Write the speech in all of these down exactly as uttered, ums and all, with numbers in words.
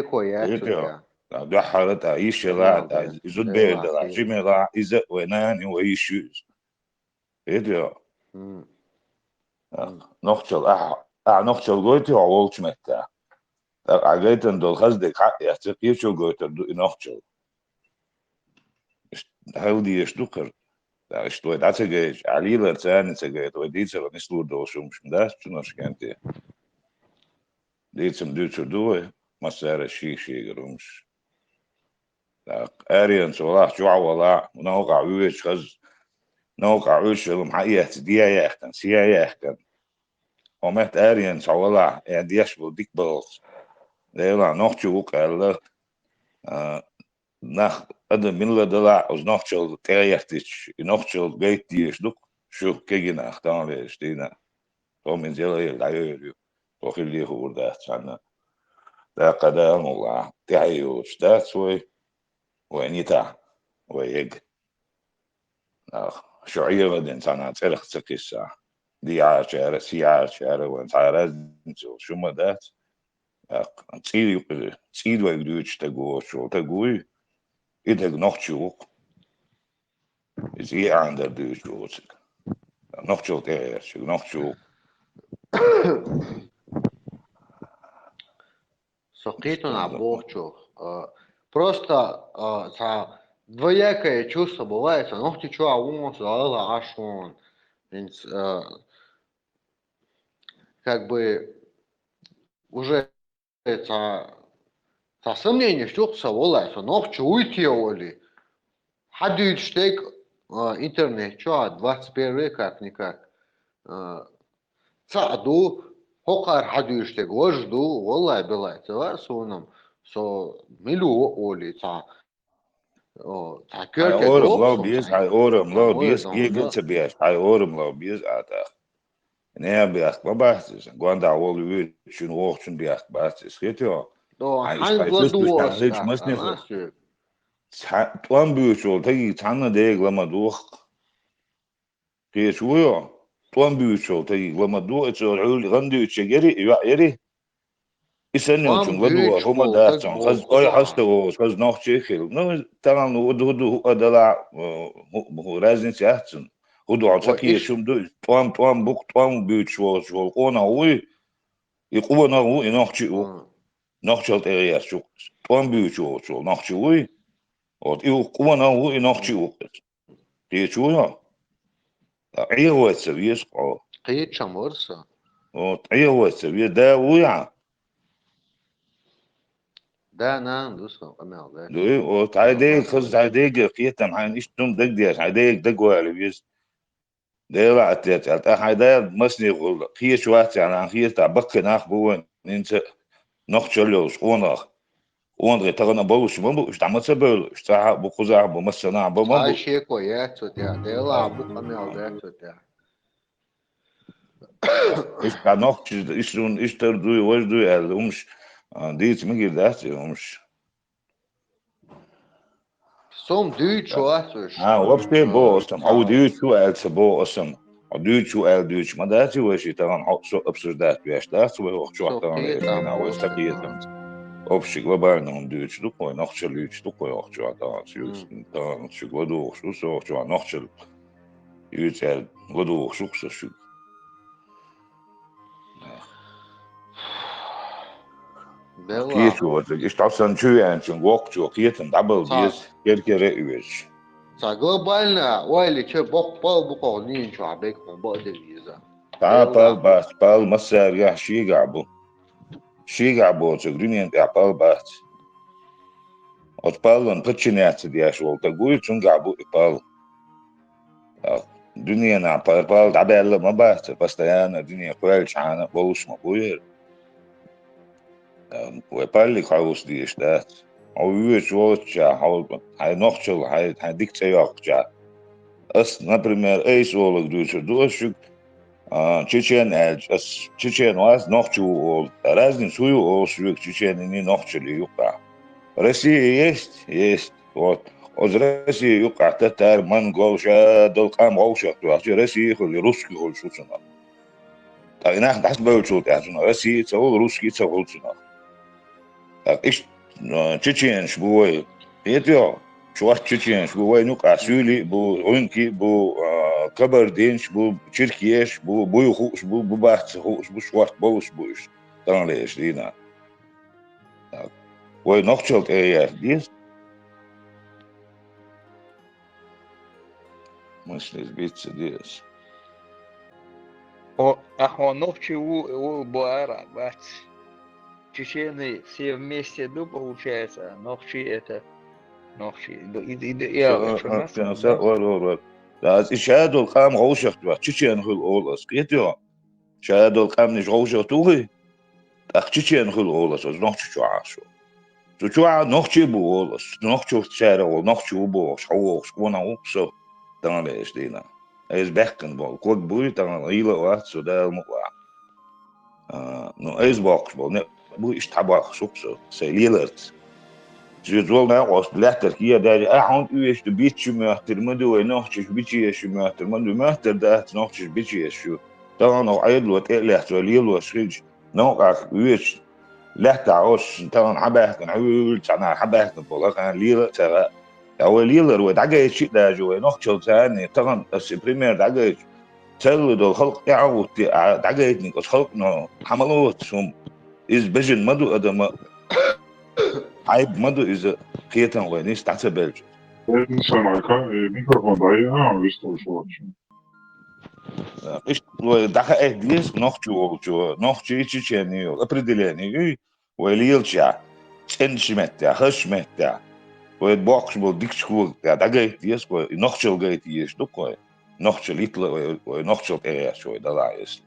Хетий хьо? ТӀаккха дуьххьара тӀаккха йиш ялахь, тӀаккха зуда бер далахь, жима ялахь, иза вай нана ю, вай йиш ю иза. Хетий хьо? Нохчалла, ахь, ахь нохчалла гойтий хьо волчу меттехь? ТӀаккха ахь гайтина долу хаза дерг хьаэцча, кхечо гойтур ду и нохчалла. Иштта хьал дезаш ду кхара. ТӀаккха иштта вай дӀа ца гайта, ахь лелар царна ца гайта, вай дийцар нислур долуш хӀумаш ма дац цунах кӀентий. Дийцам дуьйцур ду вай, массара ший-шийгара хӀумаш. ТӀаккха аренца валахь, чохь валахь, новкъахь вуьйцуш хаза, новкъахь Ӏуьйсу хӀума хьаэцна, де яьккхина, се яьккхина. Хьо метта аренца хьо валахь, э, деш болу дика баллалц. Делахь, нохчо ву-кх аьлла, а, нах адам милла далахь, оцу нохчалла тӀе а гӀертича, и нохчалла гайта дезаш ду-кх шу кегий нах, тахана везаш дийна. Тхо-м иза яла а елла дӀайойур ю. Тхо хилла хуур дац цхьанна. ТӀаккха Дала мукъ лахь, тӀаьхье йолуш дац вай, вайн йитахь, вай ега. Ах, шу Ӏеха дина цхьанна цӀерах ца кхиссахь. ДиӀарчара, сиӀарчара вайн цхьа разница йолуш хӀума дац. ТӀаккха цӀий юкъа, цӀий дойга дуьйцуш стаг воцуш волу стаг вуй, и стаг нохчи ву-кх. Иза и Ӏанадар дуьйцуш воцург. Нохчалла тӀе а гӀерташ, нохчо ву. Со кхетонахь бохучух, а, просто, а, цхьа двоякое чувство бывает, со нохчи чохь вон, со гӀалгӀа Ӏаш вон. ХӀинца, а, как бы уже цхьа, цхьа сомнениеш ду-кх сан валлахӀи, со нохчо вуй те олий. Хьадуьйцуш дерг, а, интернет чохь, двадцать первый век как-никак. А, цхьаъ ду, хӀокхара хьадуьйцуш дерг важа ду, валлахӀи, биллахӀи, ца вара суна-м, со мила ву олий, цхьа, о, цхьа коьрте доху суна, хьайн орам ло беза, хьайн орам ло беза, гега а ца беш, хьайн орам ло беза а тӀаккха. Нехан бехк ма бац иза. Гондахь волу вуьйцучун, вохучун бехк бац иза. Хетий хьо? Хьайн иштта хьайн ладугӀу аса хьан хилча маснехула. Цхьа-, тӀом буьйцуш волу стаге цхьанна дега ла ма доху. Кхечу вуй хьо? ТӀом буьйцуш волу стаге ла ма доху, и цо хьуьлла гӀан дуьйцуш яри, йоӀ яри. И санна йолчун ладугӀуш хӀума дац цунна. Хаза, ой, хьаста волуш, хаза нохчи а хилла. Ну, тахана хӀу ду, хӀу ду, хӀу а далахь, хӀу, хӀу, разница яц цунна. ХӀу ду хьо ца кхеташ хӀума ду, тӀом, тӀом бу-кх, тӀом буьйцуш волуш волу къонах вуй, и къонах ву, и нохчи а ву. Нохчалла тӀе гӀерташ ву-кх иза. ТӀом буьйцуш волуш волу нохчи вуй, вот и ву-кх, къонах ву, и нохчи а ву-кх иза. Кхечу вуй хьо? Ткъа Ӏехавайта ца веза-кх хьо. Кхечам вара со. Вот, Ӏехавайта ца веза, да вуй хьан? Да, нана ду сан къамел, да. Дуй, вот, хьайн дега хаза, хьайн дега кхетам, хьайна иштта хӀума дагадеш, хьайн дега дагавала веза. Дела а тет аьлла, тӀаккха хьайн да маснехула кхечу вац аьлла, хьан хетахь, баккхий нах бу вайн, хӀинца а нохчалла йолуш къонах. Къонахий тахана болуш ма бу, уьш дӀа ма ца бевлла, уьш цӀахь а бу, кхузахь а бу, массанхьа а бу, ма бу. Цхьа шеко яц цу тӀехь, Делахь бу къамел дац цу тӀехь. Иштта нохчий, иштта, иштта дуй, важа дуй аьлла, хӀумаш, а, дийца мегар дац и хӀумаш. Сом дуьйцуш вац уьш. А, вообще боху аса-м. Хьо дуьйцуш ву аьлла ца боху аса-м. Хьо дуьйцуш ву аьлла дуьйцуш ма дац и вай ши тахана хьо со обсуждать веш дац вай хӀокху чохь тахана вай ца кхетамца. Общий глобальный хӀума дуьйцуш ду-кх вай, нохчалла юьйцуш ду-кх вай хӀокху чохь тахана. Тахана шуьга ладугӀуш ду со хӀокху чохь нохчалла юьйцу аьлла, ладугӀуш ду-кх со шуьга. Белла. Кхечо вацаг, иштта хьо санна чу веанчун воккхачо кхетам дӀабала беза, кер-кера а оьцуш. Цхьа глобально ойла чу боккха пал бу кху дийна чохь бекхам бакъдерг иза. Цхьа пал бац, пал массаргахь шийгахь бу. Шийгахь боцург дуьнен тӀехь пал бац. Оцу паллан подчиняться деш волу стаг вуй, цуьнгахь бу и пал. Дуьненахь пар-, пал дӀабаьлла ма бац, постоянно дуьне кхоьлличхьана болуш ма бу хӀара. Вай паллиг хьовса дезаш дац. Хьо вуьйцуш волччохь, хьо хьайн нохчалла, хьайн, хьайн дика цӀе йоккхучохь. Ас, например, айса олаг дуьйцур ду ас шуьга, а, чечен аьлча, ас чечен вац, нохчо ву олу. Разница хӀун ю олу шуьга чеченийн, нохчаллин юккъехь? Россия есть? Есть. Вот. Оцу Россия юккъехь татар, монгол, ша долу къам вовшах тоьхча, Россия хуьлу, русский хуьлуш ву цунах. Ткъа и нах дӀасабевллачул тӀаьхьа цунах Россия а ца хуьлу, русский а ца хуьлу цунах. Иштта, а, чеченаш бу вай. Кхетий хьо? Шорта чеченаш бу вай, юкъахь суьйли а бу, гӀуьнки а бу, а, кабардинаш бу, черкеш бу, буй хууш бу, бу бац хууш бу, шорта болуш бу уьш, таханлерчу дийнахь. Вай нохчалла тӀе яьржа деза. Мысли сбиться деза. О, ахьо нохчи ву, ву бу ара, бац. Чечены все вместе ду, получается, а нохчи это, нохчи. Ду, и, и, и, я, Всё, что а, нас, всё, да? Всё, вар, вар, вар. Да, аз и шадолу къам гӀовшахтош, чечен хуьлу олу ас, кхетий хьо? Шадолу къаьмнаш гӀовшахтухий? ТӀаккха чечен хуьлу олу ас, оцу нохчи чохь Ӏаш ву. Цу чохь нохчи а бу олу ас, нохчалла цара волу, нохчи ву бохуш, хьо вохуш, къонах ву-кх со, таханлерчу дийнахь. Иза баьккхина болу ког буй, тахана гӀийла а вац со, Дала мукъ лахь. А, ну, иза боккхуш болу некъ бу, иштта хьан боккхуш ву-кх со, сайн леларца. Соьца волу накъост лаьттара кхин а даьржа, а, хьуна оьшуш ду, бича ю моьттур ма ду вай, нохчаш бича еш ю моьттур ма ду, моьттур дац, нохчаш бича еш ю. Тахана хьо Ӏедало тӀе а лаьцна вай лелош хилча, новкъахь воьдуш, лаьттахь Ӏаш, тахана хьан баьхкина, хьан вуьйла цхьана хьан баьхкина болу, хьан лела а ца хаьа. Ткъа вай лелар вай дӀагайта шиъ даже вай нохчалла царний, тахана аса и пример дӀагайта, царла долу халкъ тӀаьхьа а гӀуттий, а дӀагайтинарг оцу халкъано хьан ма лоцу хӀума. Иза бежана ма ду адама, хьайба ма ду иза, кхетам вай нийса дӀа ца белча. Эзна санака, э, микрофон дӀаяхьа, вистхуьлуш воцчу. Иштта вай дӀахаийта деза нохчо волчо, нохчий чечений йолу определение юй, вай лелачехь, цӀеначу меттехь, хазачу меттехь, вай боккхуш болу дикачу когах тӀехь дӀагайта деза-кх вай, и нохчалла гайта езаш ду-кх вай, нохчалла йитла вай, вай нохчалла тӀе гӀерташ вай далахь, если.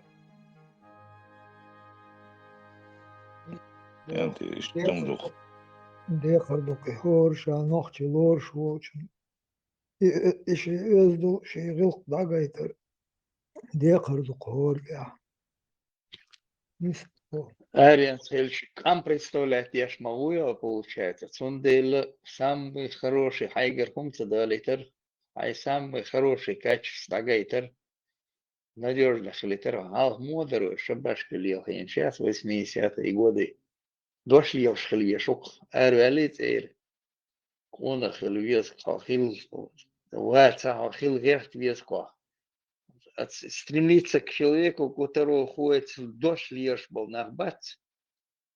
Эн тӀе иштта ду-кх. Декхар ду-кх и хӀора ша нохчи лоруш волчун. И, и шен оьзда шен гӀиллакх дӀагайтар декхар ду-кх хӀора тӀехь. Аренца хилча, къам представлять деш ма ву йо, получается. Цундела самый хороший хьайгара хӀума ца далийтар, хьайн самый хороший качество дӀагайтар, надёжно хилийтар, хьалха ма дара вай, шабашка лелхийна, сейчас восьмидесятые годы. Дош лелош хила веза-кх, араваьлла цӀера. Къонах хила веза-кх хьо, хила ваца хьо, хила гӀерта веза-кх хьо. Стремиться к человеку, у которого ходит дош лелош болу нах бац,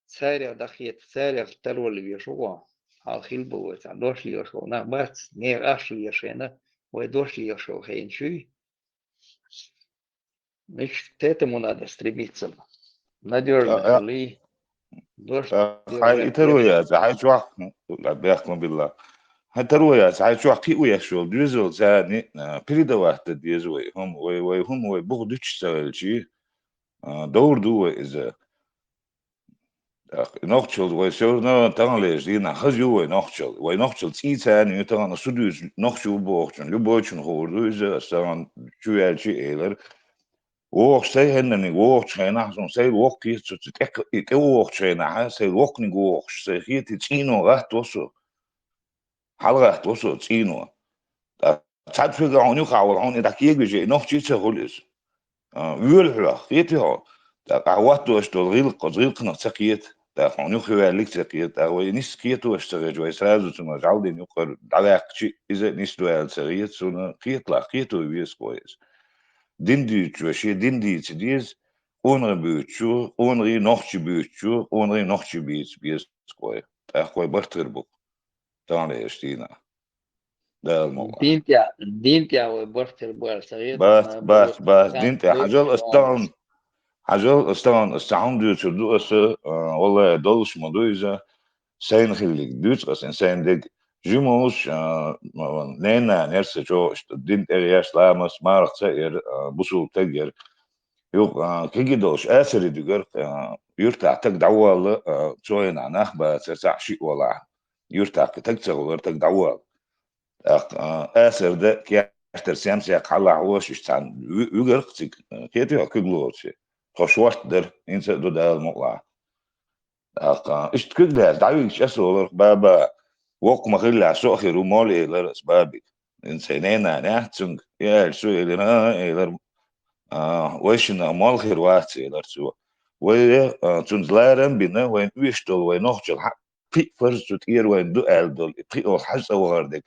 царех дӀахета, царех тарвала веза ву хьо. Хьал хила болу вай цхьа дош лелош болу нах бац, нехан ахча лелош хенахь, вай дош лелош йолу хенаш юй. Значит, к этому надо стремиться. Надёжно хилий. Дош, хьайн и таро яц, хьайн чохь, бехк ма билла. Хьайн таро яц, хьайн чохь кхин а веш йолу доьзал царна, а, передавать дан деза вай. ХӀума вай, вай хӀума вай буха дуьтуш ца велчий, а, довр ду вай иза. ТӀаккха и нохчалла вай всё равно таханлерчу дийнахь хаза ю вай нохчалла. Вай нохчалла цӀий царна ю тахана, со дуьйцу нохчо ву бохучун, любойчун хуур ду иза, аса тахана чу ваьлча а элира. ВогӀуш сайн хӀеннарниг вогӀучу хенахь, суна сайла воккха кхета цу, цу тӀе, и тӀе вогӀучу хенахь, сайла воккханиг вогӀуш, сайн хетий цӀийно гӀаттаво со. ХьалагӀаттаво со цӀийно. ТӀаккха цхьаьна фига хьуна юххехь волу хьуна и дӀакегавижий, и нохчий а ца хуьлу иза. А, воьлу хьох, кхетий хьо? ТӀаккха ахь хӀоттош долу гӀиллакх оцу гӀиллакхах ца кхета, тӀаккха хьуна юххе ваьллиг а ца кхета, тӀаккха вай нисса кхетош ца хилча, вай сразу цунах жӀаьла дина юккъара дӀаваьккхича, иза нисса дуьйла ца хета, суна кхеталахь, кхето веза-кх вай иза. Дин дуьйцучо шен дин дийца деза, къонахий буьйцучо, къонахий нохчий буьйцучо, къонахий нохчий бийца беза-кх вай. ТӀаккха вай барт хир бу-кх таханлерчу дийнахь. Дала мукъ лахь. Дин тӀехь, дин тӀехь вай барт хир бу аьлла ца хета, бац, бац, бац, дин тӀехь. Хьажал ас тахана, хьажал ас тахана, ас цхьа хӀума дуьйцур ду аса, а, валлай, долуш ма ду иза, сайна хиллиг дуьйцу аса, сайна дерг. Жималш, а, ненан яра сан чӀогӀа иштта дин тӀера еш, ламаз, марха ца яра, а, бусулба стаг яра. Юха, а, кегий долуш асари дуьгара, а, юьртахь таг дӀаволла, а, цу хенахь нах бацара, цхьаъ шиъ волахь, юьртахь кхин таг ца хуьлура, таг дӀаволла. ТӀаккха, а, асар дан, кертара сем-сехк хьалахь воша иштта цхьаьна ву-, вуьгара-кх цига, а, кхетий хьо, куьг лоруш. Тхо шорта дара, хӀинца а ду, Дала мукъ лахь. ТӀаккха, а, иштта куьг лаьцна дӀавигча, аса олура-кх: «Баба, воккха ма хиллехь, со а хир ву, молла», — элира аса бабига. ХӀинца сайн ненан яц цуьнга, и аьлча, цо элира, а, элира, а, вайшиннах молла хир вац, элира цо. Вай, а, цуьнца ларам а бина, вайна оьшуш долу вай нохчалла хьа-, пхиъ фарз цу тӀера вайна ду аьлла долу, и пхиъ олу хьажа цӀа вахар дерг,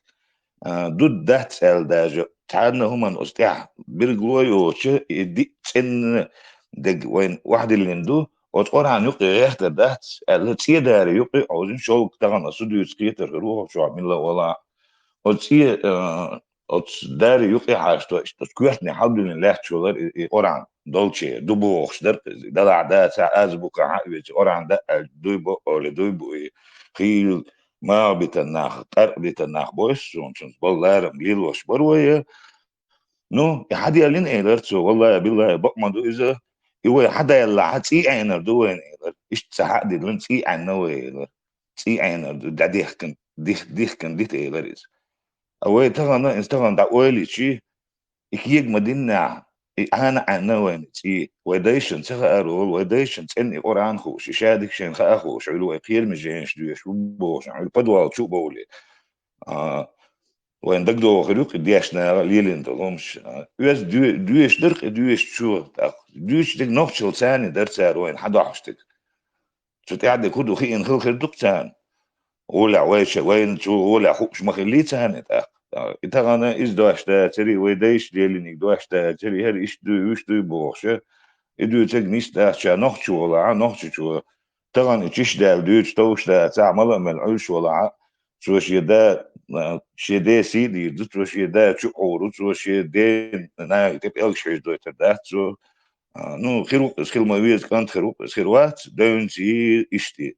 а, ду дац аьлла даже, цхьанна хӀуманна оцу тӀехь билгало йоцуш, и диъ цӀенна дерг вайна охьадиллина ду, оцу Къуръан юкъе гӀерта дац аьлла, цӀен даре юкъе, хьовзина шолгӀа тахана со дуьйцу кхетар хир ву хӀокху чохь милла вала. Оцу цӀен, а, оцу даре юкъе хьашто, иштта оцу коьртане хьалдуьллина лаьтташ валар и, и Къуръан долче, ду бохуш дара иза. Далахь дацахь, аз бу кхахьа а веца, Къуръан даа аьлча, дуй бо оле, дуй бу и, хийла, магӀа битан нах, тӀаркъа битан нах бойсу суна, цунца болу ларам лелош бара вай. Ну, и хьаделлина элира цо, валлахӀи, биллахӀи, бакъ ма ду иза. И вай хьадаьллахьа, цӀий Ӏенар ду вайна элира. Иштта ца хьаъ диллина, цӀий Ӏенна вай элира. ЦӀий Ӏенар ду, дӀадехкан, дих-, дихкан дита элира иза. А вай тахана, иза тахана дӀа ойла йичи, и кега ма диннехь, и Ӏана Ӏенна вайна цӀий. Вай дайшна ца хаар волу, вай дайшна цӀенна и Къуръан хууш, и шадиг шайна хаа хууш, Ӏуьллу вай кхераме жайнаш доьшуш бу бохуш, Ӏуьллу подвал чу а бовлий. А, вайн дагадогӀу хир ю-кх и дешна лелийна долу хӀумаш. А, оьзда дуьйш дара-кх и дуьйш чу, тӀаккха дуьйш дерг нохчалла царна дара цара вайна хьадохьуш дерг. Цу тӀехь дерг хӀун ду хиъна хила хир ду-кх царна. Гулехь вайша, вайна чу гулехь хууш ма хиллий царна тӀаккха. А, и тахана иза дош дацари, вай дайша лелийниг дош дацари, хӀара иштта дуй, вуьш дуй бохуша. И дуьйцург нис дац ша нохчо валахьа, нохчочо. Тахана и чиш даьлла дуьйцу товш дацахь, мала а мел Ӏуьллуш валахьа, цо шен да, а, шен ден сий дийр ду, цо шен да чу а хьур ву, цо шен ден наха тӀе пӀелгаш хьийза дойтур дац цо. А, ну, хир ву-кх иза, хила ма веза кӀант хир ву-кх иза, хир вац, девнца йий, иштта.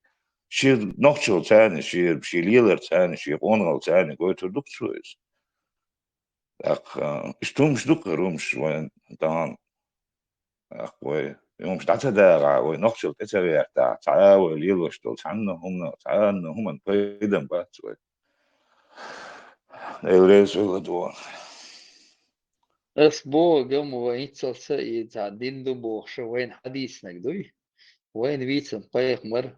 Шен нохчалла царна, шен, шен лелар царна, шен къонахалла царна гойтур ду-кх цо иза. ТӀаккха, а, иштта хӀумаш ду-кх хӀара хӀумаш вайн тахана. ТӀаккха вай, и хӀумаш дӀа ца дагӀахь, вай нохчалла тӀе ца гӀертахь, цхьа а вай лелош долу цхьанна хӀуманах, цхьанна хӀуманна пайда ма бац вай. Эврейс вай ладогӀа. Ас боху, гамма вай хӀинццалц а и цхьа дин ду бохуша, вайна хьадийцинарг дуй? Вайна вийцина пайхамар,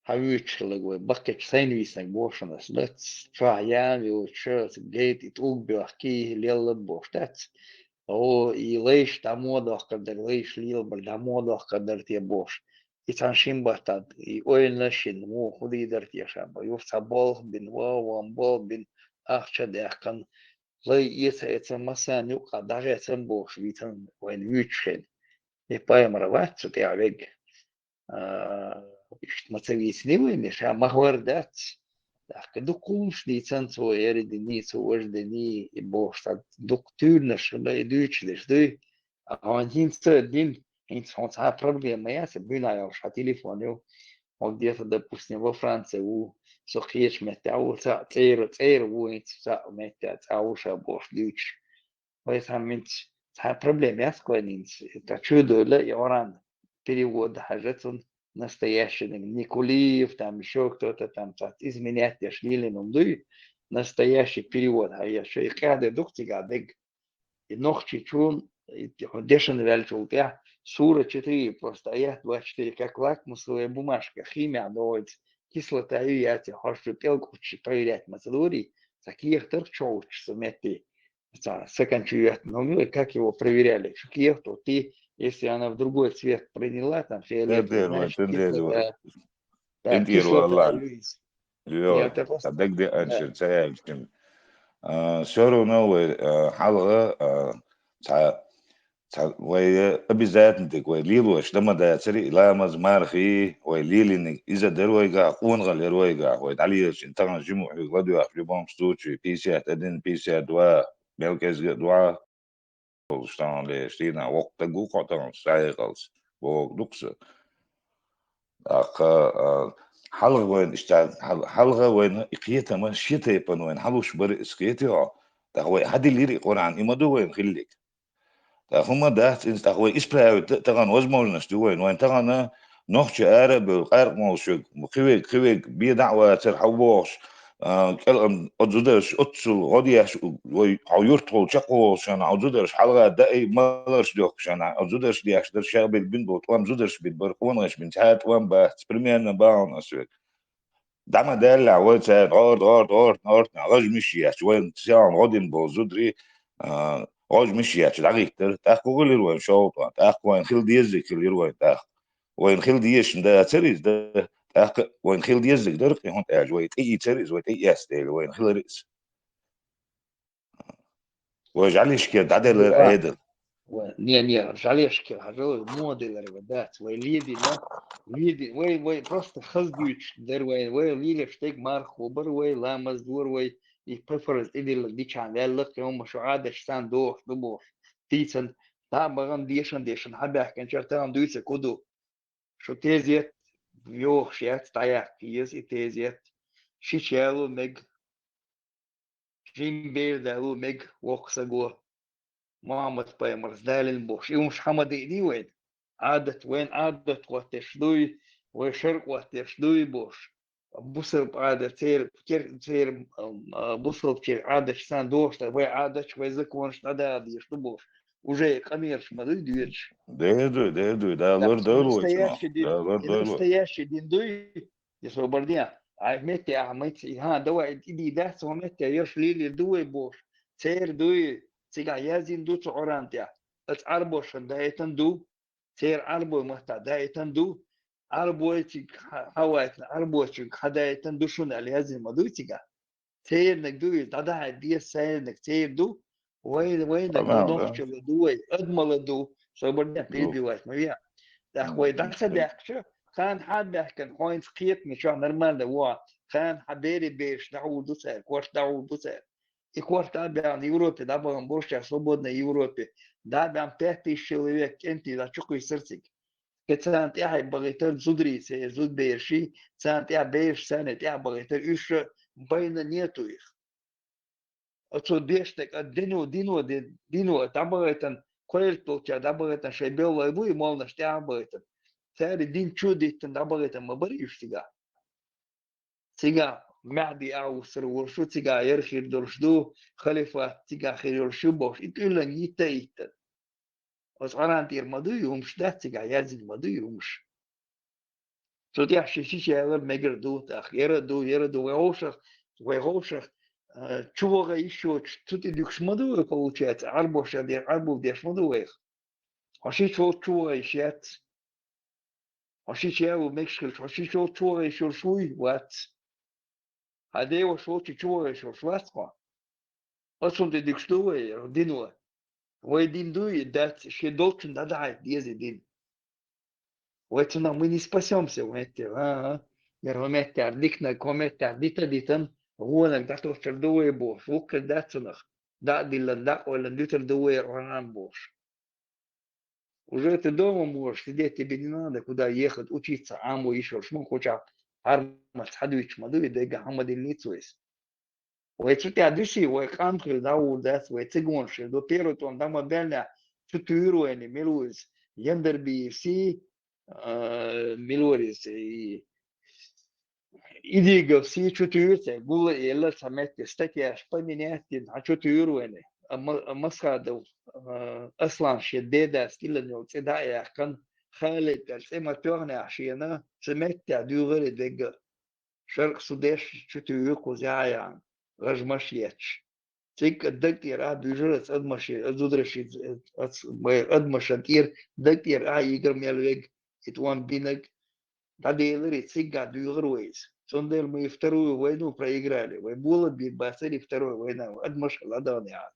хьан вуьйцуш хилларг вай баккхича сайна вийцинарг боху шуна ас, лац, чохь ян йоцуша, гайта и тӀулг боьхкий, лелла бохуш дац. О, и лайш дӀа мо доккхур дара, лайш лелабар дӀа мо доккхур дара те бохуш. И цхьана шин баттахь, и ойланаш йина, муха хӀун дийр дара те ша боху, юха цхьа болх бина, ван-ван болх бина, ахча даьккхина, лай эца-эца массарна юккъехь дӀагӀеца бохуш вийцина вайна вуьйцуш хилла. И пайхамар вац цу тӀехь верг. А, иштта ма ца вийцинний вайна, ша ма хӀор дац. ТӀаккха дукха хӀуманаш дийцина цо, эри диний, цо важа диний, и бохуш цхьа дукха туьйранаш хилла, и дуьйцуш дерш дуй. А хьуна хӀинца а дин, хӀинца хьуна цхьа а проблема яц, буьйна йолуш хьан телефон ю. Хьо где-то, допустим, во Франции ву, со кхечу меттехь ву, цхьаъ цӀера, цӀера ву, хӀинца цхьаъ меттехь цӀа ву ша бохуш дуьйцуш. Вай цхьа минц, цхьа проблема яц кхойнинца. Ткъа чу дойла и Къуръан перевод хьажа цунна, настоящий, Никулиев, там ещё кто-то там, цхьацца изменять деш лелийна хӀума дуй, настоящий перевод хьажа, и къаьхьа де ду-кх цигахь дерг. И нохчичун, и хьо дешна ваьллачул тӀаьхьа, сура четыре, просто аят двадцать четыре, как лакмусовая бумажка, химия доуьйту, кислота ю яц, хьо шу пӀелг кхуччи проверять ма ца дори, цхьа кехатарх чу гӀуттуш ца метте. Цхьа секунд чу йоьттина хӀума ю, как его проверяли? Шу кехат оттий, если она в другой цвет приняла, там, фиолетовый, значит, кислота. Да, кислота ю иза. Йо, ца дагадеанчун, ца аьлчун. А, всё равно вай, а, хьалха, а, цхьа, цхьа, вай, э, обязательно дерг вай лелош дан ма дацари, и ламаз, мархий, вай лелийниг иза дара вайгахь, къонахалла яра вайгахь, вай дӀалелачун тахана жима хьуьга ладоьгӀуш, в любом случае, пятьдесят один, пятьдесят два, мел кӀезга а дуьхьа. Олуш тахана леш дийнахь воккха дагу кхо тахана схьаэкъалц боху дукха сан. ТӀаккха, а, хьалха вайна иштта, хьал-, хьалха вайна и кхетама шен тайпана вайна хьалуш бара иза кхетий хьо. ТӀаккха вай хьадиллира и Къуръан, и ма ду вайна хиллиг. ТӀаккха хӀума дац иза, тӀаккха вай исправить дан а тахана возможность ю вайна. Вайн тахана нохча ара а бевлла, къаркъа молуш верг, кхин верг, кхин верг, бен дӀа а вацара, хьо бохуш, а, кӀел-, м, оцу зударша оццул гӀо деш, вай, хьо юртахула чекхволуш шена, хьо зударша хьалха даий, маларш дохкуш шена, хьо зударша деш дара, ша бен бина болу тӀом зударша бина бара, къонахаша бина цхьа а тӀом бац, примерно бахьана ас верг. ДӀа ма даьллехь, вай цара гӀорта, гӀорта, гӀорта, гӀорта, гӀажмиш еш, вайна сиална гӀо дина болу зударий, а, гӀажмиш еш дӀагӀиттара, тӀаккха хӀун хилира вайн шовзткъа, тӀаккха вайн хила дезарг хилира вайн тӀаккха. Вайна хила дезаш дацара иза, да, ТӀаккха вайна хила деззиг дара, кхин хӀунда аьлча вай тӀеийцар иза, вай тӀеэцна дела, вайна хилар иза. Вай жӀалешкара дӀаделар Ва. Ӏедал. Ва. Не, не, жӀалешкара хьажал, мо делар ва дац. Вай ледина, леди-, вай, вай просто хаза дуьйцуш дара вай, вай лелаш дег марха хубар, вай ламаз дора, вай и папараз идилла дичан ваьлла, кхин ма шу Ӏадаташ сан дохуш ду бохуш. Тийцан, дӀа а бахана дешан, дешан, хьабаьхкинчара тахана дуьйцург хӀун ду? Шу тезет йохуш яц, дӀаяккха еза и тезет. Шича яло мега, жима бер дало мега воккха саго, Мухьаммад-пайхамарца далийна бохуш. И хӀумаш хьа ма диъдий вайна? Ӏадат, вайна Ӏадат хӀоттеш дуй, вай шарӀ хӀоттеш дуй бохуш. Бусалба Ӏадат, церан, кер-, церан, а, бусалбачеран Ӏадаташ сан дохуш дар, вай Ӏадаташ, вай законаш дӀадала дезаш ду бохуш. Уже къамелаш ма дуй доьдуш. Дер дуй, дер дуй, Дала лар дойла вай цунах. Настоящий дин, Дала лар и дойла. Настоящий дин дуй, я свободен. Ай метте ахьа майтса, и хьан, давай, и ди дац, хьо метте, йош лили ду вай бохуш. Церан дуй, цигахь яздина ду цу Къуръан тӀехь. Аца Ӏарбошан даийтан ду, церан Ӏарбой маттахь даийтан ду, Ӏарбой цига хьа-, хьавайтина, Ӏарбочуьнга хьадаийтан ду шуна аьлла яздина ма дуй цигахь. Цернаг ду иза, дӀадахьа деза, цернаг церан ду, вай, вайнаг Тамам, да. Нохчалла ду вай, адамалла ду, собар ден Ду. Перебивать ма веа. ТӀаккха вай Мгм. дӀа ца даьккхича, кхана хьа баьхкина хьоьнца кхетамечохь нормально ву, кхана хьа бери бераш дӀахьур ду цара, корта дӀахьур ду цара. И корта а баьхна Европе дӀабахана болчара, свободной Европе, дӀа а баьхна пять тысяч человек кӀентий дӀа чукхийсар цига. Кхин царна тӀаьхьа бахийтар зударий, церан зудбераший, царна тӀаьхьа бераш, царна тӀаьхьа бахийтар, уьш ша байна нету их. Оцо дешнаг а дино, дино, ди-, дино, дӀабахийтан, кхоьллина долчара дӀабахийтан шайн беллой буй, молланаш тӀаьхьа бахийтан. Цаьрга дин чу диттан дӀабахийтан ма барий уьш цигахь. Цигахь Маьхьди а вуссар волуш ву, цигахь яра хир долуш ду, халифат цигахь хир йолуш ю бохуш, и тӀуьлланга йитта а йиттан. Оцу Къуръан тӀера ма дуй хӀумаш, дац цигахь яздина ма дуй хӀумаш. Цу тӀехь ши шича ялар мегар ду, тӀаккха яра а ду, яра а ду, вай ховшах, вай ховшах, а, чу ваха йиш йоцуш, цу тӀе дуьгуш ма ду вай, получается, Ӏарбоша дер, Ӏарбо деш ма ду вайх. Хьо шича волчу чу ваха йиш яц. Хьо шича яло мегаш хилча, хьо шича волчу чу ваха йиш йолуш вуй? Вац. Хьан деваш волчу чу ваха йиш йолуш вац хьо? Оцунна тӀе дуьгуш ду вай, дино? Вай дин дуй, дац, шен долчунна дӀадахьийта деза и дин. Вай цунах мы не спасёмся, вай метте, а, а. Яр вай меттехь дикнаг, вай меттехь дита дитан, вонаг дӀатосчур ду вай бохуш, вукхар дац цунах. ДӀа а диллан, дӀа а къойлан дуьтур ду вай Къуръан бохуш. Уже ты дома можешь сидеть, тебе не надо куда ехать, учиться, Ӏамо йиш йолуш ма кхучахь, хьармац хьадуьйцуш ма ду, и дегга хьан ма диллица вайс. Вай цу тӀехь дуьсий, вай къам хила дӀагӀур дац, вай цигонаш хила ду, первый тӀом дӀа ма баьллехь, чу туьйра вайна, мила ву иза, Яндарбиев Си, а, мила вара иза, и Идигов Си чу туьйра цай, гула а елла цхьа метте, статьяш поменять дина, хьан чу туьйра вайна. А Ма-, а Масхадов, а, Аслан шен дедас тиллина йолу цӀе дӀа а яьккхина, Халид аьлла цӀе ма тоьхнехь шена, цу меттехь дуьйгӀира и дегга. ШарӀ судеш чу туьйра кхузахь а яхна, гӀажмаш етташ. Цигга дагтӀера а буьжура аца адамаши, аца зудараши, аца, вай адамашан тӀера дагтӀера а йигар мел вег, и тӀом бинаг, дӀаделира и цигга дуьйгӀира вай иза. Цундела мы и вторую войну проиграли. Вай бола бийр бацара и второй война, адамаш хила дагӀна яхьа.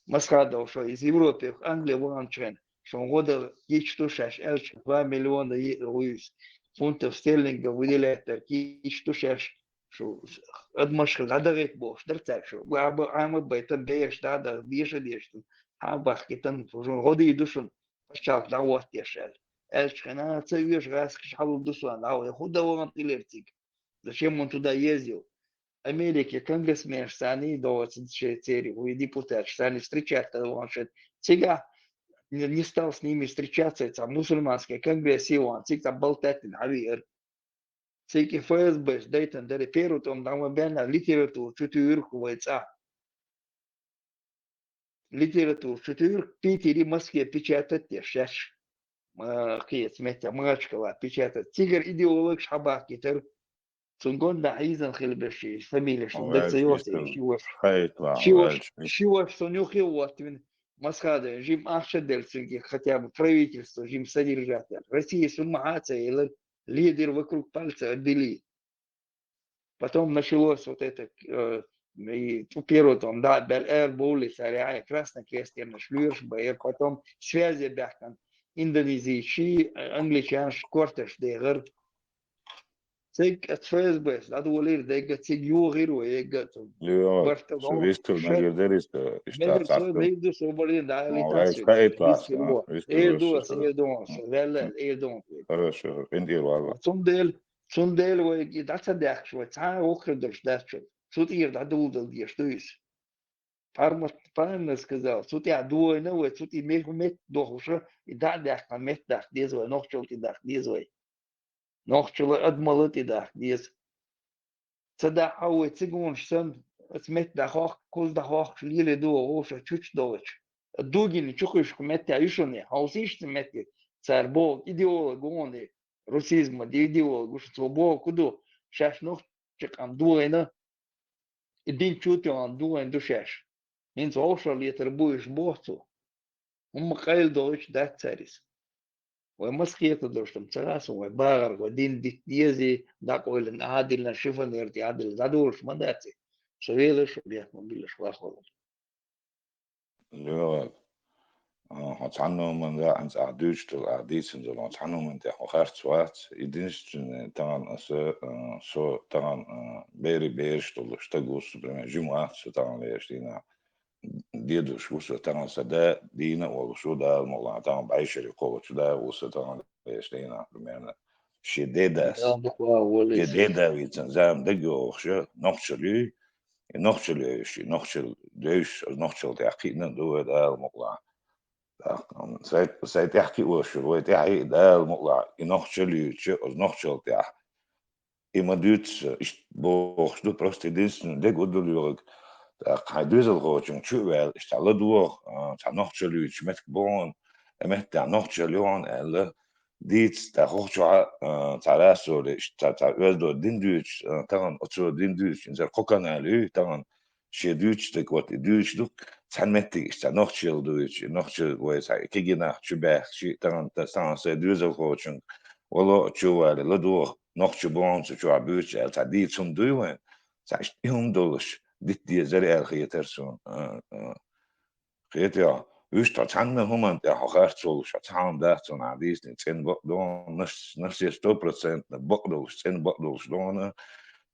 Масхадов шо из Европе, Англия ваханчу хенахь, шун гӀо дан гича ду шаьш аьлча, два миллиона е-, вуьйцу фунтов стерлингов выделять дар гича ду шаьш, шу адамаш хила дӀадагӀийта бохуш дара цаьрга шу. Ва ба-, Ӏама байтан бераш дӀа а даха, деша а дешан, хьан бахкитан, шун гӀо дийр ду шуна, пачхьалкх дӀагӀоттадеш аьлла. Аьлча хенахь ца оьшу гӀаскхаш хьалур ду суна, дӀа а вай хӀун дан вахана тӀелера цига? Зачем он туда ездил? Америке конгрессменаш санна и доцу шен церан вуй депутаташ санна и встречать дан вахана шен. Цигахь не, не стал с ними встречаться, цхьа мусульманский конгрессе вахана, цига цхьа болтать дина хьавеара. Цига и ФСБ-с дайтан дара, первый тӀом дӀа ма баьллехь, литература чу туьйра вай цӀа. Литература чу туьйра, Питере, Москве печатать деш шаьш. Ма-, кхечу меттехь, Махачкала печатать. Цигара идеологаш хьабахкийтара. Цунна гондахь хьийзан хила берш и фамилеш, ма даг ца йоцу, ши ваша. Ши ваша, ши ваша цунна юххе а воттавина, Масхадовна жима ахча а делла цуьнга, хотя бы правительство жима содержать яра. Россия сумма хьа а ца елира, ледир вокруг пальца, отбили. Потом началось вот это, э, и цу первый там, да, Бел-Эр, Боули, Саряя, Красный Крест, я наш Лёш, Баир, потом связи бяхкан, Индонезия, чи, э, англичан, Шкорташ, Дегар. Цик от Ф С Б, да, дулир, Дега, цик, Югир, Вега, там, Лё, Бартолом, все вистер, Шет, Нагердерис, э, Медер, Штатах, Сой, Мейду, Соболин, да, Элитасио, Вайс, Кайтлас, Вистер, а, Вистер, Эльдуас, Вистер. Эльдуас, Веллер, Эльдуас. Хорошо, Индир, Валла. Цундел, Цундел вай и даца дяхш вай, ца охры дурш дачу. Цу тир да дулдал деш дуйс. Пармат, правильно сказал. Цу тя дуйна вай, цу ти мех мет дохуша, и да дяхна мет дах дез вай, нохчул ти дах дез вай. Нохчул адмалы ти дах дез. Ца да а вай цигунш сан, ац мет да хох, куз да хох, лили ду, оша чуч долыч. Дугин чухышку мет тя ишуни, хаусиш ти мет, цар бол, идеолог гони, русизма, ди идеолог, уш цо бол, куду, шаш нох, чекам дуйна, и дин чутён дуйна душаш. Минц оша литр буйш бохцу. Умма къайл долыч дат царис. Вай мас хета дурштам царасун, вай багар, вай дин дит дези, дакъойлен адилна, шифонерти адил, задурш мадаци. Шавелыш, бяхма билыш вахвалыш. Лёва, а, хо цанну ман да, анц а дучтул, а дицин зулон, цанну ман да, хо харц вац, единственное, таган, а, со, а, со, таган, а, бери берш тулу, что гус, например, жим вац, со таган леш дина. Дедуш вуса таган са да, дина ол шо да, мола, таган байшери кого чу да, вуса таган леш дина, примерно. Ши дедас. Да, буква волы. Ши деда вицин, зам да гёхша, нохчали, и нохчали, ши нохчал, деш, нохчал тя кина, дуэ да, мола. Так, ам, сай, сай тя ки ош, вай тя и да, мола, и нохчали, че, нохчал тя. И ма дюц, ишт бохш ду, просто единственный дег удул югык. Так, хай дюзел хочун чу вел, ишт ала дуох, а, та нохчал юч метк бон, эмет та нохчал юан элла, диц, та хохчу, а, та расоли, ишт та, та уэздо дин дюч, а, таган оцо дин дюч, инзер кокан элю, таган ши дюч, так вот, и дюч дук, цан меттик, ишт та нохчал дюч, нохчал вай, та кигина, чу бэх, ши, таган, та, таган сай дюзел хочун, вало чу вали, ла дуох, нохчу бонсу чуа бүүчэл, ца дийцун дуйван, ца иш-, иум долуш, дит дезер эл хетар сун. А, а. Хет я, уьш та цхьанна хӀуман тӀехьа харц волуш, цхьа хӀума дац цунах дийцина, цӀен бакъдона, наш, наш се сто процентно бакъдолуш, цӀен бакъдолуш дона.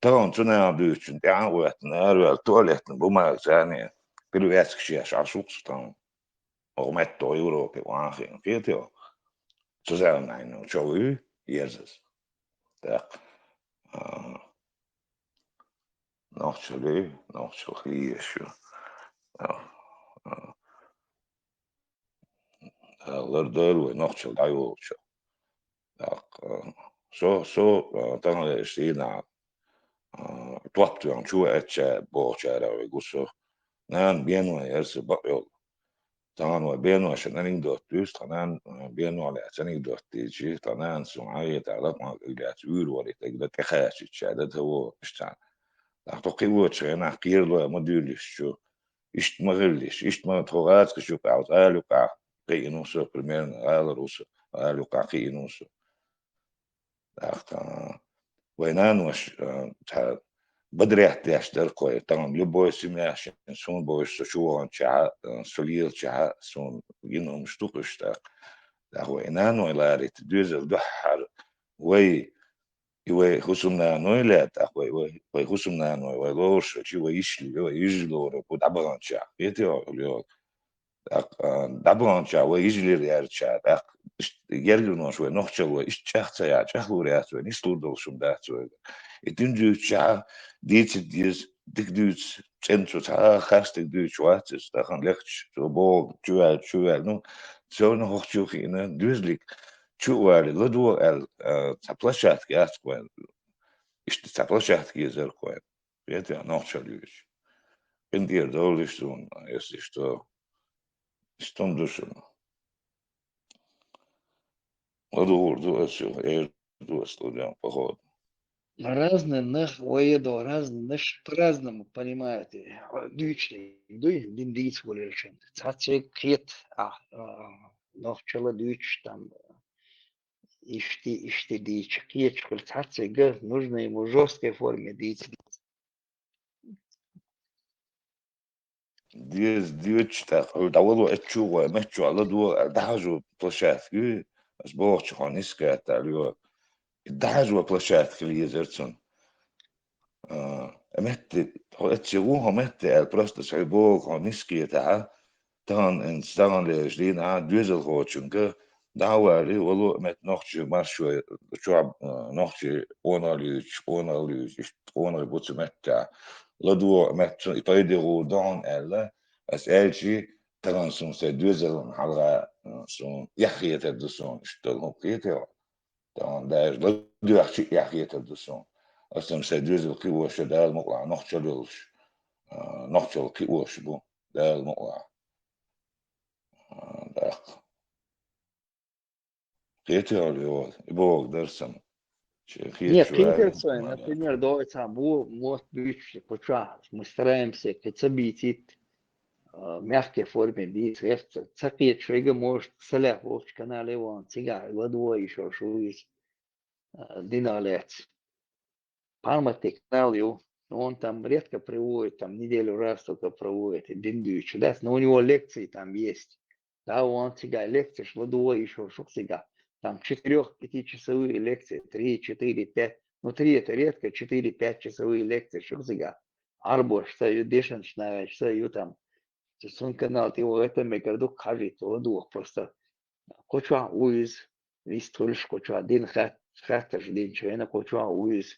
Тахана цунах дуьйцучун тӀехьа а веттина, араваьлла туалетный бумага царне, перевязка шеш Ӏаш ву-кх со тахана. Оха метто Европе ван хиъна кхетайо. Цу заманайно чо вуй, ерзаза. Так. А, нохчале, нохчал хиеш ю. А, а. А, лардойла вай нохчал дӀайолча. Так, а, со, со, а, тахана шийна, а, топ туьйхна чу ваьчча бохучара вай гу со. Нана бено яра са бакъйолу. Тахана вай бено шен анекдот дуьйцу, тхан нана, а, бено лаьцна анекдот дийчи, тхан нана суна хьан а тӀа лакъман кӀуьг лаьцна вуьйр вара и тӀегда тӀекхачичча, да та вогӀуш царна. Нах тхо кхин вочу хенахь кхералой ма дуьйлуьйсу чу. Иштта ма хилалаш, иштта ма тхо гӀазкхаш юкъахь, оцу ала юкъахь кхиъна ву со, примерно, гӀалара ву со, ала юкъахь кхиъна ву со. ТӀаккха вай нанош, а, цхьа бадрехь деш дара кхой, тахана любой семья шен, суна бовш со чу ваханчохь, а, со лелачохь, суна гина хӀумаш ду-кх уьш тӀаккха. ТӀаккха вай наной ларийта доьзал дуьххьара, вай, и вай хӀусамнаной лаьа, тӀаккха вай, вай, вай хӀусамнаной, вай лоруш, чи вай йиш ле, вай йижа лорур бу дӀабаханчохь. Кхетий хьо, хӀума йолу? ТӀаккха, а, дӀабаханчохь вай йижа лира яьрча, тӀаккха иштта гергарлош вай нохчалла вай, иштта чӀех ца яхь, чӀехлур яц вай, нислур долуш хӀума дац вайга. И дин дуьйцучохь дийцина деза, дика дуьйцу, цӀена цо цхьа а харцдерг дуьйцуш вац иза, тахана лекхачу, цо боху, чу ваьлла, чу ваьлла. Ну, цо хӀокху чу хиъна, доьзалиг чу а валий, ладогӀа аьлла, а, цхьа площадка яц-кх вайн. Иштта цхьа площадка езар-кх вайн. Кхетий, нохчалла юьйцу. КъинтӀера довлуш суна, если что. Иштта хӀума ду шуна. ЛадугӀур ду аса, эр ду аса, луьйден, походу. Разный нах, вай едо, разный нах по-разному понимают. Дуьйцуш дуй, дин дийца волуьйла шен. Цхьацца кхета, а, а, нохчалла дуьйцуш там, ишти, ишти дийча, кхеташ хила цхьацца цига нужно ему жёсткой форме дийца. Деза, дезача тӀаккха хьо дӀавало эцчу гӀой, меттачу ладугӀа аьлла, дӀахьажо площадка, ас бохучу хьо нисгатта аьлла, йо. И дӀахьажо площадка хила езар цунна. А, метте, хьо эцци ву, хьо метте аьлла, просто хьо боху, хьо нисгетахьа, тахана, ин, тахана лераш дийнахьа, доьзалхочунга, дӀа а валий, вало а метта нохчий маршо, чохь, а, нохчий къонахаллийташ, къонахаллийташ, иштта къонахий бу цу меттехь. ЛадогӀа а метта цунна, и пайде гӀур ду хьуна аьлла, ас аьлчи, тахана суна сайн доьзална хьалха, а, суна эхь хетар ду суна, иштта хӀума кхетий хьо? Тахана даже ладоьгӀчи а эхь хетар ду суна. Ас-м сайн доьзал кхиош, Дала мукъалахь, нохчалла йолуш, а, нохчалла кхиош бу, Дала мукъалахь. А, даккха. Кхетий хьо, Леон? И боху дара сан. Шен кхеташ ву аьлла, например, догӀу цхьа бо-, мотт буьйцуш кху чохь, мы стараемся кхин ца бийцийта, а, мягкой форме дийца гӀерта ца кхеташ верг, может, салаьхь воккхачу канале вахана, цигахь ладогӀа йиш йолуш ву иза, а, динах лаьцна. Пхьарматан канал ю, но он там редко проводит, там неделю раз только проводит, и дин дуьйцуш дац, но у него лекции там есть. Да, он цигахь лекцеш ладогӀа йиш йолуш ву цигахь. Там четырёх-пятичасовые лекции, три, четыре, пять. Ну, три это редко, четыре-пять часовые лекцеш ю цигахь. Ӏарбошца ю, дешнаш нахаца ю там. Цу цуьнан канал тӀе вахийтар мегар ду хьажийта ладогӀа просто. Кху чохь ву иза, вистхуьлуш кху чохь, дин хат-, хаттарш динчу хенахь кху чохь ву иза.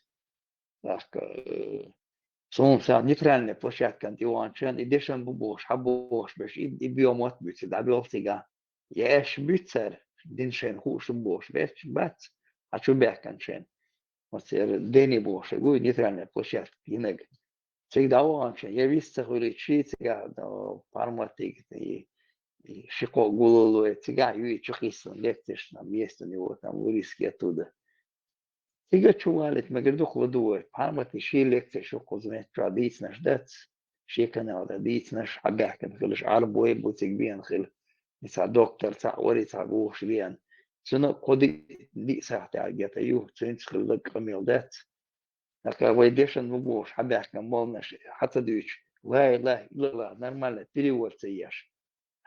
ТӀаккха, э, суна сан нейтральный площадкана тӀе ваханчу хенахь, и дешан бу бохуш, хьан бохуш берш, и, и боьха мотт буьйцу, дӀабоьлху цигахь. Я аьшпаш буьйцу цара, дин шайна хууш ду бохуш берш бац, хьан чу баьхкина шайна. Оцу церан дени бохуш, гуй, нейтральная площадка йинарг. Цига дӀаваханчу хенахь, я вист ца хуьлуьйтуш, цигахь, а, Пхьарматига и, и ши-кхо гулалло, цигахь юй чу кхиссина лекцеш, там, местан его, там, вырезки оттуда. Цига чу валийта мегар ду кху ладогӀа. Пхьарматан шен лекцеш ю кхуза меттачохь дийцинарш дац, шен канал тӀе дийцинарш, хьан баьхкина хуьлуш, Ӏарбой бу цига беана хила. И цхьа доктор, цхьа ори, цхьа бохуш беана. Цуьнан кхо ди-, диъ сахьтехь гета ю, цуьнца хилла къамел дац. ТӀаккха вай дешан ма бохуш, хьан баьхкина молланаш, хьан ца дуьйцуш, ла илаха иллаллах, нормально, перевод ца еш.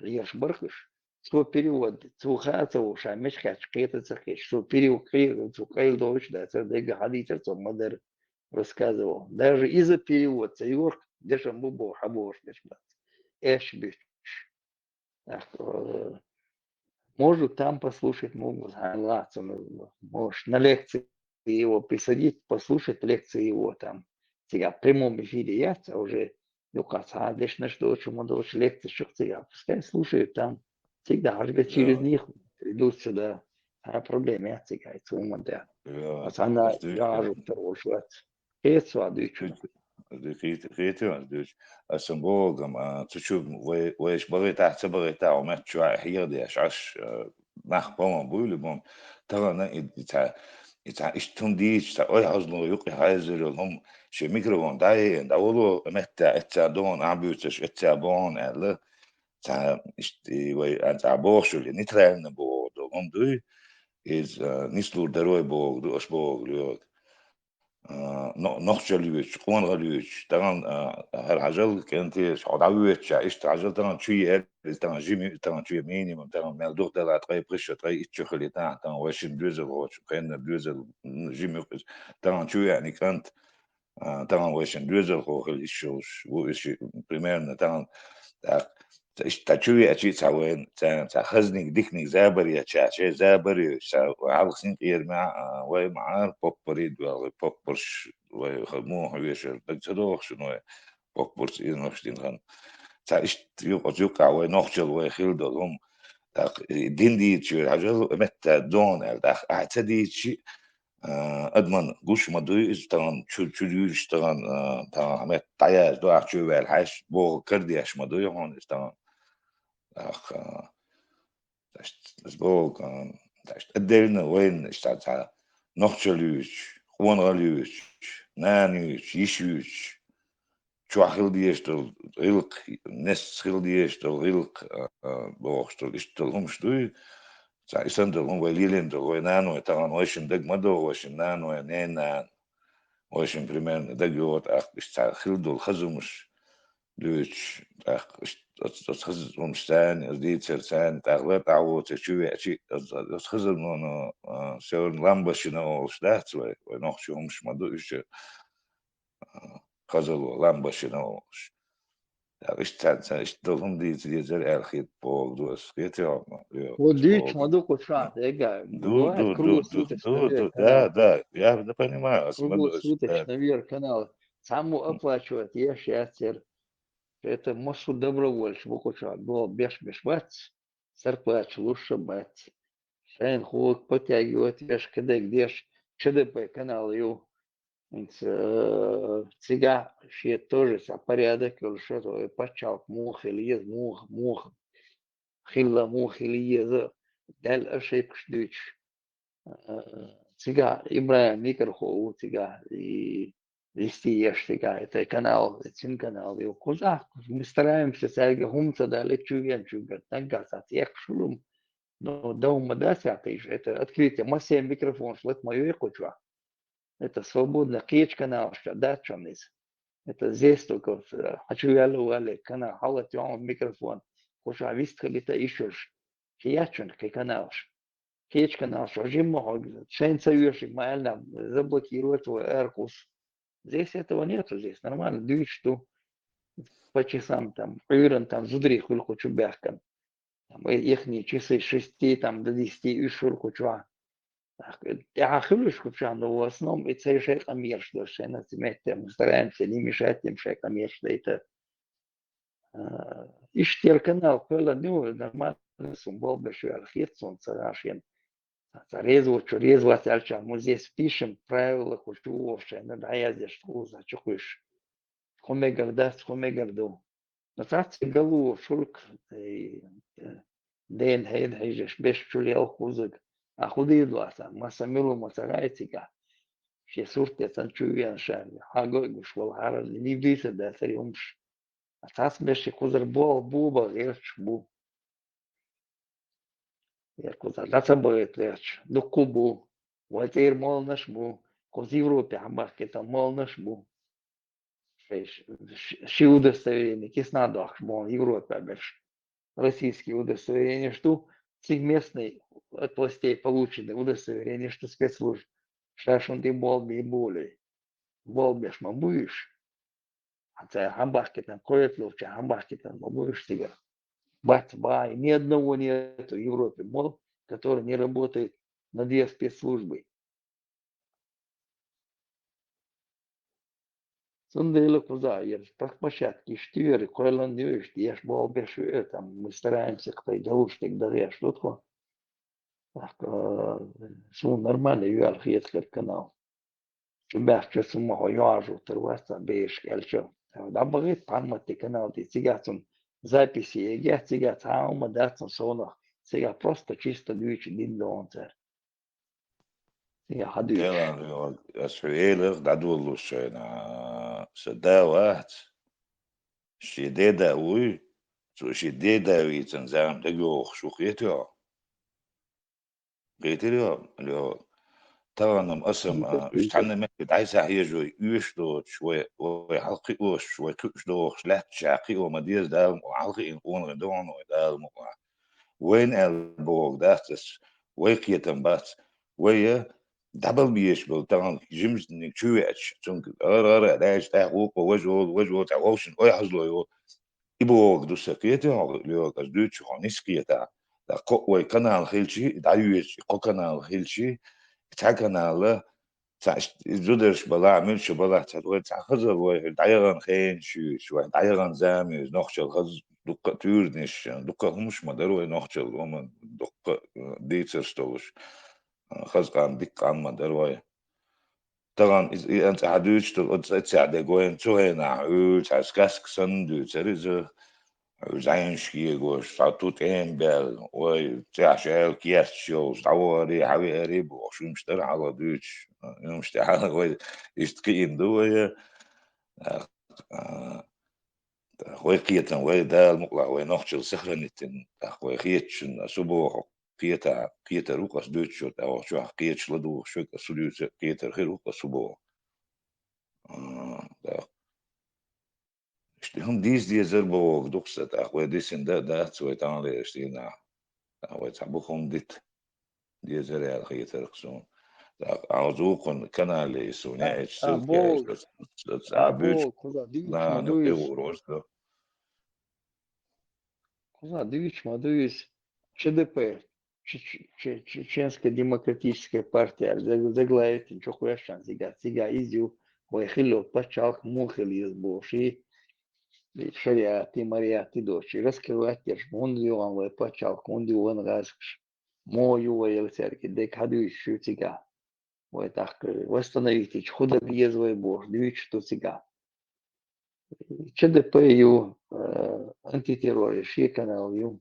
Леш бархуш. Цо перевод, цо хаа ца волуш, ша мича кхаьчча кхета ца кхеташ, цо перевод, кхе-, цо къайладовлуш дацара, дегга хьадийцар цо ма-дарра, рассказывал. Даже иза перевод ца йоху, дешан бу боху, хьан бохуш деш бац. Эш буьтуш. Так, э, может, там послушать могут, а, ладно, ну, может, на лекции его присадить, послушать лекции его там. Цигахь в прямом эфире яц, а уже юкъа цхьа дешнаш доцуш, ма доцуш, лекцеш ю цигахь. Пускай слушают там. Всегда, может быть, через них придут сюда. А проблема яц цигахь, цу хӀуманна тӀехь. Аса хьанна яхьаш уттар волуш вац. Кхета со дуьйцу. Кхета, кхета ас дуьйцу. Аса боху, а, цу чу вай, вайша бахийтахь, ца бахийтахь, хьо меттачохь хьехадеш Ӏаш, а, нах по-моему буйла бу. Тахана и, и цхьа, и цхьа иштта хӀума дийцича, цхьа ойхьазло юкъе хьайзар йолу хӀума, шен микрофон дӀаяйина, дӀавало метта, эццахь дона, ахь буьйцуш, эццахь боху аьлла. Цхьа иштта и вай, а, цхьа бохуш, нейтрально боху долу хӀума дуй. Иза, а, нислур дарой боху ду, аш боху лоьгӀа. А, но-, нохчалла йоьдуш, къонахалла йоьдуш, тахана, а, хӀара хьажал, кӀентий, хьо дӀавоьдуча, иштта хьажал, тахана чу еара, иза тахана жима ю, тахана чу е минимум, тахана мел дух дала, ткъе пхи шо, ткъе итт шо хилийтахь, тахана вай шина доьзалхочун, кхеннара доьзал, м, жима ю иза, тахана чу еана кӀант, а, тахана вай шина доьзалхо хила йиш йолуш ву иза ши-, примерно тахана, тӀаккха, ца иштта чу веачий цхьа вайна, царна цхьа хазниг, диканиг забар еча, шайн забар ю, ша хьалха синкъера меа, а, вай ма Ӏара поппарий доьлху, поппарш вай ха-, муха вешар, даг ца догӀу шуна вай, поппарца ирнаш дина хан. Цхьа иштта юкъа, юкъа вай нохчалла вай хила долу хӀума. ТӀаккха и дин дийцачу хьажал, метта дона аьлла, тӀаккха ахь ца дийцачи, а, адаман гуш ма дуй иза тахана, чу, чу дуьйцуш тахана, а, тахана хьан метта дӀаяздо ахь чу ваьлла хьаьш, боху карадеш ма дуй хьуна иза тахана. Ах, а, аш, ас боху, а, аш, отдельно вайна, аш, цхьа, цхьа нохчалла йоьдуш, къонахалла йоьдуш, нана йоьдуш, йиш йоьдуш, чохь хила дезаш долу гӀиллакх, несса хила дезаш долу гӀиллакх, а, а, бохуш долу, иштта долу хӀумаш дуй, Цхьа и санна долу хӀума вай лелийна долу, вай наной тахана, вай шин даг ма догӀу, вай шин наной, ненан нана, вай шин примерно даг йогӀу, тӀаккха иштта цхьа хила долу хаза хӀумаш дуьйцуш, тӀаккха иштта оц-, оц хаза хӀумаш царна, оц дийцар царна, тӀаккха лар тӀаьхьа воцург чу веачи, оц, оц хаза, ну, ну, а, северн ламбашина олуш дац вай, вай нохчийн хӀумаш ма ду уьш, а, хазало, ламбашина олуш. ТӀаккха иштта царна, царна иштта долу хӀума дийца дезара аьлла хета бохург ду ас. Хетий хьуна? Йо, Хьо дуьйцуш ма ду кху чохь, дега. Ду, ду, ду, ду, ду, ду, да, да, я да понимаю, ас ма ду ас, да. Круглосуточно вера канал. Цхьаммо оплачивать еш яцара. Это массо добровольцы бу кху чохь, беш-беш бац, зарплата луш а бац. Шайна хӀума подтягивать еш, кадайг деш, Ч Д П канал ю. ХӀинца, э, цигахь шен тоже цхьа порядок йолуш, ой, пачхьалкх муха хила еза, муха, муха хилла, муха хила еза, Далла ошибкаш дуьйцуш. Э, цигахь ИбрахӀим Микархо ву цигахь, и, йисте еш цигахь, и тхайн канал, и цуьнан канал ю. Кхузахь, мы стараемся цаьрга хӀума ца далийта чу вен чуьнгара, наггахь цхьацца эккхаш хуьлу, но дов ма дац аьлла, это открытие, массеран микрофонаш лата ма йой кху чохь. Это свободно, кхечу каналаш чохь дац шуна иза. Это здесь только, э, хьан чу ваьлла валле, канал хьалат йохьун микрофон, кху чохь вистхилита йиш йолуш. Кхин яц шуна кхин каналаш. Кхечу каналаш чохь жимма хьо, шайна ца оьшург ма аьлла, заблокировать вай ара кхуссу. Здесь этого нету, здесь нормально дуьйцуш ду. По часам там, Ӏуьйранна там зударий хуьлу кху чу баьхкина. Там, э, ихний часы с шести там до десяти уьш хуьлу кху чохь. ТӀаккха тӀаьхьа хуьлуш кху чохь, но в основном и церан шайн къамелаш долуш, шайна ца метте, мы стараемся не мешать им шайн къамелаш дайта. А, иштта телеканал кхоьллина ю, нормально, суна болх беш ваьлла хета суна ца шена. Цхьа реза ву чу, реза вац аьлча, мы здесь пишем правила, кху чу вогӀуш шайна дӀаяздеш, кхуза чу кхуьйсуш. Кху мегар дац, кху мегар ду. Но цхьацца гало шурка, э, э, дена хьайна хьежаш, беш чу лелха кхузаг. А хӀун дийр ду аса? Маса мила ма ца гӀай цигахь. Шен сурт тӀе сан чу вена ша, хьан гой гуш вала хьара, нив дийца дацари хӀумаш. А цхьацца беш кхузара болх бу бан гӀерташ бу. Я кхуза дӀа ца бахийта лерча, дуккха бу. Вай цӀера молнаш бу. Кхуза Европе хьан бахкийтан молнаш бу. Ши, ши, ши удостоверение кисна дохкуш бу Европе берш. Российские удостоверенияш ду, цига местный от властей полученный удостоверенияш ду спецслужб. Ша шун тӀе болх бе болий. Болх беш ма бу уьш. Хьан цара хьан бахкийтан, кхойталуча хьан бахкийтан ма бу уьш цигара. Бац бахьа, ни одного нету в Европе мол, который не работает на две спецслужбы. Цундела кхуза яра профплощадка иштта яра, кхоьллина ю иштта, еш болх беш ю, э, там, мы стараемся, кхай галуш тӀе дагӀеш ду тхо. ТӀаккха, э, суна нормально ю аьлла хета хӀара канал. Чу баьхча цу ма хьо йоажу тар вац цхьа бешка аьлча. ДӀабахийта пхьарматте канал тӀе, цигахь цунна записи эгехь, цигахь цхьа а хӀума дац цунна совнах. Цигахь просто чисто дуьйцу дин догӀун цара. Цигахь хьан дуьйцу? Делан йогӀу, ас хьоьга элира дӀадолалуш шайна, сан да вац. Шен деда вуй, цо шен деда вийцина зама дагайогӀуш ву, кхетий хьо? Кхетирий хьо, Лева? Тахана-м аса-м, а, уьш цхьанна метте дӀай-схьа хьежой, оьшуш доцуш, вай, вай хьалкхиош, вай кхуьуш дохуш лаьтташ кхио ма деза, Дала мукъ лахь, хьалкхиъна къонахий догӀу вай, Дала мукъ лахь. Вайна аьлла бохург дац ас, вай кхетам бац. Вай, э, дӀабала безаш болу тахана жимачунна чу веача, цуьнга гӀара-гӀара а даьлча, тӀаьхьа гӀуллакхо важа волу, важа волу, тӀаьхьа вовшашна ойхьазло йолу. И бохург ду сан, кхетий хьо, Лёка, ас дуьйцучух хьо нийса кхетахь. ТӀаккха кхо вай канал хилчи, дӀайоьжучи, кхо канал хилчи, цхьа канала, цхьа ш-, зударш балахь, муьлш балахь, цхьа вай цхьа хаза вай, дӀаяхана хенаш юьйцуш, вай дӀаяхана зама юьйцуш, нохчалла хаза дуккха а туьйранаш, дуккха а хӀумаш ма дара вай нохчалла, хӀума дуккха а, э, дийцарш долуш. Хаза къам, дика къам ма дара вай. Тахана иза, и анцӀа хьан дуьйцуш долу, оцу цӀе цхьаъ дерг вайна цу хенахь, уьйла цхьа сказка санна дуьйцура иза. Уьш зӀенаш кегош, цхьа ту тӀема баьлла, вай цӀехь шаьлла кесташ йолуш, дӀавахарий, хьан веарий бохуш, уьмаш дара хьалха дуьйцуш, уьмаш тӀе хьалха вай иштта кхиъна ду вай. А, а, вай кхетам, вай Дала мукъ лахь, вай нохчалла сохранить йина, тӀаккха вай хетачунна, ас хӀун боху, кхета, кхетар ву-кх ас дуьйцучо, тӀаккха чохь кхеташ ладугӀуш верг ас цу дуьйцу кхетар хир ву-кх ас цу боху. А, да. Иштта хӀума дийца дезар боху ду-кх сан, тӀаккха вай дисина дан а дац вай тӀанлераш дийнахь. ТӀаккха вай цхьа бухам дита дезар аьлла хетарх суна. ТӀаккха ахьа зукхун канале суна яьча ссылка яьча, аса, аса, аса, а, буьйцу, кхуза дуьйцу ма ду иза. Кхуза дуьйцу ма ду иза. Ч Д П, Ч-, Ч-, Ч-, Чеченская демократическая партия, заг-, заглавитин чу кхоьссина цигахь, цигахь иза ю, вай хилла пачхьалкх муха хила еза бохуш, и шариат, и мариат, и доцуш, и раскрывать деш, хӀунда ю вайн вай пачхьалкх, хӀунда ю вайн гӀазкхаш, муха ю вай яла цаьрга, дерг хьадуьйцуш ю цигахь. Вай тӀаккха восстановить йича хӀун дан беза вай бохуш, дуьйцуш ду цигахь. Ч Д П ю, э, антитеррор, шен канал ю.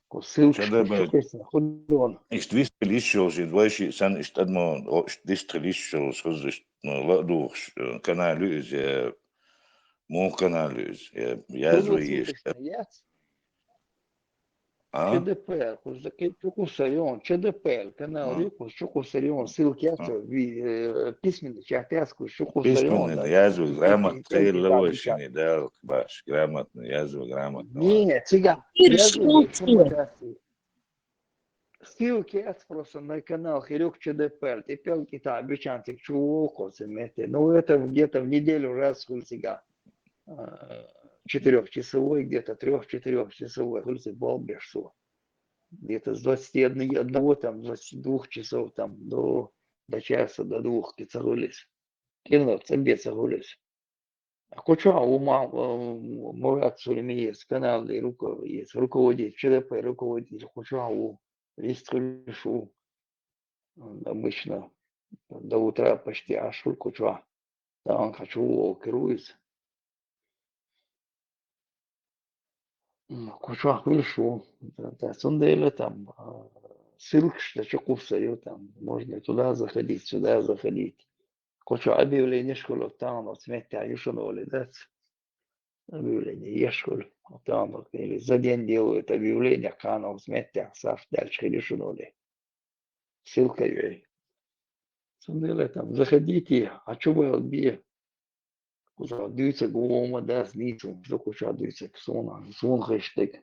Кху ссылкаш Ч Д П кху чу кхоьссина хӀун ю? Иштта вистхила йиш йолуш, иза вай шиъ санна, иштта адамо, о, иштта вистхила йиш йолуш, хаза иштта, ну, ла а духуш, э, канал ю иза, я муха канал ю иза, я язва езаш. А? Ч Д П, кхуза кхин чу кхуссур ю, Ч Д П канал ю, кхуза чу кхуссур ю, ссылка яц, ви-, э, письменный чат яц, кхуза чу кхуссур ю. Письменный язва, грамотно хилла вай шуна, Дала баш, грамотно язва, грамотно. Не, цигахь язва, шу ма дац. Ссылка яц просто на канал хир ю-кх Ч Д П, тӀе пӀелг кӀитахь бичхьана цига чу вогӀу-кх оцу метте. Ну, это где-то в неделю раз хуьлу цигахь. А, четырёхчасовой, где-то трёх-четырёхчасовой хуьлу цигахь болх беш цо. Где-то с двадцати одного, там, с двадцати двух часов, там, до, до часа, до двух кхин ца хуьлу иза. Кино ца бен ца хуьлу иза. Кху чохь ву ма-, м, Мурат Сулеймиевс, каналан руко-, руководитель, Ч Д П руководитель кху чохь ву, вистхуьлуш ву. Обычно до утра почти Ӏаш хуьлу кху чохь. Тахана кху чу вогӀу кхуьур ву иза. М, кху чохь хуьлуш ву. Т-, т-, цундела там, а, ссылкаш тӀе чу кхуссур ю там. Можно туда заходить, сюда заходить. Кху чохь объявленеш хуьлу, тахана оцу меттехь ю шуна олий дац. Объявление еш хуьлу, тахана или за день делают объявление, кхана оцу меттехь сарф даьлча хир ю шуна олий. Ссылка ю. Цундела там заходите, а чу бала бе. Кхузахь дуьйцург вон ма дац, нийсонаш ду кху чохь дуьйцург, суна, суна хезаш дерг.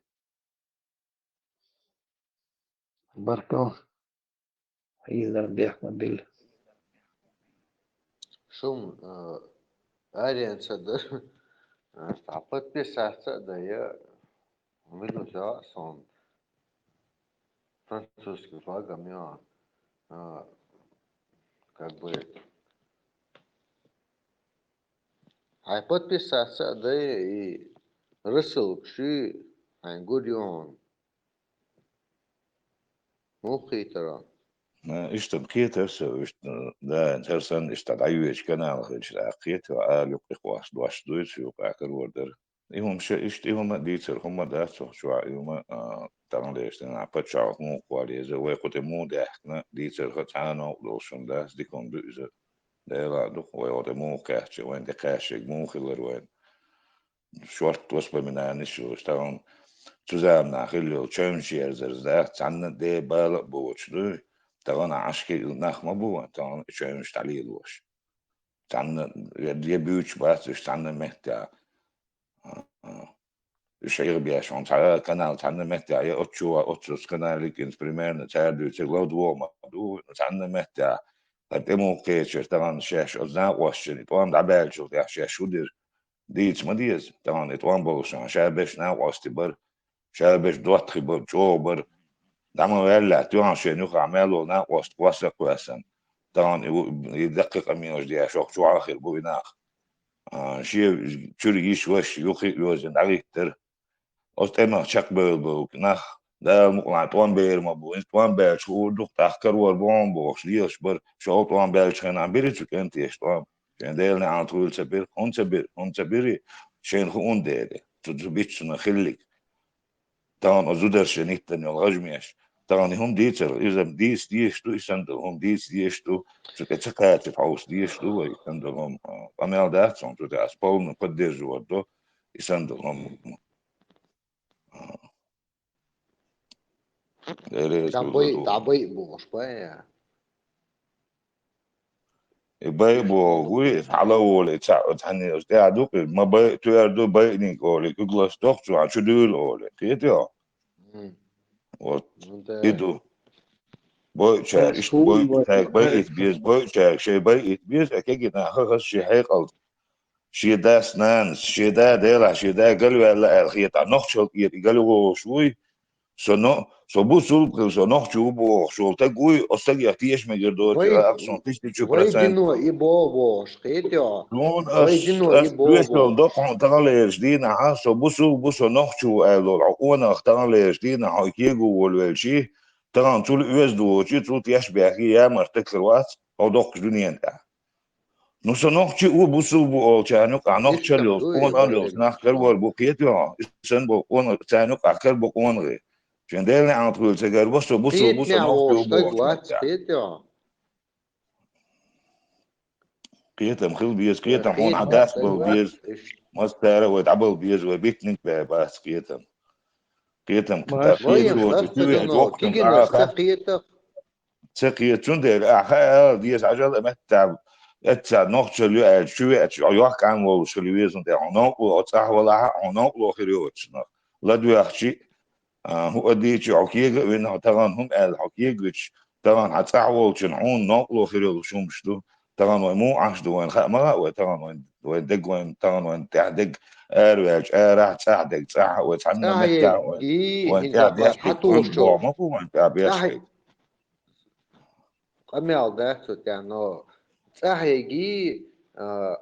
Баркалла. Хьийзар бехк ма билла. Шун, э, аренца дар. Э, подписаться а дай, я минус а сон. Французский флагом, я. Э, как бы, хьайн подписаться а дай и рассылкаш хьайн гур ю хьуна. Муха хийтара? Э, иштта кхетара со, иштта, да, хӀара санна иштта дӀайоьдучу каналах хилча, тӀаккха кхета, ала юкъа къоста дош дуьйцу, юкъа карор дара. И хӀума ша, иштта и хӀума а дийцар, хӀума дац оха чохь, и хӀума, а, тахана деш дина, пачхьалкх муха кхолла еза, вай кху тӀе муха даьхкина, дийцар ха цхьа а новкъа долуш хӀума дац, дика хӀума ду иза. Дела а ду, вай оха тӀе муха кхаьчча, вайн тӀе кхаьчнарг муха хилар вайн. Шорта воспоминанеш йолуш, тахана цу заманахь хилла йолу чевнаш ерзарза, цхьанна а де бала а боцуш дуй, тахана Ӏаш хилла нах ма бу вайн, тахана и чевнаш дӀалелош. Цхьанна я, я буьйцуш бац уьш цхьанна а меттехь. А, а. Уьш хьехабеш хьуна цхьа канал цхьанна а меттехь, я оццу, оццу канале кӀинца примерно цара дуьйцург ловдо ма ду, цхьанна а меттехь. ХӀара тӀе муха кхечира тахана шаьш оцу накъосташна и тӀом дӀабаьллачул тӀаьхьа шаьш хӀун дира? Дийца ма деза, тахана и тӀом болушехь, ша берш накъостий бара, ша берш доттагӀий бара, чӀогӀа бара. ДӀа ма ваьлла, тоьхна шайна юххехь мел волу накъост кхосса а кхоьссина. Тахана и ву-, и даккхий къамелаш деш, оха чохь а хир бу и нах. А, шен чуьра йиш-ваша юххе а йозийна дӀахӀиттара. Оцу тӀемах чекхбевлла болу нах, Дала мукъалахь, тӀом бер ма бу. ХӀинца тӀом баьлча хуур ду-кх, тӀаккха карор бу хьуна бохуш, лелаш бара. Ша тӀом баьллачу хенахь бира цу кӀенташа тӀом. Шайн Делан неӀалт хуьлийла ца бира, хӀунда ца бира? ХӀунда ца бира? Шайна хууна дела, цу, цу биччанах хиллиг. Тахана оцу зударша ниттана йолу гӀажмеш. Тахана и хӀума дийцар, иза дийца дезаш ду, и санна долу хӀума дийца дезаш ду, цу тӀе ца кхача хьовса дезаш ду вай, и санна долу хӀума. Къамел дац хьуна цу тӀе, ас полный поддерживать до, и санна долу хӀума. А. Дерригаш дӀабай, дерригаш дӀабай бохуш бай, я? И бай боху, вуй, хьала волий, ца, цхьанне уж тӀаьхьа ду, ма бай, туьар ду, байниг олий, куьглас дохчу, а чу дуьйла олий. Кхетий хьо? М. Вот. Ну да. И ду. Бойчаьрга, ишта бой, цаьрга бай ит беза, бойчаьрга шай бай ит беза, а кегий нах хаза шен хьекъал. Шен дас, нанас, шен да, делахь, шен да галваьлла аьлла хетахь, нохчалла кӀета и галволуш вуй. Со но, со бусулба хила, со нохчо ву бохуш волу таг вуй, оцу стагех теша мегар доцу, ах, сон тысячу процентов. Вай дино и боху бохуш, кхетий хьо? Суна ас, ас доьшалла до хьуна таханлерчу дийнахьа, со бусулба ву, со нохчо ву аьлла волу хьо къонах таханлерчу дийнахьа хьо кего волавелчий, тахана цул оьзда воций, цул теш бехкий ямарта тахкар вац, хьо доккхачу дуьненан тӀехь. Ну, со нохчи а ву, бусулба ву олучарна юкъахь нохчалла йолуш, къонахалла йолуш нах карор бу, кхетий хьо? Иштта санна бо къона-, царна юкъахь карабо къонахий. Шен Делан неӀалт хуьлу ца карабо, со бусулба ву, со нохчо ву бохучу стаг вац, кхетий хьо? Кхетам хила беза, кхетам хьуна хьан дас бала беза, массара а вай дӀабала беза, вай биттаниг баь бац кхетам. Кхетам кхетам. Ца кхета, цундела ахьа хаьа ала деза хьажал а меттахь, эцца нохчалла ю аьлча, чу веача, хьо йохкан волуш хила веза, хӀунда аьлча хьо новкъарло, хьо цӀахь валахь а, хьо новкъарло хир йоцуш нах. ЛадоьгӀчи, а, хӀун а дийчи, хьо кега а вина, хьо тахана хӀума аьлла, хьо кегавича, тахана хьан цӀахь волчун хьуна новкъарло хир йолуш хӀумаш ду. Тахана вайн муха Ӏаш ду, вайна хаа ма хаьа вай, тахана вайн, вайн дег, вайн, тахана вайн тӀехь дег араваьлча арахь, цӀахь дег цӀахь, вай цхьанна меттахь, вайн тӀехь бехк бу, ма бу вайн тӀехь бехк. Къамел дац цу тӀехь, но цӀахь еги, а,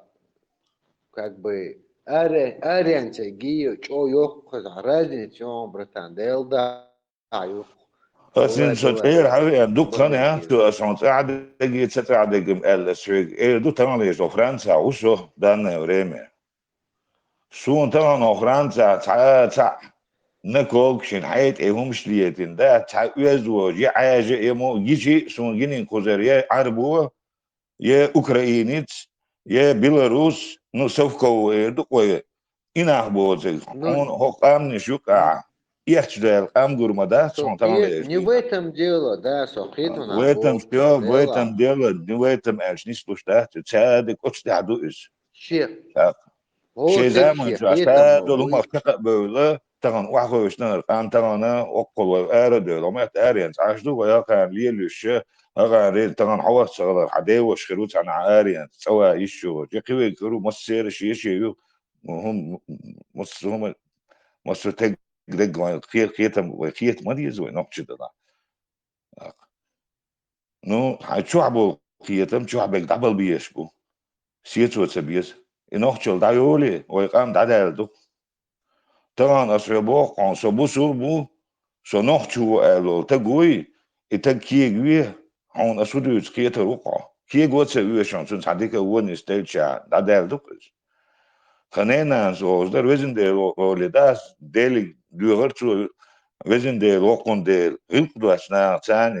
как бы, аре-, аренца еги, чӀо йоккха, разница йоккха, братан, Дела да, йоккха. Ас хӀинца со цӀера хьавеана, дукха хан яц цо, ас хьуна цӀахь деги, ца цӀахь деги аьлла ас хьоьга. Эр ду, таханлерчу со Францехь ву со, данное время. Суна тахана хӀокху Францехь цхьа а цхьаъ наколка шина хьай тӀе хӀумаш летина дац, цхьа оьзда вожа, я Ӏаьжа, я мо гичи, суна гиниг кхузара я Ӏарбо, я украинец, я белорус, ну, совковый эр ду-кх вай, и нах боцург. Хьуна хӀокху къаьмнаш юкъахь эццадала къам гур ма дац хьуна таханлерчу дийнахь. Не в этом дело, да, со кхетам, в этом всё, в этом дело, не в этом аьлча нислуш дац, цаьрда оцу тӀехь ду иза. Шен заманчохь ша долу хӀумах чекх а бевлла, тахана охьахевшина хӀара къам, тахана оккхул вай ара а девлла, хӀума аьлла аренца Ӏаш ду, вай хӀокхарна лелош, хӀокхарна тахана хьо вац ца хилар, хьан деваша хир ву цхьанхьа аренца, цӀа ван йиш йолуш. Я кхин верг хир ву, массеран а шен-шен ю, хӀума, массо а хӀума, массо а тег-, дег вайн кхе-, кхетам, вай кхета ма деза вай нохчи делахь. Ну, хьайн чохь болу кхетам чохь берг дӀабала безаш бу. Сецо ца беза. И нохчалла дӀайолий, вай къам дӀадаьлла ду-кх. Тахана ас хьоьга боху хьуна, со бусулба ву, со нохчо ву аьлла волу таг вуй, и таг кегаве, хьуна ас хӀун дуьйцу кхетар ву-кх хьо. Кего а ца оьшу хьуна, цуьнан цхьа дика а вон нисделча, дӀадаьлла ду-кх иза. Тхан ненанас олуш дара, везан Дела олий дац, Делиг доьхура цо, везан Дела, воккхун Дела, гӀиллакх доцу нахаца а,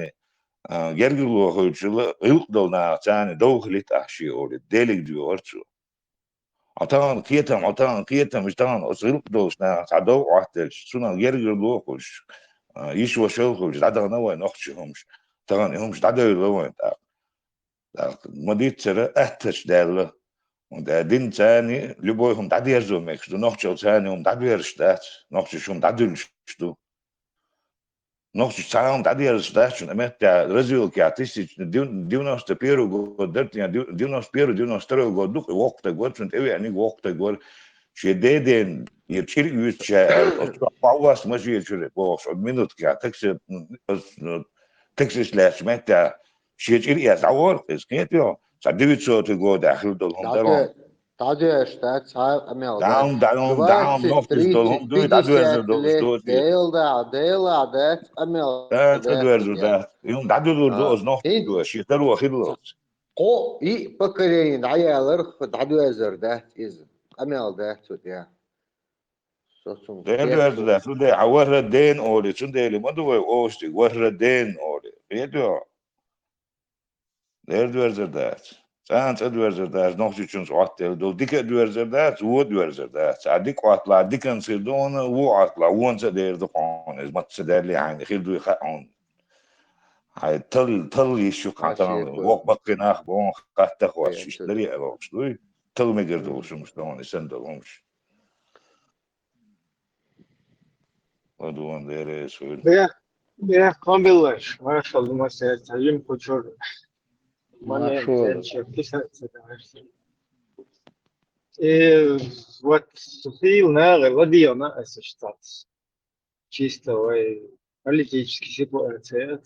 а, гергарло хуьлучул гӀиллакх долу нахаца а дов хилийта ахь шен олий, Делиг доьхура цо. Хьо тахана кхетам, хьо тахана кхетам, уьш тахана оцу гӀиллакх долчу нахаца дов Ӏоттаделча, цунах гергарло а хуьлуш, а, йиш-вашалла а хуьлуш, дӀадахана вайн нохчийн хӀумаш. Тахана и хӀумаш дӀадевлла вайн тӀаккха. ТӀаккха ма-дийццара аттачу даьлла. ХӀунда аьлча динца а, любой хӀума дӀадерзо мегаш ду, нохчаллица а хӀума дӀадоьрзуш дац, нохчаша хӀума дӀадуьллуш ду. Нохчаша цхьа а хӀума дӀадерзуш дац, шуна меттехь развилкехь тысяча дев-, девяносто первый год дара, я дев-, девяносто первый, девяносто второй год ду-кх, и воккха стаг вара, цунна тӀевеаниг воккха стаг вара. Шен деден я чӀир а юьйцуш аьлла, оцу чохь вовшахтоьхна машина чуьра бохуш, оцу минуткехь такси, м, оцу, ну, таксист лаьттачу меттехь, шен чӀир а эцна дӀавахара иза, кхетий хьо? Цхьа девятьсотый годехь хилла долу хӀума дара. ДӀадоьрзуш дац, цхьа а къамел дац. ДӀа хӀума, дӀа хӀума, дӀа хӀума, нохчаша долу хӀума дуй, дӀадоьрзур долуш доцу. Дела, Дела дац, къамел дац. ДӀадоьрзур дац. И хӀума дӀадуьллур ду оцу нохчашна, шен таро хиллалц. Кхо и поколение дӀаяларх дӀадоьрзур дац иза. Къамел дац цу тӀехь. Со цунна кхетам. Дера доьрзур дац, цундела хьан вархӀар дена олий, цундела ма ду вай олуш дерг, вархӀар дена олий. Кхетий хьо? Дера доьрзур дац. ЦӀан цӀа доьрзур дац, Нохчийчуьнца Ӏоттаделла долу дика а доьрзур дац, вон а доьрзур дац. Ахь дика Ӏотталахь, диканца хир ду хьуна, вон Ӏотталахь, вонца а дер ду хьуна. Из мацца даьлли хьайна хир дуй хаьа хьона. Хьай тал, тал йиш ю хьан тан, вокх баккхий нах боху хаттахош, иштта даре а лохуш дуй. Тал мегар долуш хӀумаш ду хьона, и санна долу хӀумаш. ЛадугӀун деррис хуьлу. Бех, бех, кхобилларш, маршалла ду массаьрца, жима кхучур. Маршалла. Момент, зенчик, писать, давай. И вот хила нагӀе ладийна аса штатс. Чисто вай политический ситуация.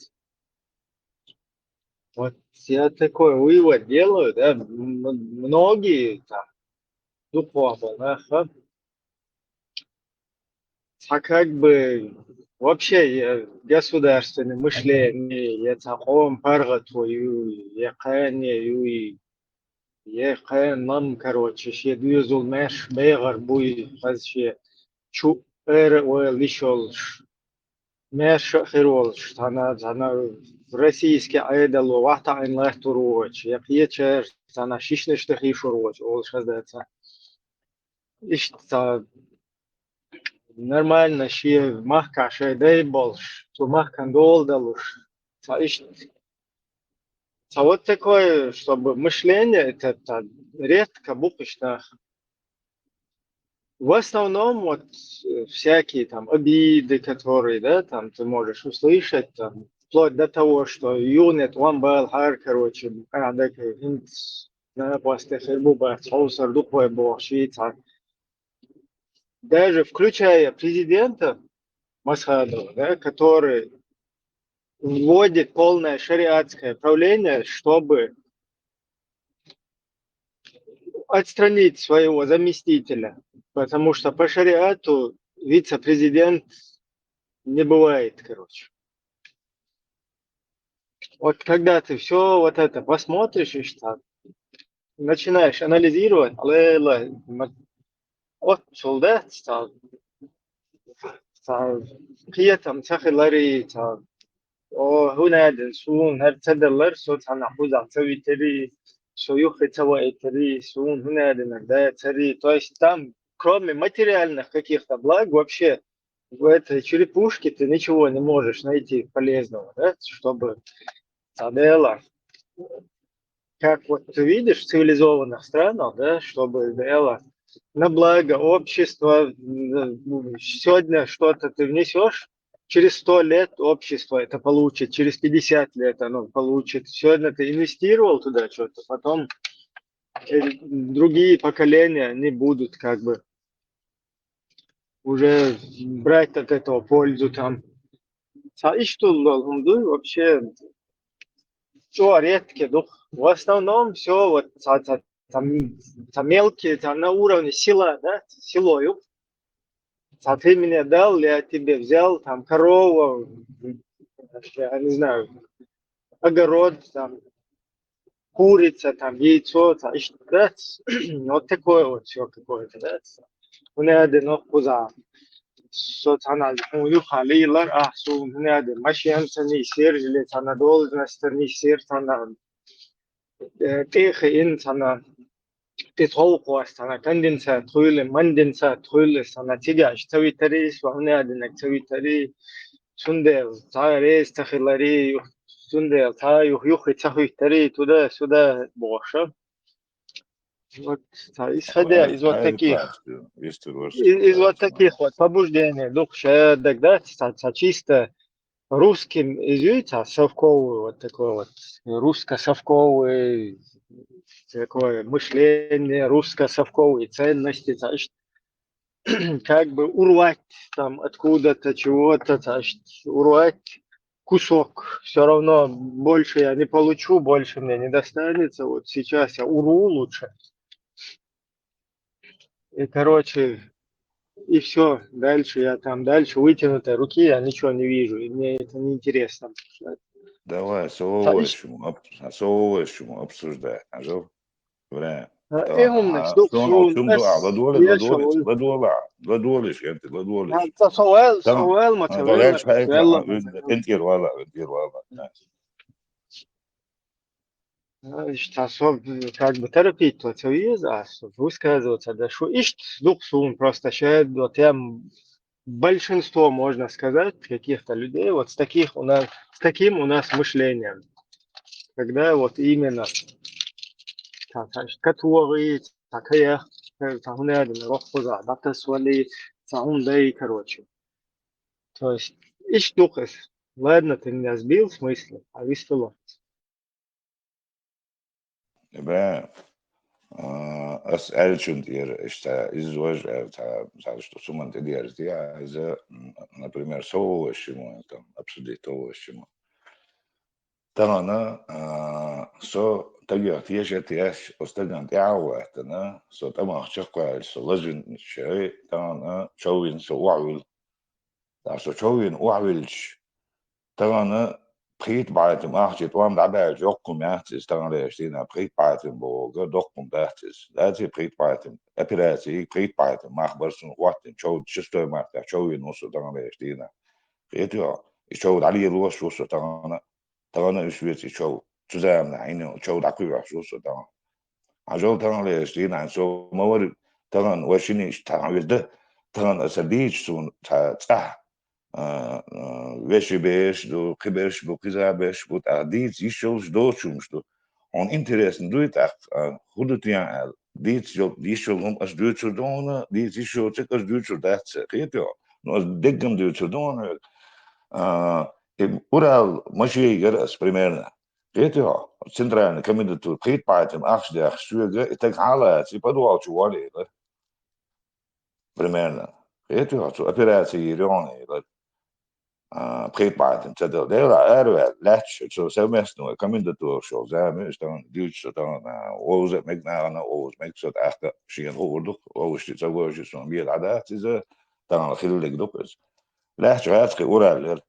Вот я такой вывод делаю, да, м-, многие там, дукха бахьана, цхьа как бы вообще я государственное мышление, я цхьа къоман паргӀато ю, я кхане ю, я кхане лам, короче, шен доьзал маьрша бегӀар буй, хаза шен чу ара ойла йиш йолуш. Маьрша а хир волуш, цхьана, цхьана российский Ӏедало вахтаӀийна латтур воцуш, я кхечара цхьана шишнаш тахийшур воцуш, олуш хаза дац. Иштта цхьа нормально шен махкахь шайн дай болуш, цу махкан дола далуш, цхьа иштта. Цхьа вот такое, чтобы мышление, это, это редко бу-кх иштта. В основном вот, э, всякие там обиды, которые, да, там ты можешь услышать, там, вплоть до того, что юнет ван бал хар, короче, а, да, хинц, да, после хер бу бац, хьовсар дукхой бохуш, шица. Даже включая президента Масхадова, да, который вводит полное шариатское правление, чтобы отстранить своего заместителя, потому что по шариату вице-президент не бывает, короче. Вот когда ты все вот это посмотришь, и что, начинаешь анализировать, лела, ма-, оццул дац, цхьа, цхьа кхетам ца хилари, цхьа, о, хӀун аьлла, суна хӀара ца далар, со цхьана кхузахь ца витари, со юххе ца ваийтари, суна хӀун аьлла, да, цари. То есть там, кроме материальных каких-то благ, вообще в этой черепушке ты ничего не можешь найти полезного, да, чтобы цхьа дела. Как вот ты видишь в цивилизованных странах, да, чтобы дела на благо общества, м, сегодня что-то ты внесешь, через сто лет общество это получит, через пятьдесят лет оно получит. Сегодня ты инвестировал туда что-то, потом, э, другие поколения, они будут как бы уже брать от этого пользу там. Цхьа иштта долу хӀума ду вообще, чӀогӀа редко ду. В основном все вот цхьа, цхьа, цхьа, цхьа мелкие, цхьа на уровне села, да, село ю. Цхьа ты мне дал, я тебе взял, там, корова, я не знаю, огород, там, курица, там, яйцо, цхьа иштта дац. Вот такое вот все какое-то, да. ХӀун аьлла, ну, кхуза. Со цхьана хӀун юха лийлар, а, со хӀун аьлла, машен ца нисер, или цхьана должность ца нисер, цхьана, э, тӀе хиъна, цхьана тӀе тховкхо, цхьана кандинца тхуьйла, мандинца тхуьйла, цхьана цигаш ца витари, со хӀун аьлла, ца витари, цундела цхьа реза ца хилари, цундела цхьа юх-, юххе ца хӀуьттари, туда-сюда бохуша. Вот, цхьа, исходя из вот таких, из, из вот таких вот побуждений, дух шаьрдаг, да, цхьа, цхьа чисто русским, из, цхьа совковый вот такой вот, русско-совковый, такое мышление, русско-совковые ценности, цхьа, иш-, как бы урвать там откуда-то, чего-то, цхьа, иш-, урвать кусок. Все равно больше я не получу, больше мне не достанется. Вот сейчас я урву лучше. И, короче, и все. Дальше я там, дальше вытянутой руки я ничего не вижу, и мне это неинтересно. Давай, со вовшему об-, со вовшему обсуждай, хьажал. Время. А, э, умный, а, что, что, что, что, да, ладугӀалаш, я ладугӀалаш, ладугӀалаш, я ты ладугӀалаш. А, со, со вел, со вел, ма, а, со вел, валяешь, а, вел, а, вел, вентир вала, вентир вала, да. А, иштта со, как бы, торопить то ца веза, а со высказываться, да, шу иштта дукха суна просто шаьдда тема большинство, можно сказать, каких-то людей, вот с таких у нас, с таким у нас мышлением. Когда вот именно цхьа, цхьа категори, цхьа кхаех, цхьа хӀуна дина роххуза, датас вали, цхьа хӀуна дай, короче. То есть, иш дукъис. Ладно, ты меня сбил, в смысле, а вистало. Бе, а, ас аьллачун тӀера иштта иза вож, а, ца, ца, что суман тӀедерза, я, иза, м, например, со вож чему, там, обсудить то вож чему. Тахана, а, со тагех теша теш, о стаган тӀехьа ваттана, со тӀамах чакхваьлча, со лажин шей, тахана човин со охьавил. Та со човин охьавилча, тахана пхийтта бӀайтим ахчи тӀом дӀабаьлча, йоккхум яц иза, тахана леш дийна пхийтта бӀайтим бохуга, доккхум дац иза. Даци пхийтта бӀайтим, операци, пхийтта бӀайтим мах бар сун хӀоттин, чов шестой мартах човин ву со тахана леш дийна. Хетио, и чов дӀалелош ву со тахана, тахана уьш веци чов, цу замана хьийна чов дӀакхуьйхьаш ву со тахана. Хьажал тахана леш дийна, со ма вар тахана, вай шиниш тахана везда, тахана аса дийча суна ца цӀахь, а, а, веши берш ду, кхи берш бу, кхиза берш бу, тӀаккха дийца йиш йолуш доцу хӀумаш ду. Хьуна интересно дуй тӀаккха, а, хӀун ду тен аьлла, дийца йол-, йиш йолу хӀума ас дуьйцур ду хьуна, дийца йиш йолу цига ас дуьйцур дац ца, хетио? Ну, ас деггам дуьйцур ду хьуна. А, и Урал машен яра ас примерно. Хетио? Центральный комендатура пхийтта бӀайтим ахча дехаш соьга, и таг хьалаца, и подвал чу волийла. Примерно. Хетио, цу операци йийр йогӀун йийла. А, пхийтта бӀайтим ца дала. Дела, араваьлла, лаьтташ, цу совместно комендатура шо зама, иштта дуьйцу со тахана, вовза мег нахана, вовза мег со тӀаккха, шена хуур ду, вовши ца вожи, суна бе дӀадац иза, тахана хиллиг ду иза. Лаьтташ гӀаьцкхи Урал яра.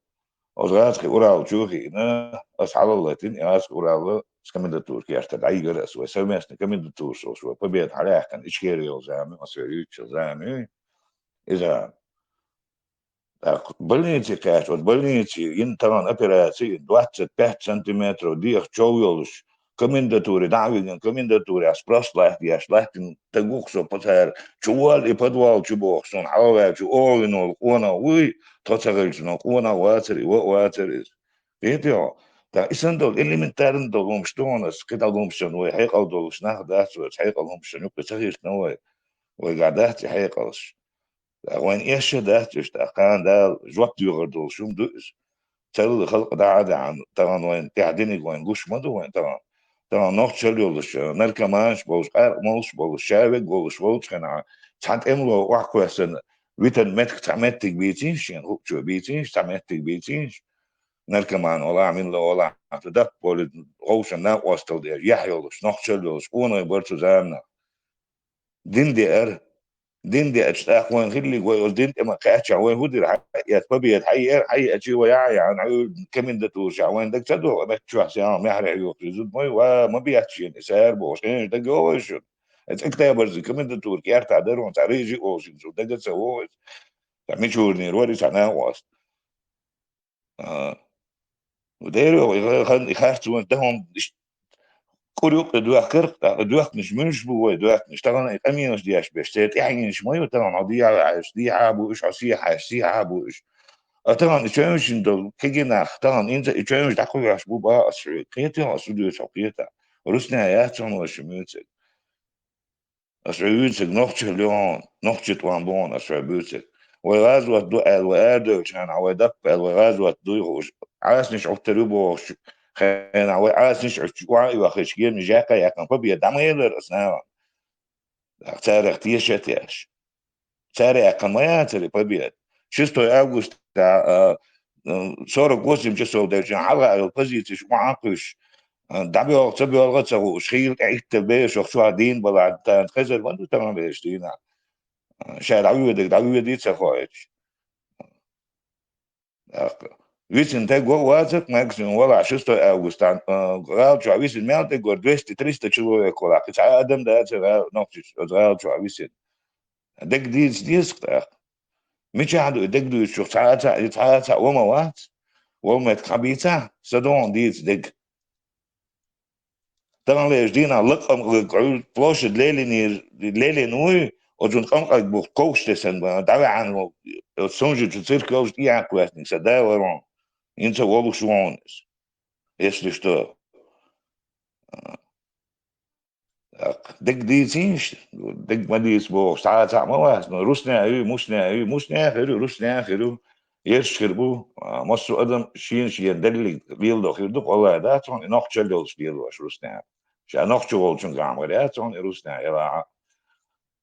Оцу гӀаьцкхи Урал чу хиъна, ас хьалаллайтина, и гӀаьцкхи Урал комендатура керта дӀайигара ас, вай совместно комендатура шо, вай Победа хьалаьхкина, Ичкери йолу зама, ас вай юьйцучу зама, иза. ТӀаккха больнице кхаьчча, оцу больнице йина тахана операци, двадцать пять сантиметров дегӀ чов йолуш, комендатуре дӀа а вигина, комендатурехь спрос латтош, латтина таг ву-кх со, цара чу волла и подвал чу боху, суна хьалаваьлча, оха вина волу къонах вуй, тхо ца хилча, но къонах вацара и, вон вацара иза. Хетий хьо? ТӀаккха и санна долу элементарно долу хӀумаш ду хьуна ас, кхидӀа хӀумаш санна, вай хьекъал долуш нах дац вай, хьекъал хӀумаш санна юккъе ца хӀиттина вай. Вайгахь дац и хьекъалш. ТӀаккха вайна эшша дац уьш, тӀаккха кхана Дала жоп доьхур долуш хӀума ду иза. Царал халкъ дӀа а даьхьна, тахана вайна тӀехь диниг вайна гуш ма ду вайна тахана. Тахана нохчалла йолуш, наркоманаш болуш, къаьркъа молуш болуш, шаверг волуш волчу хенахь, цхьа тӀемало охьакхоьссина, витан меттиг цхьа меттиг бийцийша шена, хӀуъчо бийцийша, цхьа меттиг бийцийша. Наркоман олахь, милла олахь, цу даппа волу гӀовшан накъостал деш, яхь йолуш, нохчалла йолуш, къонах бара цу заманахь. Дин деара. Дин деача тӀаккха вайн хиллиг вай оцу дин тӀе ма кхаьччахь, вай хӀун дира, хьаэца победа, хьаеара, хьаеачий вай яхьа яхьана, хьуьйра комендатурашахь вайн дага ца догӀу, меттачохь сяхьа маьхьарий юхкуш зуда ма ю, ва, ма бетта шена, и сара бохуш, хенаш дага йогӀу шуна. Эца октябрьза комендатура кертахь дара хьуна, цхьа режим олу шуна, цу дага ца вогӀу иза. Цхьа Мичурнера вара и цхьа накъост. А, Дера йогӀу, и хан, и харц вайн тахана иш-, кӀур юккъе доьхкарх, а, доьхкнаш муьлш бу вай доьхкнаш? Тахана и къамелаш деш берш, церан тӀаьхьенаш ма ю тахана, хьо дехьа хьаьжча, дехьа а бу уьш, хьо сехьа хьаьжча, сехьа а бу уьш. А тахана и чевнаш йина долу кегий нах, тахана хӀинца и чевнаш дӀакхуьйхьаш бу бах ас хьоьга. Кхетий хьо, ас хӀун дуьйцу хьо кхета? Руснехь яц хьуна вай ши муьйцаг. Ас вай вуьйцург нохчалла ю хьуна, нохчи тӀом бу хьуна ас вай буьйцург. Вай гӀазот ду аьлла, вай арадевлчу хенахь, вай даппа аьлла, вай гӀазот дуй хууш, Ӏасанаш Ӏуттар ю бохуш, хенахь вай Ӏасанаш Ӏуттуш, охьа а йохуьйтуш, генаш жакъа яьккхина, победа дӀа ма елара ас нахана. Царах теша а теш. Цара яьккхина ма яцара и победа. Шестой августа, а, а, сорок восемь часов делча, хьалха йолу позицеш охьа а кхуьйсуш, а, дӀабоьлху, ца боьлху а ца хууш, хийла тӀе иттар бераш чохь дийна балахь, тахана хезар ма ду тахана бераш дийнахь. А, ша дӀавоьдург дӀавоьдий ца хоуьйтуш. ТӀаккха висина таг ван вацара, Максим, валахь, шестой августа, а, гӀала чохь висина мел таг вара, двести-триста человек валахь, кхин цхьа адам дацара гӀала, нохчаш оцу гӀала чохь висина. Дег дийца деза-кх тӀаккха. Мичахь ду и дег дуьйцучух цхьа а ца, и цхьа а ца ван ма вац? Вала меттиг хьан бийцахь, са догӀун дийца дег. Тахана леш дийнахь лаккъам гӀуьрг Ӏуьйра площадь Ленинера, Ленин вуй, Оцун къамкъаг бух ковш тесен ба, дӀаваьхьан вол, оцу сонжичу цирк йолуш тӀехьакхоьттиниг сан да вара вон. Инца волуш вон иза. Если что. Так, дерг дийцийша, дерг ма дийца бохуш, цхьа а цхьаъ ма вац, но русня ю, мусня ю, мусня хир ю, русня хир ю, ерш хир бу, а, массо а адам шена шен деллиг леладо хир ду, къола дац хьуна, и нохчалла йолуш лелош русня. Ша нохча волчун гамгар яц хьуна, и русня яла а.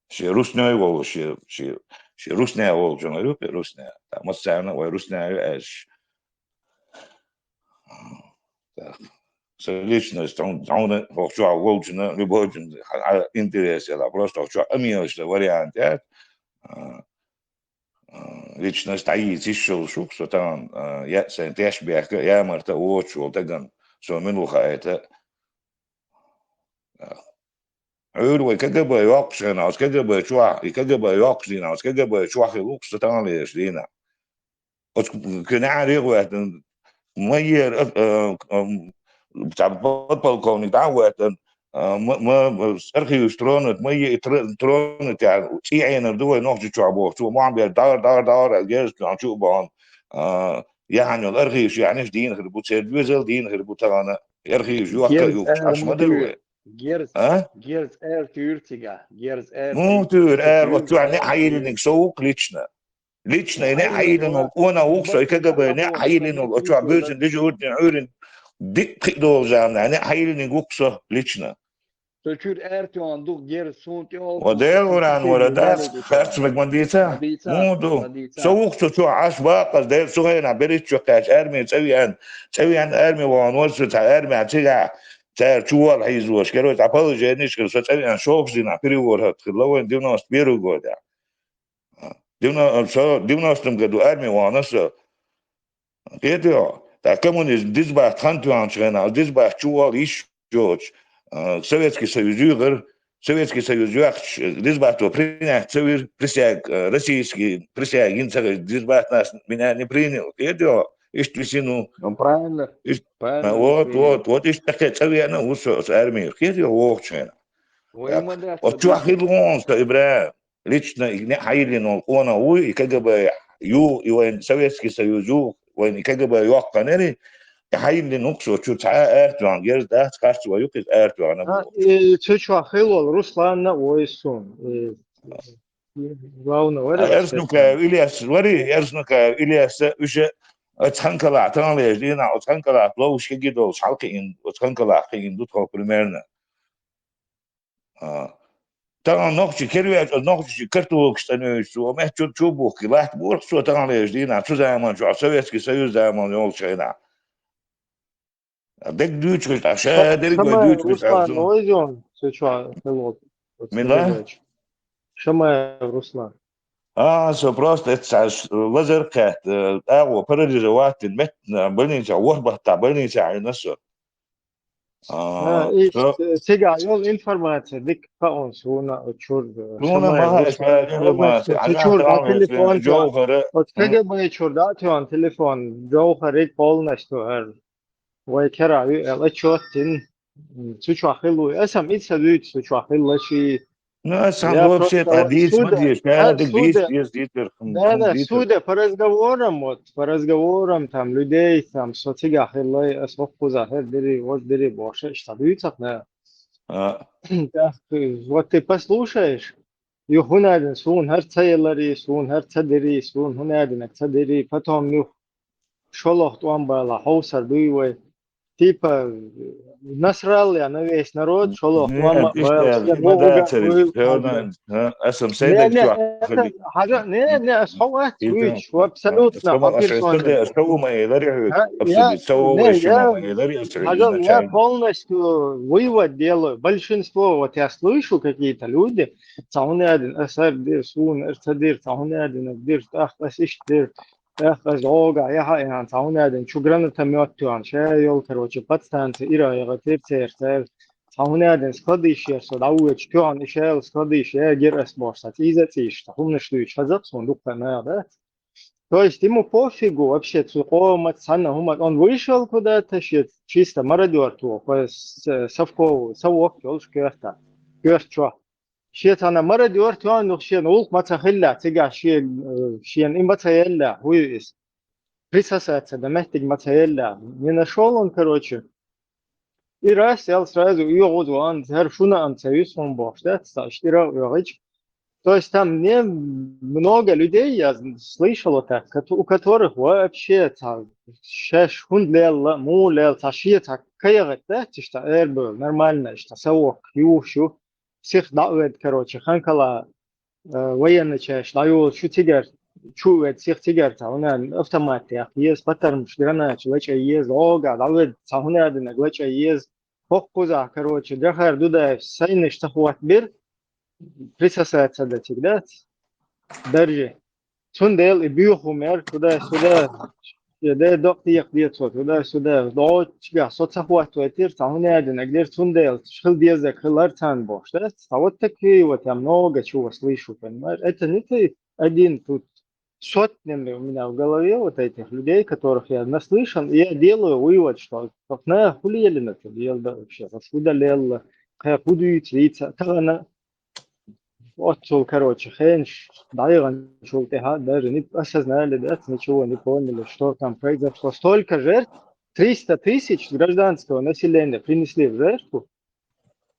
Ши русня волуш, ши, ши, ши русня волчун ю, и русня. Та массарна вай русня ю аьлча. Так. Со личность, хьуна, хьуна хӀокху чохь волчунна, любойчунна, а, интерес яла, просто хӀокху чохь амиошна вариант яц. А, а, личность дӀайийца йиш йолуш ву-кх со тахана, а, я сайн теш бехка, ямарта а воцуш волу дагана, со мила ву хаийта. А, Ӏуьйра вай КГБ йоккхуш хенахь, оцу КГБ чохь, и КГБ йоккхуш дийнахь, оцу КГБ чохь хилла ву-кх со тахана лелаш дийнахь. Оцу кхин неӀаре а гӀоьттина, майор, а, а, а, цхьа подполковник дӀа а гӀоьттина, а, ма, ма, ма, архиваш тронут, майор тр-, тронут, цӀий Ӏенар ду вай Нохчийчохь боху. Цо мохь бер дагӀар, дагӀар, дагӀар, герз чу а бахьана, а, яхьана йолу архиваш яхьанаш дийна хир бу, церан доьзал дийна хир бу тахана, архиваш йохка а юхкуш, Ӏаш ма дара вай. Герз, а? Герз эр туьйра цигахь. Герз эр муха туьйра, эр, оцу чохь неӀ хьайиллиниг со ву-кх лично. Лично и неӀ хьайиллина волу къонах ву-кх со, и КГБ неӀ хьайиллина волу, оцу чохь буьйсанна дежурный Ӏуьйрина диъ-пхиъ долу заманахь неӀ хьайиллиниг ву-кх со лично. Со чуьра эр тоьхна ду-кх герз, суна тӀе олу. Ва Дела уран вара дац, харцмаг ма дийца? Ма дийца, муха ду? Ма дийца. Со ву-кх цу чохь Ӏаш баккъаза, Дела цу хенахь берриг чу кхаьчча арми цӀа веана, цӀа веана арми вахана вара со цхьа армехь цигахь. Цара чувала хьийзош, короче, цхьа положенеш хилла, со цӀа веана шовзткъа дийнахь переворот хилла вайн девяносто первый годехь. Девяно-, со девяностом году арми вахана со. Кхетий хьо? Ткъа коммунизм дизбахта хан тоьхначу хенахь, дизбахта чувала йиш йоцуш, а, Советский Союз юьйхира, Советский Союз йоьхча, дизбахто принять ца вира, присяга, а, российский присяга йина ца хилча, дизбахта нас меня не принял. Кхетий хьо? Иштта висина ву. Ну, правильно. Иш-, правильно, а, вот, вот, вот, иштта кхе цӀа веана ву со, со армера. Кхетий хьо вохучу хенахь? Вай ма дац, оцу чохь хилла вон со, ИбрахӀим. Лично и неӀ хьайиллина волу къонах вуй, и КГБ ю, и вайн Советский Союз ю, вайн и КГБ йоккханери, и хьайиллина ву-кх со чу цхьа а аьртоьхна герз дац, харц вай ю-кх иза аьртоьхна. А, и цу чохь хилла волу Русланна а вой суна. И главный вара. А Эрснукаев Ильяс вари, Эрснукаев Ильяс а уьш а оцу Ханкалахь тахана лежа дийнахь, оцу Ханкалахь ловш хиги долуш хьалкхиъна, оцу Ханкалахь кхиъна ду тхо примерно. А, тахана нохчий кервечу, оцу нохчий картолгаш цӀанвоьжучу, оцу меттачу чу бухкий латта боху-кх цо тахана лежа дийнахь, цу заманчохь, Советский Союз заман йолчу хенахь. Дерг дуьйцуш, ткъа ша дерг вай дуьйцуш, Руслан, вай зон, цу чохь хилла. Мила? Шамаев Руслан. А, со просто это цхьа лазар кхетта, э, агӀо парализовать дина, метта, больницахь, ворхӀ баттахь больницахь Ӏийна со. А, а, и цигахь йолу информация дика хаьа суна, чуьра, суна ма хаьа, информация, цу чуьра телефон, Джовхара, оцу КГБ чуьра дӀа а тоьхна телефон, Джовхариг полностью аьлла. Вай кара ю аьлла, отчет дина. Цу чохь хилла ву. Аса-м и ца дуьйцу, цу чохь хилла ши. Ну, аса-м вообще просто дийца ма деза, ша дерг дийца деза, дийцар хӀума. Да, да, суде по разговорам, вот, по разговорам, там, людей, там, со цигахь хилла, аса хӀокхузахь хӀара дери, важа дери бохуш, иштта дуьйцахь, да. А. Да, вот ты послушаешь, юха хӀун аьлла, суна хӀара ца елари, суна хӀара ца дери, суна хӀун аьлла ца дери, потом юха шолгӀа тӀом бала хьовсар дуй вай. Типа, насрал я на весь народ, шолгӀа тӀом а бала. Аса-м сайдег чохь хили. Хьажа, не, не, аса хьо вац вуьйцуш, абсолютно, абсолютно. Аса хьо ма элари хьоьга, абсолютно, аса хьо ма элари аса хьоьга изначально. Я полностью вывод делаю. Большинство, вот я слышу, какие-то люди, цхьа хӀун аьлла, аса хӀара дира, суна хӀара ца дира, цхьа хӀун аьлла, дира, тӀаккха аса иштта дира. Эх, аса гӀогахь яхьа а яхьана, цхьа хӀун аьлла, чу гранатомёт тоьхна, ша йолу, короче, подстанция Ира яха тера церца аьлла. Цхьа хӀун аьлла, склад йиш яра со дӀавоьдуш, тоьхна и шайла склад йиш яра аса бохуш, цхьа цӀийза а цӀийш, цхьа хӀуманаш дуьйцуш хаза а суна дуккха а наха, да? То есть ему пофигу вообще цу къомаца, цхьанна хӀуманна, он вышел куда-то, шен чисто мародёр тоху, с-, совковый, совок йолуш коьрта, коьрта чохь. Шен цхьана мародёр тоьхна, шен гӀуллакх ма ца хилла, цигахь шен, э, шен и ма ца елла, хӀу ю иза. Присосаться дан меттиг ма ца елла. Не нашёл он, короче. И раз, аьлла, сразу оьгӀуз ван, хӀара шуна ам ца висун бохуш, да, цхьа штира оьгӀича. То есть там не много людей, я слышал вот так, кото-, у которых вообще цхьа шаьш хӀунда лелла, муха лелла, цхьа шен цхьа кхайгӀат дац, иштта эрбевлла, нормально, иштта совок юхуш ю, сиха дӀа а ведда, короче, ханкала, э, военный часть дӀайолуш ю цигара, чу а ведда, сиха цигара цхьа хӀуна автомат яккха еза, патармаш, гранач лачкъа еза, гӀога дӀаведда, цхьа хӀуна а динарг лачкъа еза. ХӀокхузахь, короче, Джохар Дудаев сайнаш ца хӀоттабира, присосаться дан цига дац, дарже. Цундела и буьйху мер, туда-сюда, я де докъ текха децо, туда-сюда, догӀучигахь со ца хӀоттавайтира, цхьа хӀуна а динарг дира, цундела хила дезарг хилар царна бохуш, да? Цхьа вот такие вот, я много чего слышу, понимаешь? Это не ты один тут, сотнями у меня в голове вот этих людей, которых я наслышан, и я делаю вывод, что вот на хули елена это дело, да, вообще, вот куда лелла, кхе куда ю ца, тагана, оццул, короче, хенаш дӀайгӀанчул тӀаьхьа даже не осознали, да, ничего не поняли, что там произошло. Столько жертв, триста тысяч гражданского населения принесли в жертву.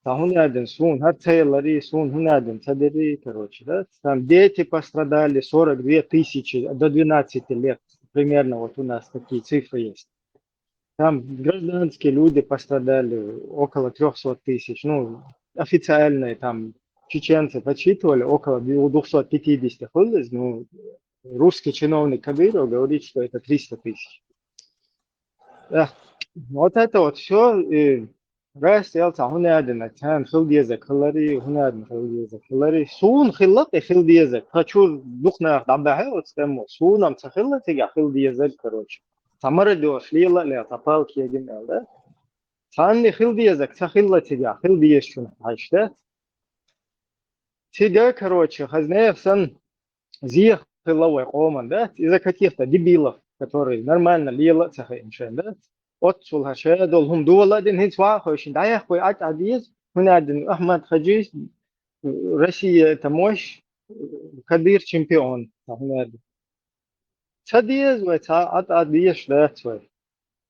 Цхьа хӀуна а дина, суна хӀара ца елларий, суна хӀуна а дина ца дерий, короче, да. Там дети пострадали, сорок две тысячи до двенадцати лет, примерно вот у нас такие цифры есть. Там гражданские люди пострадали, около трёхсот тысяч, ну, официальные там чеченцы подсчитывали, около двухсот пятидесяти хилла иза, ну, русский чиновник Кадыров говорит, что это триста тысяч. Эх, вот это вот всё, и раз, аьлла, цхьа хӀуна а дина, царна хила дезарг хиларий, хӀуна а дина хила дезарг хиларий. Суна хилла и хила дезарг. Тхан чуьра дукха нах дӀабаьхьира оцу тӀемах. Суна-м ца хилла цигахь хила дезарг, короче. Цхьа мародёраш лела а лела, цхьа палка егина аьлла, да? Цхьанна хила дезарг ца хилла цигахь, хила дезачунна хьаьжча, да? Цига, короче, хаза нехан санна, зехьа хилла вай къоман, да? Из-за каких-то дебилов, которые нормально лела а ца хиъна шайна, да? Оццул хӀара шадолу хӀума дола а дина, хӀинца ваха а хойшина, дӀаяккха вай, Ӏад Ӏад еза, хӀуна а дина Ахьмад-Хаджи, Россия это мощь, Кадыр чемпион, хӀуна а дина. Ца деза вай, цхьа Ӏад Ӏад езаш дац вай.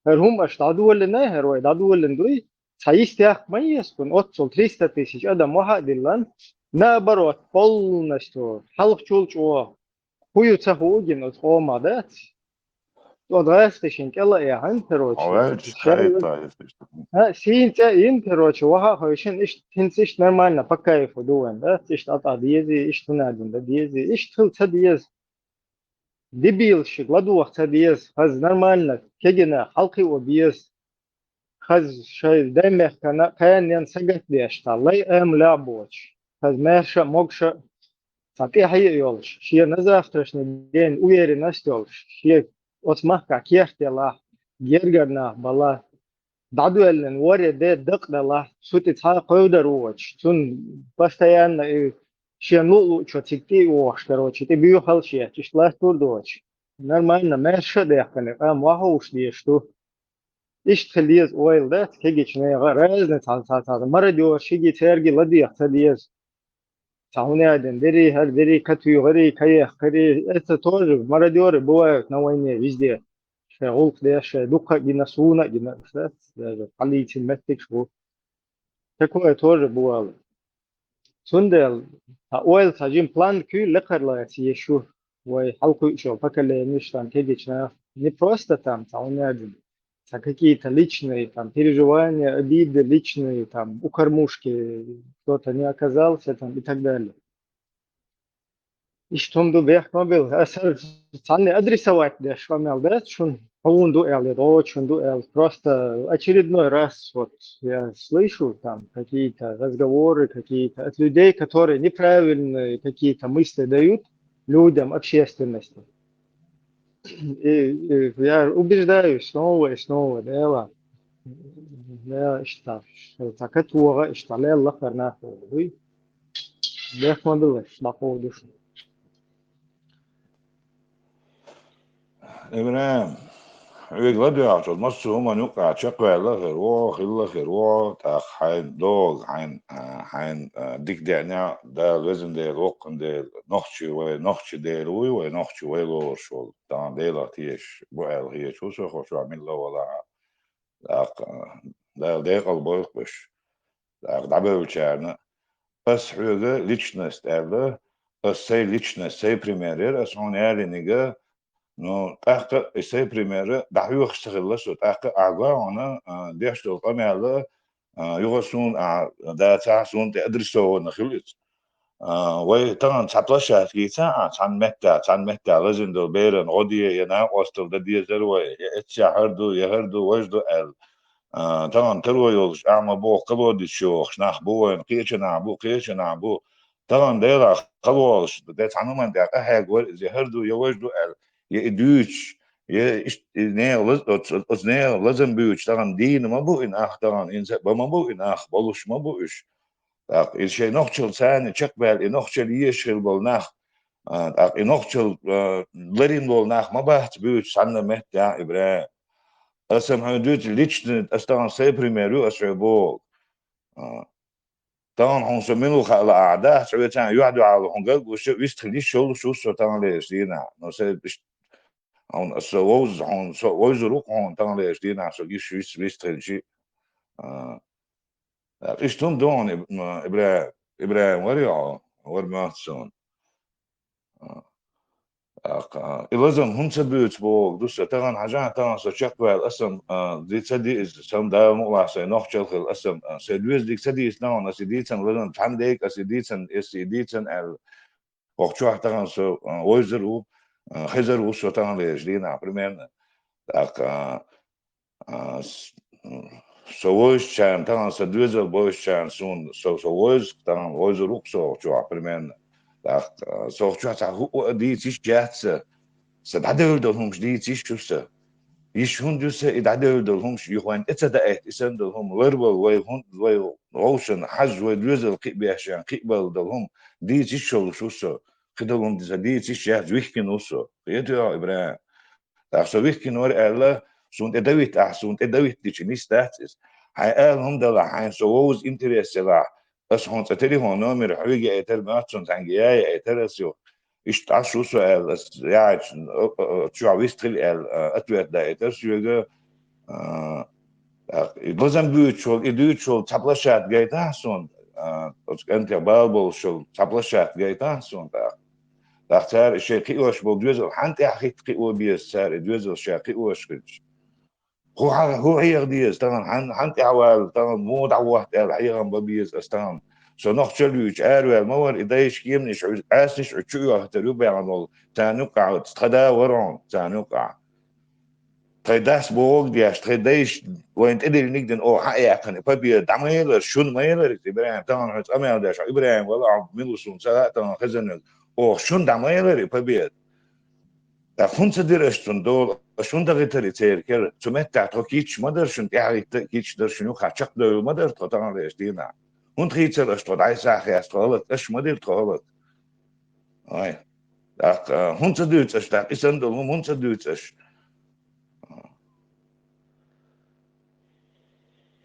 ХӀара хӀума аша дӀадолийна, хӀара вай дӀадолийна дуй, цхьа йистехь ма еза кхунна, оццул триста тысяч адам ваха а диллина, наоборот, полностью хьалхачул чӀогӀа хӀу ю ца хуу гина оцу къомах, дац? Оцу гӀазкхи шина кӀел а яхьина, короче. Хьо ваьлча шаьш хайта, если что. А, сийна цӀе а йина, короче, ваха а хойшина, иштта, хӀинца иштта нормально, по кайфу ду вайн, дац? Иштта Ӏад Ӏад езий, иштта хӀуна а дина дан дезий, иштта хила ца деза. Дебилашка ладогӀа ца деза, хаза нормально кегийнах хьалакхио беза. Хаза шайн дай-мехкана кхаьннен сагатдеш, цхьа лай амалехь боцуш, хаза маьрша а, могуша а, цхьа тӀаьхье а йолуш, шен на завтрашний день уверенность йолуш, шен оцу махкахь керт ялахь, гергара нах балахь, дӀадоьллина варе де дакъа далахь, цу тӀе цхьа а кхевдар воцуш, цунна постоянно и шен луъу-луъучо цига тӀе а вогӀуш, короче, тӀе буьйхалш а етташ, иштта латтор доцуш. Нормально, маьрша а даьккхина, къам ваховш дезаш ду. Иштта хила деза ойла, дац, кегийчу нехан, разный цхьа, цхьа, цхьа, мародёраш шиги церги ладегӀа ца деза. Цхьа хӀуна а дина, дерриг хӀара, дерриг катуьйгӀарий, каехкарий, это тоже мародёры бывают на войне везде. Шайн гӀуллакх деш, шайн дуккха а гина, суна а гина, даже хьалийцина меттигаш бу. Такое тоже бывало. Цундела, а ойла ца жим план куьйла лекхарлаца еш ю, вай хьалакхуьучу поколениеш, там, кегийчу нах, не просто там, цхьа хӀуна а дина, цхьа какие-то личные, там, переживания, обиды личные, там, у кормушки кто-то не оказался, там, и так далее. Иштта хӀума ду, бехк ма билла. Аса цхьанне адресовать деш къамел дац шуна, хьуна ду аьлла, я догӀучунна ду аьлла. Просто очередной раз вот я слышу там какие-то разговоры, какие-то от людей, которые неправильные какие-то мысли дают людям, общественности. И, и я убеждаюсь снова и снова, да, ладно. Да, иштта, иштта, цхьа катогӀа, иштта лелла хӀара нах ву. Бехк ма билла, дӀакховдуш. Ибрахим, хьоьга ладоьгӀучул массо а хӀуманна юкъахь чекхваьлла хир ву, хилла хир ву, тӀаккха хьайн догӀу, хьайн, а, хьайна, а, дика деанехь, Дала везан Дела, воккхан Дела, нохчий вай, нохчий Дела вуй вай, нохчий вай лоруш волу, тахана Делах тешаш бу аьлла хеташ ву со, хӀокху чохь милла а валахь. ТӀаккха, а, Дала декъал бойла-кх уьш. ТӀаккха дӀабевллачарна, ас хьоьга личность аьлла, ас сайн личность, сайн пример яра ас хьуна ялийнарг, ну, тӀаккха и сайн пример дӀахьоьхуш ца хилла со, тӀаккха ахьа гой хьуна, а, деш долу къамел, а, юха суна ахьа дацахь, суна тӀе адресовано хила иза. А, вай тахана цхьа площадка йийцахь, цхьана меттехь, цхьана меттехь лазийна долу беран гӀо де, я накъосталла дан дезара вай, я эццехь хӀара ду, я хӀара ду, важа ду аьлла. А, тахана таро йолуш, ахьа ма боху, кхало дисчу вахаш нах бу вайна, кхечанхьа бу, кхечанхьа бу. Тахана Делахь кхалолуш, де цхьана хӀуманна тӀехь къахьегна вара иза, я хӀара ду, я важа ду аьлла, я и дуьйцуш, я иш-, и нехан лаз-, оцу, оцу нехан лазам буьйцуш, тахана дийна ма бу и нах, тахана хӀинца а бан ма бу и нах, болуш ма бу уьш. ТӀаккха и шайн нохчалла царна чекхбаьлла, и нохчалла езаш хилла болу нах, а, тӀаккха и нохчалла, а, ларйина болу нах ма бац буьйцуш цхьанна меттехь, ИбрахӀим. Аса-м хьуна дуьйцу личный, аса тахана сайн пример ю, аса хьоьга боху. А, тахана хьуна со мила ву хаала ахьа дац, хьоьца юьхь-дуьхьал хьуна гуш, вистхила йиш йолуш ву со тахана лерачу дийнахь. Но сайн иш-, хьуна аса со вовза, хьуна со вовзар ву-кх хьуна тахана лерачу дийнахь, со йиш вис-, вистхилчи. А, иштта хӀума ду хьуна, Иб-, м, ИбрахӀим, ИбрахӀим вара йо, вара моьтту суна. А, тӀаккха, и лазам хӀунда ца буьйцу бохург ду сан, тахана хьажахьа, тахана со чекхваьлла, аса-м, а, ди ца ди иза, сан Дала мукъалахь сайн нохчалла хилла, аса-м, а, сайн доьзале дика ца дийцина хьуна, аса и дийцина лазам, цхьана дайга аса и дийцина, аса и дийцина аьлла. ХӀокху чохь тахана со, а, вовзар ву, а, хезар ву со тахана лерачу дийнахь, примерно. ТӀаккха, а, а, с-, м, со вовзачарна, тахана сан доьзал бовзачарна, суна, со, со вовза, тахана вовзар ву-кх со хӀокху чохь, примерно. ТӀаккха, а, со хӀокху чохь цхьа хӀуъа а дийца йиш яц сан, сан дӀадевлла долу хӀумаш дийца йиш ю сан. Йиш хӀунда ю сан и дӀадевлла долу хӀумаш, юха вайна тӀе ца даийта, и санна долу хӀума, ларвала вай хӀунда, вай вовшашна хьажа, вай доьзал кхиабеш, кхиабалла долу хӀума дийца йиш йолуш ву со. Кхидолу хӀума сан дийца йиш яц, вихкина ву со. Кхетий хьо, ИбрахӀим? ТӀаккха со вихкина вара аьлла, суна тӀе давитта ахь, суна тӀе давитта дича нис дац иза. Хьайн ала хӀума далахь, хьайна со вовза интерес елахь, аса хьуна цкъа телефон номер хьоьга яийтар, моьтту суна, цхьаьнгге яийтар аса юха. Иштта Ӏаш ву со аьлла, аса яхьача, а, а, а, чохь вистхила аьлла, а, ответ даийтар соьга. А, тӀаккха и лазам буьйцуш волу, и дуьйцуш волу цхьа площадка гайтахьа суна, а, оцу кӀантех бала болуш волу цхьа площадка гайтахьа суна тӀаккха. ТӀаккха цара и шайн кхиош болу доьзал хьанна тӀаьхьахӀитта кхио беза цара и доьзал ша кхиош хилча? ХӀун хьан-, хӀун хьеха деза тахана, хьан-, хьанна тӀаьхьавала тахана, муха дӀахӀотта аьлла хьехам бан беза аса тахана? Со нохчалла вуьйцуш араваьлла ма вара, и дайша кеманаш, Ӏуьйсу, Ӏаьснаш Ӏуьйсу чу оьхуьйтура ю баьхна волу, царна юккъахь тхан да вара хьуна, царна юккъахь. Тхайн дас бохург деш, тхайн дайша вайна тӀедиллинарг дина, оха хьан а яьккхина, и победа дӀа ма елара, шуна ма елара иза, ИбрахӀим, тахана хьоьца къамел деш, ИбрахӀим вала ахьа мила ву суна ца хаьа, тахана хезарниг, оха шуна дӀа ма елара и победа. ТӀаккха хӀунда ца дира аша цунна дола, аша хӀунда дахийтара и церан кара? Цу меттехь тхо кийча ма дара шуна, тӀаьхьахӀитта а кийча дара шуна, юххехь чекхдевлла ма дара тхо тахана лерачу дийнахь. ХӀунда хийцара аша тхо дӀасахьа хеста тхо хӀаллак, аша ма дира тхо хӀаллак? Ай. ТӀаккха, а, хӀунда ца дуьйцу аша, тӀаккха и санна долу хӀума хӀунда ца дуьйцу аша?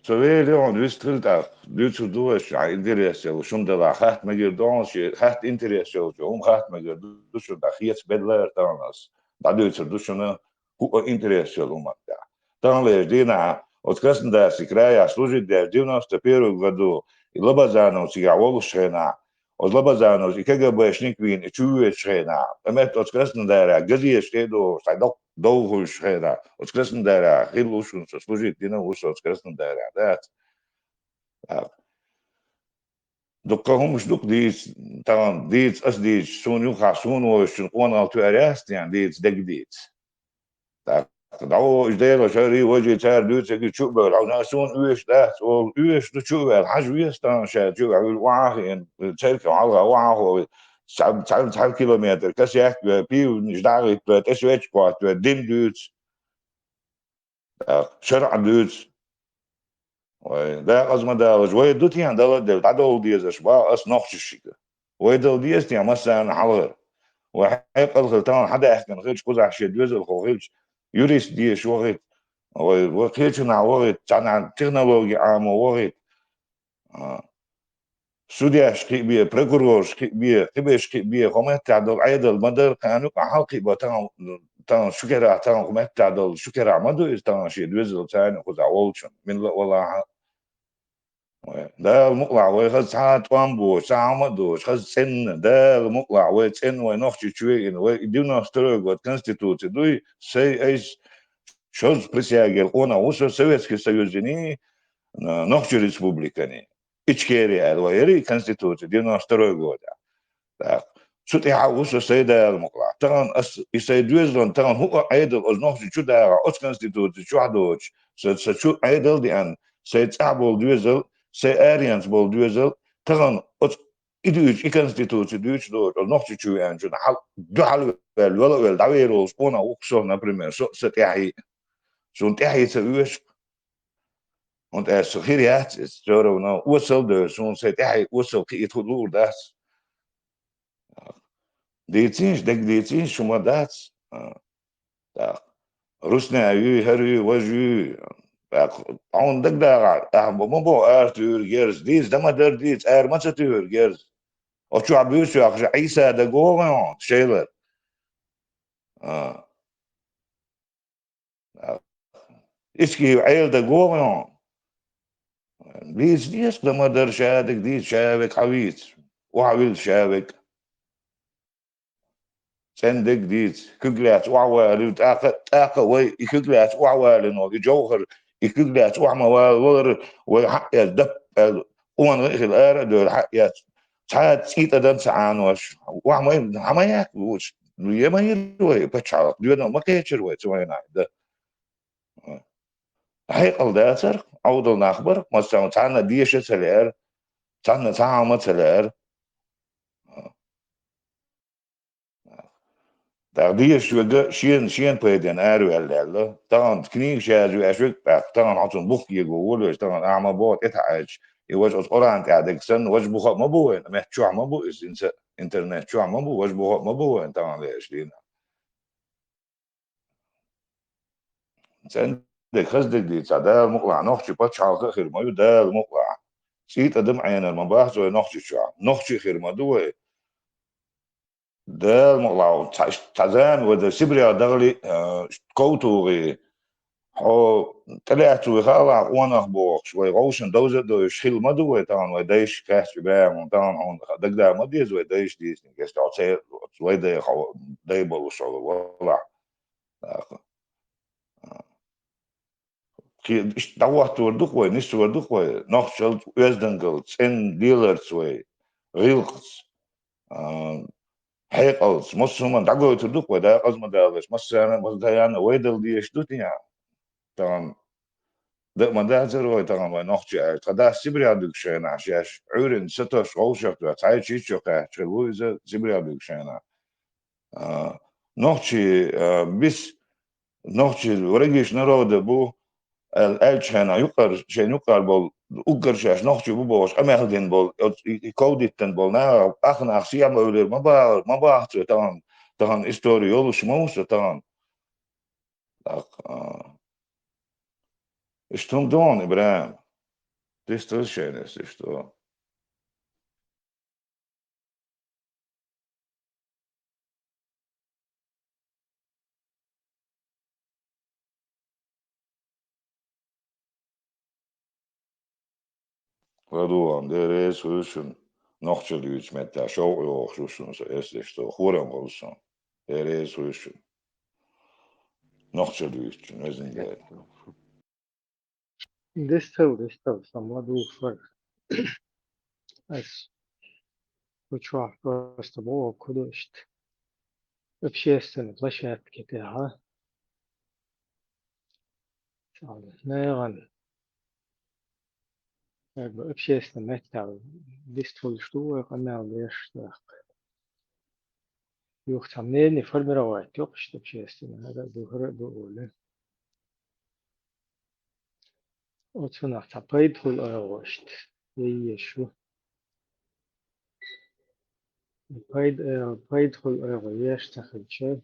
Со вели хьуна вистхила тӀаккха, дуьйцур ду аша, хьан интерес йолуш хӀума далахь, хатта мегар ду хьуна шен, хатта интерес йолчу хӀума хатта мегар ду шуна, тӀаккха хеца бедлара тахана ас. ДӀадуьйцур ду шуна хӀуъа интерес йолу хӀуманна тӀехь. Тахана лерачу дийнахь оцу Краснодарский крае служить деш девяносто первом году и Лобазанов цигахь волуш хенахь, оцу Лобазановс и КГБшник вийна, и чу воьдуш хенахь, тӀе метта оцу Краснодарехь газеташ тӀе а дохуш, цхьа доккха дов хуьлуш хенахь, оцу Краснодарехь хилла ву шуна со, служить дина ву со оцу Краснодарехь, дац? ТӀаккха. Дуккха хӀумаш ду-кх дийца, тахана дийца, ас дийца, суна юххехь суна вовшашна къонахалла тоьар яц те, дийца, дерг дийца. ТӀаккха дӀо, уьш Делан шарий, важий, цара дуьйцург чу а бевлла, хьо суна оьшуш дац олу, оьшуш ду чу а ваьлла, хьажа веза тахана ша чу а ваьлла, охьа а хиъна, церкав хьалха охьа а ховлуш, цхьа, цхьа, цхьа километр косяк а ваьлла, пивнаш дӀа а гӀиттаваьлла, тӀе свечка хӀоттаваьлла, дин дуьйцу. ТӀаккха шарӀ дуьйцу. Вай, декъаза ма далаш, вай ду те дала а делла, дӀадовла дезаш, бах ас нохчашка. Вай дала деза те массарна хьалхара? Вай хьекъал хила тахана хьадаьхкина хилча, кхузахь шен доьзалхо хилча, юрист деша вахийта, вай, вай кхечанхьа вахийта, цхьанхьа технологи Ӏамо вахийта. А. Судьяш кхиъ бе, прокурорш кхиъ бе, кхиберш кхиъ бе, хӀо меттехь долу Ӏедал ма дара, кхана юкъа хьалкхиъ бо тахана, тахана шу керахь, тахана хӀо меттехь долу шу керахь ма ду иза, тахана шен доьзал царна кхузахь волчун, милла а валахьа. Вай, Дала мукъалахь, вай хаза цхьа а тӀом боцуш, цхьа а хӀума а доцуш, хаза цӀенна, Дала мукъалахь, вай цӀенна, вай Нохчийчу веана, вай девяносто второй год Конституци дуй, сай айс шозза присягера къонах ву со Советский Союзиний, Нохчийн Республиканий. Ичкери аьлла вай яри Конституци девяносто второй года. Так. Цу тӀехь а ву со сай Дала мукъалахь. Тахана ас и сай доьзалан, тахана хӀуъа Ӏедал оцу Нохчийчу дагӀахь, оцу Конституци чохь доцуш, сан, сан чу Ӏедал а деана, сай цӀахь болу доьзал, сай аренца болу доьзал, тахана оцу и дуьйцу, и Конституци дуьйцуш доцу, оцу Нохчийчу веанчунна хьал, дуьхьал ваьлла, вала а ваьлла, дӀавер волуш къонах ву-кх со, например, со а сан тӀаьхье, суна тӀаьхье ца оьшу. ХӀунда аьлча со хир яц иза, всё равно, осал а девлла, суна сайн тӀаьхье осал кхиийта хӀума луур дац. Дийцийша, дерг дийцийша, шу ма дац. А, так. Русна юй, хӀара юй, важа юй. Так, хьуна дагадагӀахь, ахьа ма боху ара туьйхира герз, дийца дан ма дара дийца, ара ма ца туьйхира герз. Оцу чохь буьйса йоккхуш Ӏийса дагадогӀий хьуна, шайлар? А. Иштта Ӏела дагадогӀий хьуна? Дийца деза, дан ма дара, ша дерг дийца, ша верг хьан вийца? Охьавилла ша верг. ЦӀена дерг дийца, куьг лаьцна охьавалийла, тӀаккха, тӀаккха вай и куьг лаьцна охьавалийна, и Джовхар, и куьг лаьцна охьа ма валара, вай хьаъ эцна дап аьлла, къонах а хилла ара а девлла хьаъ эцна. Цхьа а цӀий тӀадам ца Ӏанош, охьа ма, хьан ма яц вуьш, я ма йира вай пачхьалкх, доьналла ма кхечира вай цу вайнахь дан. Хьекъал дацара, Ӏовдал нах бара, массарна цхьанна деша а ца лаьара, цхьанна цхьа хӀума а ца лаьара. ТӀаккха дезаш верг шена, шена пайденна араваьлла аьлла. Тахана книгаш язъеш верг, тӀаккха тахана хьо цунна бух кего волавеш, тахана ахьа ма боху тӀетаьӀча, и важа оцу Къуръан тӀехь дерг санна, важа буха а ма бу вайна, меттан чохь ма бу иза, хӀинца интернет чохь ма бу, важа буха а ма бу вайна тахана лаьаш дийнахь. ЦӀена дерг, хаза дерг дийцахь, Дала мукъалахь, нохчийн пачхьалкх а хир ма ю, Дала мукъалахь. ЦӀий тӀадам Ӏенар ма бац вай Нохчийчохь, нохчий хир ма ду вай. Дала мукъалахь, цхьа, цхьа зама вай дан Сибрех дахале а, ков тухий, хьо тӀелаьцна вуй хаалахь къонах бохуш, вай вовшашна довза а довзуш хилла ма ду вай тахана, вай дайша кхаьчча баьхьа, тахана хьуна дагадогӀа ма деза вай дайша дийцинарг, если хьо церан, вай дай хьо дай болуш хьо валахь. ТӀаккха. Кхе-, иштта дӀахӀоттор ду-кх вай, нисдор ду-кх вай, нохчалц, оьздангалц, цӀена леларца вай, гӀиллакхца, а, хьекъалца, массо а хӀуманна дӀагойтур ду-кх вай, дакъаза ма далалаш, массарна а, массарна а вай дала дезаш ду-кх тӀехь. Тахана даа ма дацара вай тахана вай нохчий аьлча. Тхан дас Сибрех дуьгучу хенахь шаьш Ӏуьйранна сатосуш вовшах тоьхна, цхьаьрчу чу кхаьчча хилла ву иза Сибрех дуьгучу хенахь. А, нохчий, а, бис, нохчий врагиш народа бу, аьл-, аьллачу хенахь юкъара, шайна юкъара болу, уггар шаьш нохчий бу бохуш, къамел дина болу, оцу и, и ков диттина болу наха, ах нах сехьа ма вуьлура, ма бахара, ма баха цо тахана, тахана истори йолуш ма ву со тахана. Так, а, иштта хӀума ду хьуна, ИбрахӀим. Дистал шайна иза иштта. ЛадугӀан, Дела реза хуьлда шуна, нохчалла дуьйцучу меттехь шовкъ йохуш ву шуна со, эс деш со, хорам хуьлда суна. Дела реза хуьлда шуна. Нохчалла дуьйцучун, везан Дела. Дистал, дистал, сан ма духар. Ас кху чохь просто боху кху ду иштта. Общественный площадки тӀехь. Цхьана нахана, как бы, общественный меттехь дистхуьлуш ду вай къамел деш тӀаккха. Юха цхьа мнение формировать йоккхуш общественный, хӀара а ду, хӀара а ду олий. Оцунах цхьа пайда хуьлу агӀо иштта, я езаш ву. Пайда, э, пайда хуьлу агӀо еш ца хилча,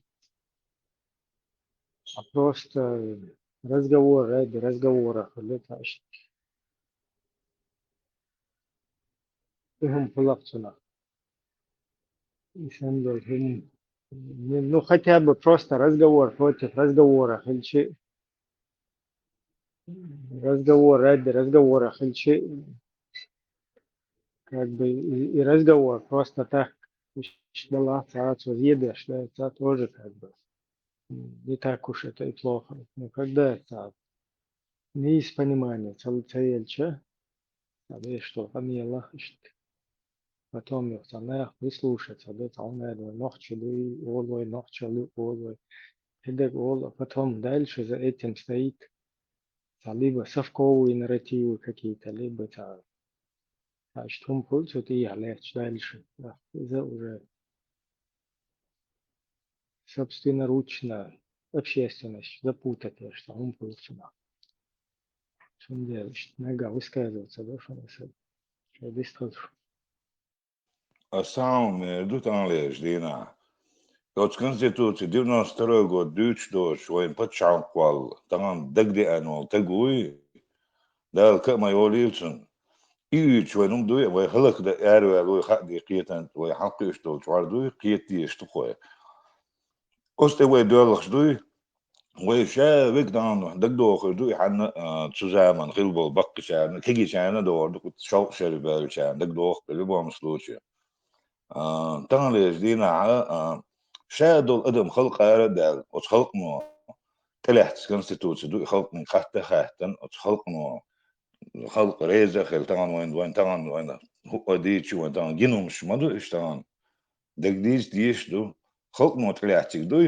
а просто разговор ради разговора хуьлу цхьа иштта. хӀума хулах цунах. И сан долу хӀума. Ну, хотя бы просто разговор против разговора хилчи, разговор ради разговора хилчи, как бы и, и разговор просто так, ишт далахь цхьа, цо зедеш, да, цхьа тоже как бы не так уж это и плохо. Но когда это нийса понимание ца, ца елча, цхьа деш долу къамелах иштта. Потом юха цхьа нах прислушаться, да, цхьа хӀума аьлла, вай нохчи дуй, олу вай, нохчалла ю, олу вай. Хидага олу, а потом дальше за этим стоит цхьа либо совковые нарративы какие-то, либо цхьа, цхьа иштта хӀума хуьлу цу тӀехьа лаьтташ дальше. Да, иза уже собственноручно общественность запутать, что он получено. Цундела иштта нагахь высказываться, да, шуна аса, шо дистхазуш. Ас сагӀа мер ду тӀанлерчу дийнахь. Оцу Конституци девяносто второй год дуьйцуш доцуш вайн пачхьалкх валла, тахана дагадеана волу таг вуй, Дала каа ма йолийла цунна. И уьйцуш вайн хӀума дуй, вай хӀаллакдан араваьлла вуй, хаа де кхетанта, вай хьалакхуьуш долу чкъор дуй, кхета дезаш ду кхой. Оцу тӀе вай доьлхуш дуй, вай ша вега тахана дагадохур ду, и хьанна, а, цу заман хилла болу баккхийчарна, кегийчарна а догӀур ду, кху шовкъ шерра бевллачарна дагадоху, любом случае. А, таханлерчу дийнахь, а, ша долу адам халкъара а даьлла, оцу халкъано тӀелаьцна Конституци ду, и халкъаниг хатта а хаттана, оцу халкъано, халкъ реза а хилла, тахана вайн, вайн, тахана вайн, хӀуъа дийча вайн, тахана гина хӀумаш ма ду уьш тахана. Дагадийца дезаш ду. Халкъано тӀелаьцнарг дуй,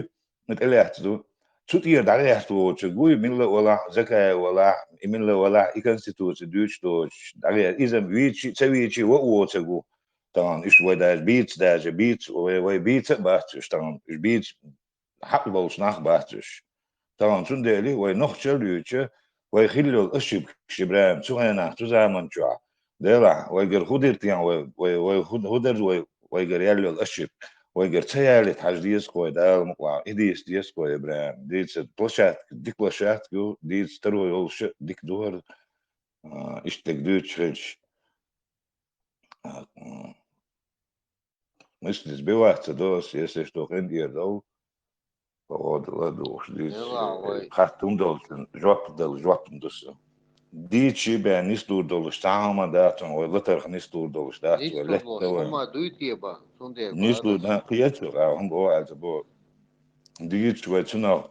и тӀелаьцна ду. Цу тӀера дӀагӀерта воцург вуй, милла а валахь, Закаев валахь, и милла а валахь, и Конституци дуьйцуш доцуш, дӀагӀерта. Иза вийча, ца вийча, ван а воцург ву. Тахана уьш вай даже бийца, даже бийца, вай, вай бийца а бац уьш тахана. Уьш бийца хьакъ болуш нах бац уьш. Тахана цундела вай нохчалла юьйцу, вай хилла йолу ошибкаш, Ибрахим, цу хенахь, цу заман чохь. Делахь, вайгара хӀун дира техьа, вай, вай, вай хӀун, хӀун дара вай, вайгара яьлла йолу ошибка? Вайгара ца ялийта хьажа деза кхой, Дала мукъалахь, и дийца деза кхой, Ибрахим. Дийца площадка, дика площадка ю, дийца таро йолуш а дика ду хӀара, а, иштта дерг дуьйцуш хилча. А, м. Мисс, диза бевац ца до ас, если что, къинтӀера дов, погода ладугӀуш дийца. Хаттам долчун жоп дала, жоп ма ду со. Дийцчий бен нислур долуш, цхьа хӀума дац, вай латарх нислур долуш дац, вай летта вай. Нислур дан кхета, а, хӀума боху аьлла бо. Дийцча вай цунах.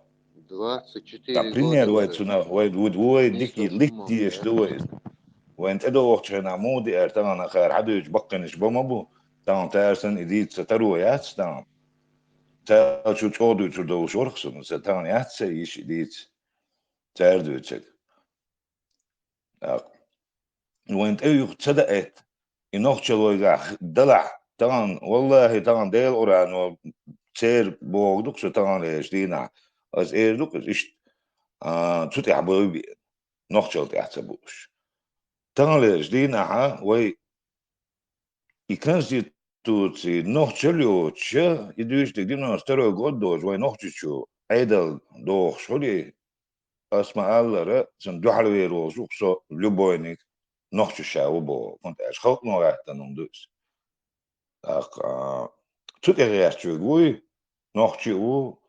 Пример вай цунах, вай, вай, вай дика литта дезаш ду вай. Вайн тӀедогӀучу хенахь муха деара тахана хара хьадуьйцу баккхинаш бан ма бу, тахана цара санна и дийца ца таро яц тахана. Цара чу чӀогӀа дуьйцур долуш варх суна, сан тахана яц сан йиш и дийца. Цара дуьйцург. ТӀаккха. Вайн тӀе юха ца даийта, и нохчалла вайгахь далахь, тахана, валлахӀи, тахана Делан Къуръано церан боху ду-кх со таханлерчу дийнахь. Ас эр ду-кх иза иштта, а, цу тӀехь бевлла бен, нохчалла тӀехь ца бууш. Таханлерчу дийнахьа вай и Конституци нохчалла йоцуша, и дуьйцург девяносто второй год доцуш, вай Нохчийчу Ӏедал дохуш хуьлий, ас ма-аллара, цунна дуьхьал вер волуш ву-кх со любойниг, нохчи ша ву боху, хӀунда аьлча халкъано гӀаьттина хӀума ду иза. ТӀаккха, а, цу тӀе гӀерташ верг вуй, нохчи а ву,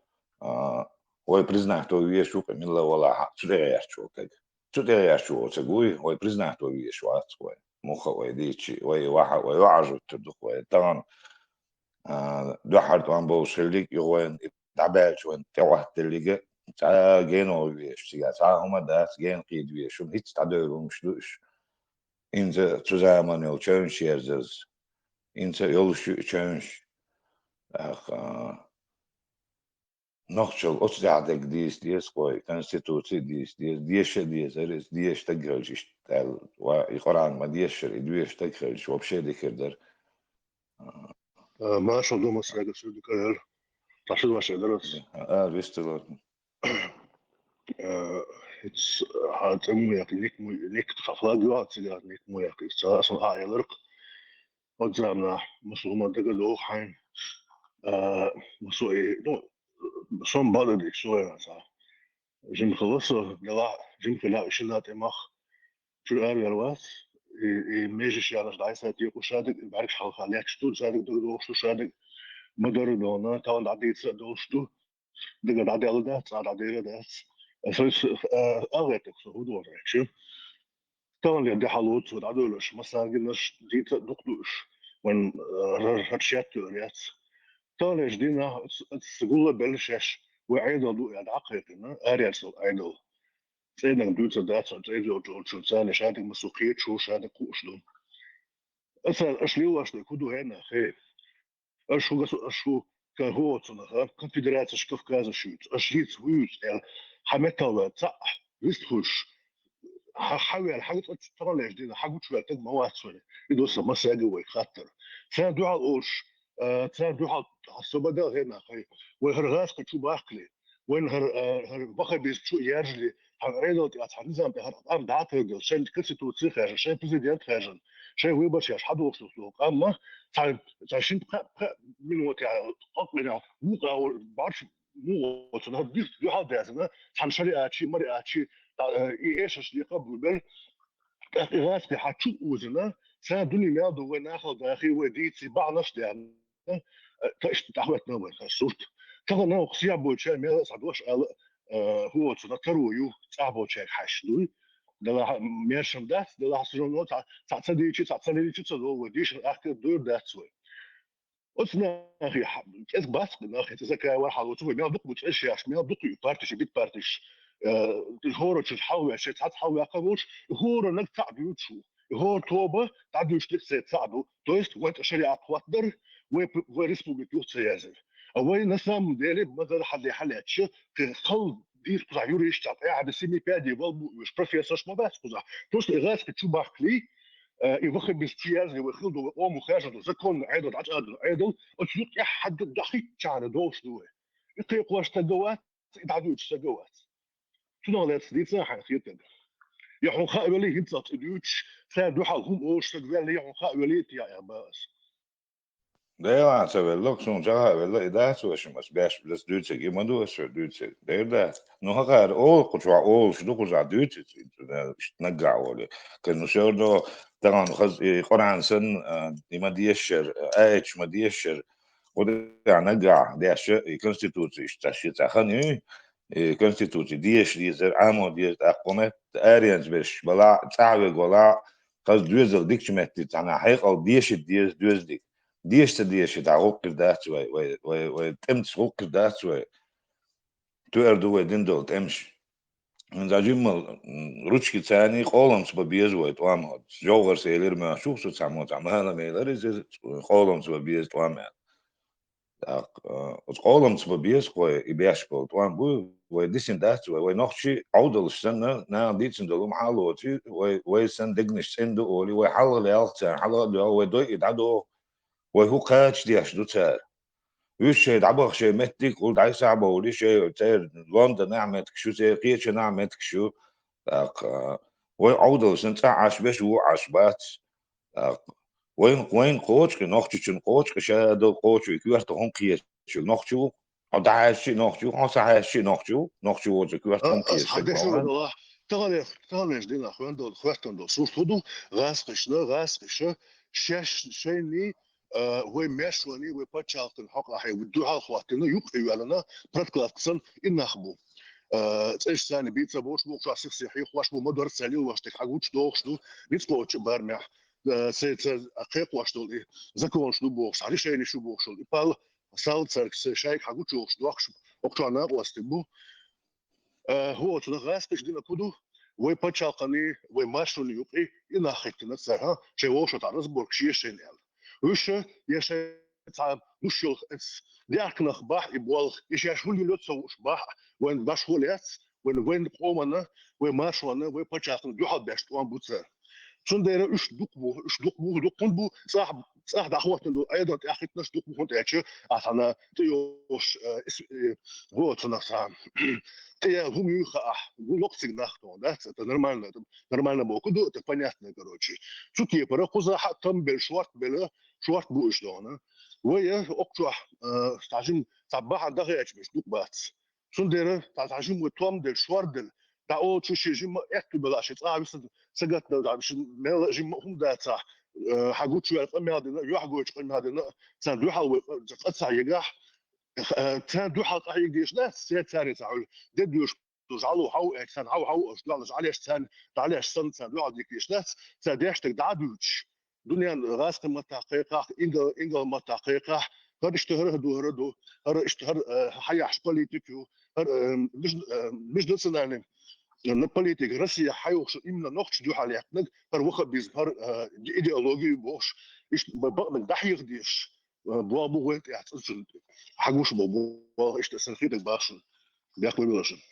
а, вай признать ван везаш ву-кх и милла а валахь, цу тӀе гӀерташ волу стаг. Цу тӀе гӀерташ воцург вуй, вай признать ван везаш вац вай. Муха вай дийцчи, вай ваха, вай ваӀа жуттур ду-кх вай. Тахана, а, дуьххьара тӀом болуш хиллиг, юха вайн дӀабаьлча вайн тӀе Ӏоттаделлиг, цхьа гена ван везаш, цигахь цхьа а хӀума дац, гена кхийда везаш, хӀума хӀинцца дӀадевлла хӀумаш ду уьш. ХӀинца цу заман йолу чевнаш ерзаза. ХӀинца йолуш ю и чевнаш. ТӀаккха, а, нохчалла оцу тӀехь дерг дийца деза кхой, Конституци дийца деза, деша а дезара, иза деша стаг хилча иштта аьлла, ва и Къуръан ма дешара, и доьшу стаг хилча вообще дика хир дара. А, маршалла ду массаьрга, суьрдуьйкар яра. Цхьа ши дош эр дара ас. А, вистхила. Э, хӀинца хьан цӀе ма яккха, ник ма, ник тхан флаг ю, цигахь ник ма яккха, иза ца лаьа сан а яларх. Оцу заманахь массо хӀума дага догӀу хьайна. Э, массо и, ну, сон бададик, со вайна цхьа. Жимхила со, делахь, жимхила, шина тӀе мах. Чуьра аравер вац, и, и меже шаьнаш дӀасатекъу шадерг, и бӀаргаш хьалха лаьтташ ду, шадерг дагадохуш ду, шадерг ма дарра дона, тахана дӀадийца а долуш ду, дага дӀадаьлла дац, цкъа дӀадийра дац. Аса, а, агӀетаг со хӀун доху аьлча. Таханлера де хьалоцу дӀадоьллуш, массаргинарш дийца а дукха ду уьш, вайн, а, ра-, ра-, шеттар яц. Таханлерчу дийнахь ас, ас гулла белла шаьш, вай Ӏедал ду аьлла дӀакхайкхина, аренаш йолу Ӏедал. ЦӀенах дуьйцур дац, цӀе йолчу, царна шадерг массо кхеташ ву, шадерг хууш ду. Аса, аша лелош дерг хӀун ду хӀенах, хей? Аша хӀу гас-, аша хӀу, ка-, хӀу оцунах, а? Конфедерацияш Кавказаш юьйцу, аша йийца хӀу юьйцу аьлла, хьан меттала цхьаъ вист хуьлуш, хьан, хьан ваьлла, хьан цӀа чу таханлерчу дийнахь, хьан гучуваьлла стаг ма вац вай. И ду сан массаьрга вай хаттар. Царна дуьхьал олуш, а, царна дуьхьал со бан дала хӀенах, хей, вай хӀара гӀазкхи чу баккхале, вайна хӀара, а, хӀара ваххабизм чу яржале, хьан Ӏедал тӀехь, хьан низам тӀехь хӀара къам дӀа а тардала, шайн конституци хаьржина, шайн президент хаьржина, шайн выбораш еш хьадохуш долу къам ма, цхьа, цхьа шина-пхи, пхи минотехь, къакъ минехь, вукъа бӀарч муха оцу нах дих дуьхьал даьзна, цхьана шариатчий, мариатчий, а, и эшаш лекха а бу бер, тӀаккха и гӀазкхи хьан чу узина, царна дуьне мел ду вай нахала дахий, вай дийций бахьанаш а даьхна, а, та иштта дӀахӀоьттина вай хӀара сурт. Тахана оха сехьа болчара мел а схьа дош ала, а, хӀу оцу нах таро ю, цӀахь болчаьрга хьаьжча дуй. Делахь а мершам дац, делахь а всё равно цхьа, цхьа ца дийчи, цхьа ца лелийчи ца догӀу вай, дийшар ахкар дойр дац вай. Оцу нахе хьа-, кӀезиг бац нахе, цӀе закай вара хьалоцу вай, мел дукха бу цӀе шаьш, мел дукха ю партиш, бит партиш, э, хӀора чуьра хьалаваьлла, шайн цхьацца хьалаваьккхина волуш, и хӀораннаг цхьаъ дуьйцуш ву. И хӀора тоба дӀадуьйцуш дерг цхьаъ ду. То есть вайн тӀе шариат хӀоттадар, вай п-, вай республика юха ца язйира. А вай на самом деле, ма-дарра хьале хьалаьттача, кхин хала дийр кхузахь юрташ цхьа тӀаьхьа семи пядей вал бу уьш, профессорш ма бац кхузахь. Просто и гӀазкхи чу бахкале, э, и ваххабизм чу язйе вай хила ду, вай къомо хаьржина ду, законно Ӏедал дӀачӀагӀдина Ӏедал, оцу юкъа тӀехь хьадда дӀахӀиттачарна догӀуш ду вай. И кхайкхош стаг а вац, и дӀадуьйцуш стаг а вац. Цунах лаьцна дийца хьайн хетарг. Я хьуна хаа велий, хӀинца цӀе дуьйцуш, царна дуьхьал хӀума олуш стаг ваьллий, я хьуна хаа велий, тӀе яа бан ас. Делахь а ца велла, суна ца хаа велла, и дац ваша, ас беш, ас дуьйцург, и ма ду ас шуьга дуьйцург. Дера дац. Ну, хӀокхара олу кху чохь олуш ду, кхузахь дуьйцу, иштта наггахь олий. Кхин, ну, шер до, тахана хаза, и Къуръан санна, а, и ма дешшара, а, аяташ ма дешшара, кху тӀехь наггахь дешша, и конституци иштта ши цхьа хан юй, и конституци деша дезара, Ӏамо деза, тӀаккха кху метта аренца берш балахь, цӀахь верг валахь, хаза доьзал дикачу метте цхьана хьекъал дешийта деза доьзалиг. Деша ца дешийта, хӀокху хир дац вай, вай, вай, вай тӀемца хӀокху хир дац вай. Тоьар ду вай дина долу тӀемаш. ХӀинца жиммал, м, ручки царний къоламца бан беза вай тӀом хӀоттуш. ЖовгӀарс элира моьттуш ву со цхьаммо цхьа, Мала элира иза, къоламца бан беза тӀом аьлла. ТӀаккха, а, оцу къоламца бан беза кхо и беш болу тӀом бу, вай дисина дац вай, вай нохчий Ӏовдалш санна, наха дийцина долу хӀума хьалоций, вай, вай санна дегнаш цӀена ду олий, вай хьалха лелха царна, хьалха а доьлху, вай дойий дӀадоху, вай хӀу кхача деш ду цара. Уьш шайн дӀабаха шайн меттиг, хӀу дӀасахьа бовлий, шайн церан Лондонехь меттигаш ю, церан кхечанахь меттигаш ю. ТӀаккха, а, вай Ӏовдалш санна цӀахь Ӏаш берш ву Ӏаш бац. ТӀаккха вайн, вайн кхочу кхин, нохчичун кхочу кхин, ша дан кхочу и коьрта хӀума кхеташ ву, нохчи ву, хьо дӀахьаьжчи нохчи ву, хьо ца хьаьжчи нохчи ву, нохчи воцу коьрта хӀума кхеташ ву. Таханлер-, таханлерчу дийнахь хӀоьттина долу, хӀоьттина долу сурт хӀун ду, гӀазкхашна, гӀазкхаша, шаьш, шайний, а, вай маьршоний, вай пачхьалкхан хьокъехь дуьхьал хӀоттийна, юкъа а йоьллина, подкладка санна, и нах бу. А, цӀеш царна бийца болуш бу, чохь сих-сих хьехош бу, ма-дарра цхьа лелош дерг хьагучу дохуш ду, ницкъ кхочу барамехь, а, цаьрца кхайкхош долу и законаш ду бохуш, решенеш ю бохуш долу и пал, сал цаьрга шайга хьагучу дохуш, окху чохь накъостий бу. Э, хӀу оцунах гӀазкхаша динарг хӀун ду? Вай пачхьалкханий, вай маьршоний юкъа и нах хӀиттина цара, хӀа, шайн вовшахтохь разборкаш еш шайна аьлла. Уьш, я шайн цхьа гуш йолу эц, дехканах бахь и болх, и шаьш хӀун лелайо ца хууш бахь, вайн башхо лаьцна, вайн, вайн къоманна, вай маьршонна, вай пачхьалкхана дуьхьал беш тӀом бу цара. Цундела уьш дукха бу, уьш дукха бу, дукха хӀунда бу, цӀахь, цӀахь дӀахӀоттина ду, Ӏедал тӀехь хӀиттинарш дукха бу, хӀунда аьлча, ахь цхьана тӀе йолуш, э, ис-, э, гӀо цунах цхьа, тӀе яьлла хӀума юй хаахь, гу локху цига нах тхуна, да? Это нормально, это нормально боху ду, это понятно, короче. Цу кепара кхузахь а там белла, шорт белла, шорт бу уьш тхуна. Вай, э, окху чохь, э, цхьа жим, цхьа бахьана даха эчмеш дукха бац. Цундела цхьа, цхьа жим вай том делла, шор делла, дӀаолчу ши жимма аьтту белахь, ши цӀа виса сагатна, ши мел жимма хӀума дацахь, э, хьан гучуяр къамел дина, юьхьгойчу къамел дина, царна дуьхьал вай къа-, къа ца егахь, э, царна дуьхьал къахьега дезаш дац, цаьрца хьуьлла де доьшу, жӀало хьо, э, царна хьо, хьо, ош дуьхьал жӀалеш царна, жӀалеш санна царна дуьхьал дика дезаш дац, цара деш дерг дӀа а дуьйцуш, дуьненан гӀазкхийн маттахь кхайкхахь, ингал-, ингалан маттахь кхайкхахь, хӀара иштта хӀара ду, хӀара ду, хӀара иштта хӀара, э, хьаяхьаш политик ю, хӀара, э, меж-, э, межнациональный, э, политик, Россия хьайохуш именно нохчий дуьхьал яьккхинарг, хӀара ваххабизм, хӀара, э, идеология ю бохуш, иштта ба-, бакънарг дӀахьеха дезаш, э, боху бу вайн тӀехь цӀа чу хьагуш боху, боху иштта сан хетарг бахаш. Бехк ма билла шуна.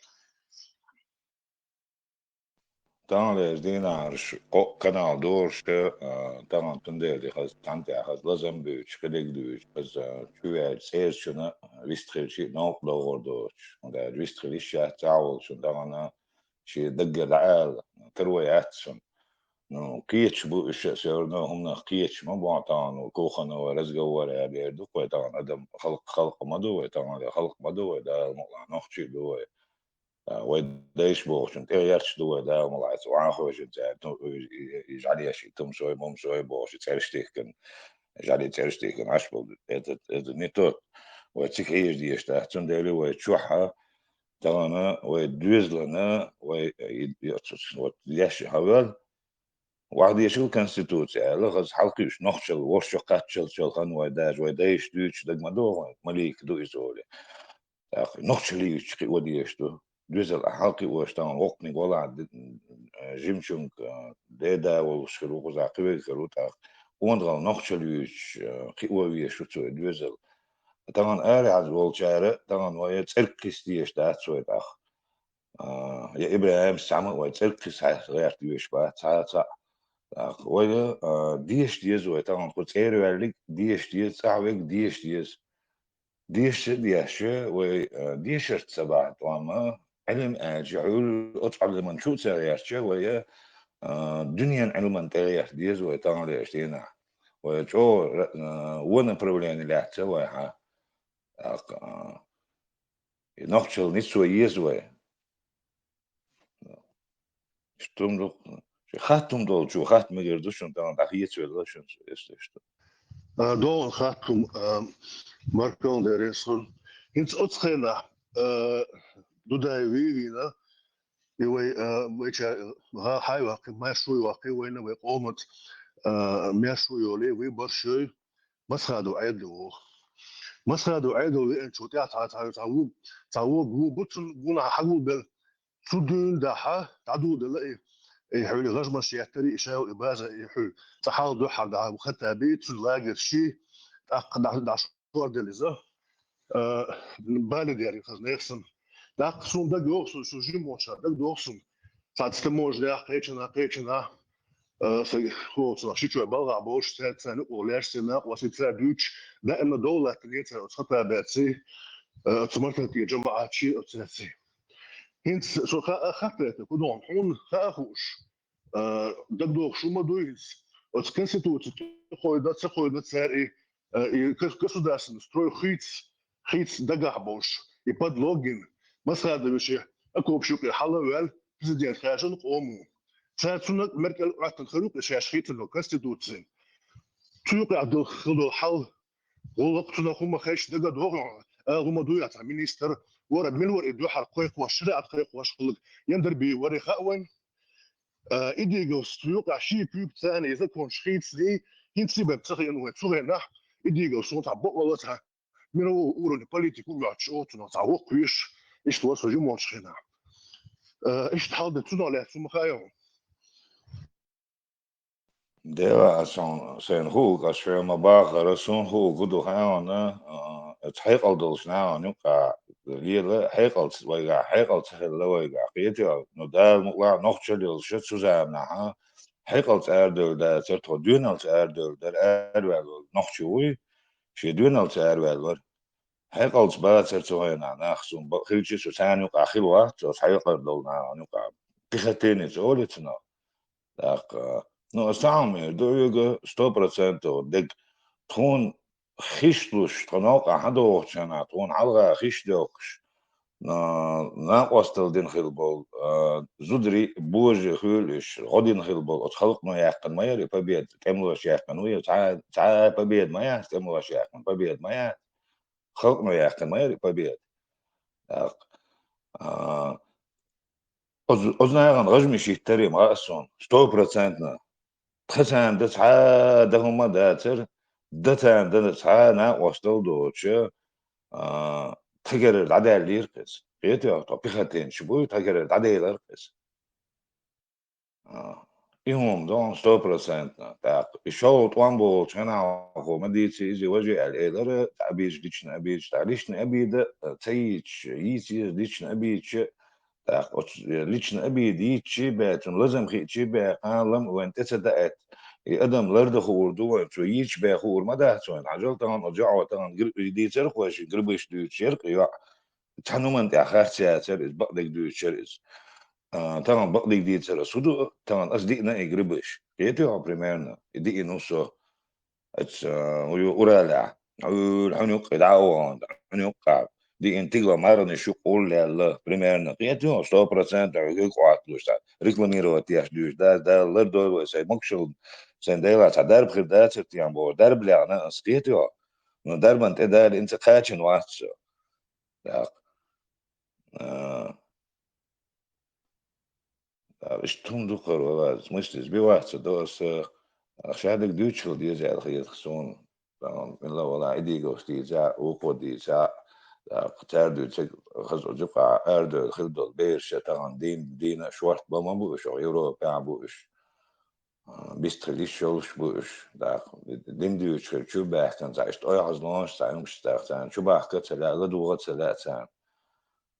Таханлерчу дийнахь кхо канал догӀуш, а, тахана цундела хаза цхьаьна тӀехь хаза лазам буьйцуш, кхидерг дуьйцуш, хаза чу ваьлча цӀерачунна вистхилчий новкъа догӀур доцуш. ХӀунда аьлча вистхила йиш яц цӀахь волчунна тахана шен даггара дӀаала, тара вай яц цунна. Ну, кхеташ бу уьш а, всё равно хӀуманах кхеташ ма бу тахана, кухонный разговор аьлла эр ду-кх вай тахана адам халкъ, халкъ ма ду вай тахана, халкъ ма ду вай, Дала мукъалахь нохчий ду вай. А, вай дайша бохучун тӀе гӀерташ ду вай, Дала мукъалахь, цу ван хойшина цаьрга, ну, и, и, и жӀалеш, и тумсой, мумсой бохуш, и цӀераш тихкина, жӀали цӀераш тихкина, Ӏаш болу. Это, это не тот. Вай цига хьежа дезаш дац, цундела вай чохь а, тахана вай доьзалана, вай, и, и, вот, вот, еш хьавел, ваха дешал конституция аьлла, хаза хьалкхуьуш нохчалла, ворхӀ чу кхаччалчалла хан вай даже, вай дайша дуьйцуш дага ма догӀу вайн, малика ду иза олий. ТӀаккха нохчалла йийцича кхио дезаш ду. Доьзал а хьалкхиош тахана воккханиг валахь, д-, э, жимачунга, э, деда волуш хир ву, кхузахь кхин верг хир ву тӀаккха. Ондагал нохчалла йийцича, э, кхио везаш ву цу вай доьзал. Тахана арахьа волчара, тахана вай цӀерга кхиса дезаш дац вай тӀаккха. А, я ИбрахӀимс цхьамма а вай цӀерга кхиса гӀерта везаш бац, цхьа а, цхьа а. ТӀаккха вай, а, деша деза вай, тахана кху цӀера ваьллиг деша деза, цӀахь верг деша деза. Деша а дешча, вай, а, дешарца ца бахьа тӀом а, Ӏилма аьлча, хьуьлла оцу Ӏилман чу а ца гӀертача, вай, а, дуьненан Ӏилман тӀе гӀерта деза вай таханлерчу дийнахь. Вай чӀогӀа, а, вон направление лаьцна вай хьан. ТӀаккха, а, и нохчалла ницкъ вай еза вай. Иштта хӀума ду, шен хаттам долчо хатта мегар ду шуна, тахана дӀахецавелла шуна со, если что. А, догӀун хаттам, а, Маркон деррес хуьлу. ХӀинца оцу хенахь, а, Дудаев вийна, и вай, а, вайча гӀа-, хьай ваккхи, маршо ваккхи вайна, вай къомаца, а, маршо йолий, вай баршой. Масхадов Ӏедал ву. Масхадов Ӏедал веанчул тӀаьхьа цхьа, цхьа, цхьа ву, цхьа ву, ву бу цунна гунахь хьагулбелла. Цу дуьйна дахьа, дӀадоладелла и, и хьуьлла гӀажмаш еттари, и шайла и база, и хьуьлла. Цхьа хьал дуьхьал дахьа Хаттаби, цуьнан лагерь ши, тӀаккха дӀа-, дӀа шорделла иза. Э, бале дерриг хаза нехан санна. ТӀаккха суна дагадогӀу, шу, шу жимма волчара дагадогӀу суна. Цхьацца таможня кхечанхьа, кхечанхьа, э, са хӀоцунах ши чой балгӀахь болуш, цаьрца юкъа лаьрсина, накъостий цара дуьйцуш, даимна дов латтаний цара оцу Хаттабеций, э, оцу мартан тӀера жамаӀатчий оцу цаьрций. ХӀинца со хаа, хаттар ду хӀума, хьуна хаа хууш. Э, дагадогӀуш хӀума ду иза. Оцу конституци тӀе кхойда, ца кхойда цара и, э, и гос-, государственный строй хийца, хийца дагахь болуш, и подлог гина. Масхадовича окопаш юкъе хьала а ваьлла, президент хаьржина къомо. Цара цунна меркӀал Ӏоттана хир ву-кх шаьш хийцина конституци. Цу юкъехь ду-, хила долу хьал, гӀуллакх цунах хӀума хезча дагадогӀу, а, хӀума дуй аса министр, вара мила вара и дуьхьал кхойкхош, шариӀат кхойкхош хилларг, Яндарбиев вара хаьа вайн. А, и дегал цу юкъахь ший куьйга царна и законаш хийцаний, хӀинца бен ца хиъна вайн цу хенахь, и дегал суна цхьа бакъвала цхьа мирового уровня политика у моьттуш оцунах цхьа воккхавеш, иштта вара со жимма волчу хенахь. А, иштта хьал дан цунах лаьцна ма хаьа. Дела, сан, сайна хууг, ас шайн ма бахара, суна хууг ду хьаьвна, а, оцу хьекъал долчу нахана юкъа лела, хьекъалц вайгахь, хьекъалц хилла вайгахь, кхетий, ну, Дала мукъалахь нохчалла йолуш цу заманахь, хьекъалц арадевлла дацара, тхо доьналц арадевлла дара, араваьлла нохчи вуй, шен доьналц араваьлла вара. Хьекъалц бацара цу хенахь нах, цунна бакъ хилча, цу царна юкъахь хила вац, оцу хьекъал долу нахана юкъахь. Пехотинец олий цунах. ТӀаккха, ну, аса цхьа хӀума эр ду хьоьга, сто процентов дерг. Тхуна хиш луш, тхан новкъахь хьан догӀучу хенахь, тхуна хьалха хиш доккхуш, а, накъостал дина хила болу, а, зударий, божий хуьлу уьш, гӀо дина хила болу оцу халкъано яьккхина ма яра и победа, тӀемалоша яьккхина ву, цхьа, цхьа а победа ма яц, тӀемалоша яьккхина победа ма яц, халкъано яьккхина ма яра и победа. ТӀаккха, а, оцу, оцу нахана гӀажмиш йиттарий ма хаьа суна, сто процентов. Тхан царна дан цхьа а дан хӀума а дацара, дан царна дан цхьа а накъостал доцуша, а, тхагарара дӀадаьллера-кх иза. Кхетий хьо, тхо пехотинцаш буй, тхагарара дӀаделира-кх иза. А, и хӀума ду хьуна сто процентов. ТӀаккха и шолгӀа тӀом болчу хенахь хьо ма дийций иза, важа аьлла элира, обидаш, личный обидаш, тӀаккха личный обида, а, ца йийцича, йийца еза личный обидаш, тӀаккха оцу личный обида йийцича бен, цунна лазам хиъча бен, кхана лам а вайн тӀе ца даьтта, и адам лардан хуур ду вайн, цо йийцича бен хуур ма дац вайн. Хьажал тахана оцу йоӀо тахана гр-, и дийцар-кх вай шен, грибаш дуьйцуш яра-кх и йоӀ. Цхьана хӀуманна тӀехь харц яцара иза, бакъдерг дуьйцуш яра иза. А, тахана бакъдерг дийцар ас хӀун ду, тахана ас диъна и грибаш. Кхетий хьо примерно? И диъна ву со. Аца, а, хӀун ю Уралехь? Хьуьлла хьуна юккъе дӀа а вахана, хьуна юккъехь. Диъна тигла марханаш юккъе уллаьлла, примерно. Кхетий хьо, сто процентов хьуьга къотталуш цхьа. Рекламировать еш дуьйцуш дац, Дала лардойла вай, сайн могушалла, сайн Делахь цхьа дарба хир дацара техьа бохуш, дарба лехна ас, кхетий хьо? Ну, дарбан тӀе Дала хӀинца кхачийна вац со. ТӀаккха, а, а, иштта хӀума ду-кх хӀара, валлахӀи, смысле, сбиваться до аса, а, шадерг дуьйцуш хила деза аьлла хета-кх суна. Тахана, милла вала, и дийгалш дийца, вукхо дийца, тӀаккха цара дуьйцург, хаза оцу юкъахь арадевлла хила долу бераш, тахана дийна, дийна шортта бан ма бу уьш, оха Европехь бу уьш. А, бистхила йиш йолуш бу уьш, даккха, дин дуьйцуш хир чу баьхкина цхьа, иштта ойхьазлонаш цхьа, уьш цхьа царна чу бахка а ца лаьа, ладугӀа а ца лаьа царна.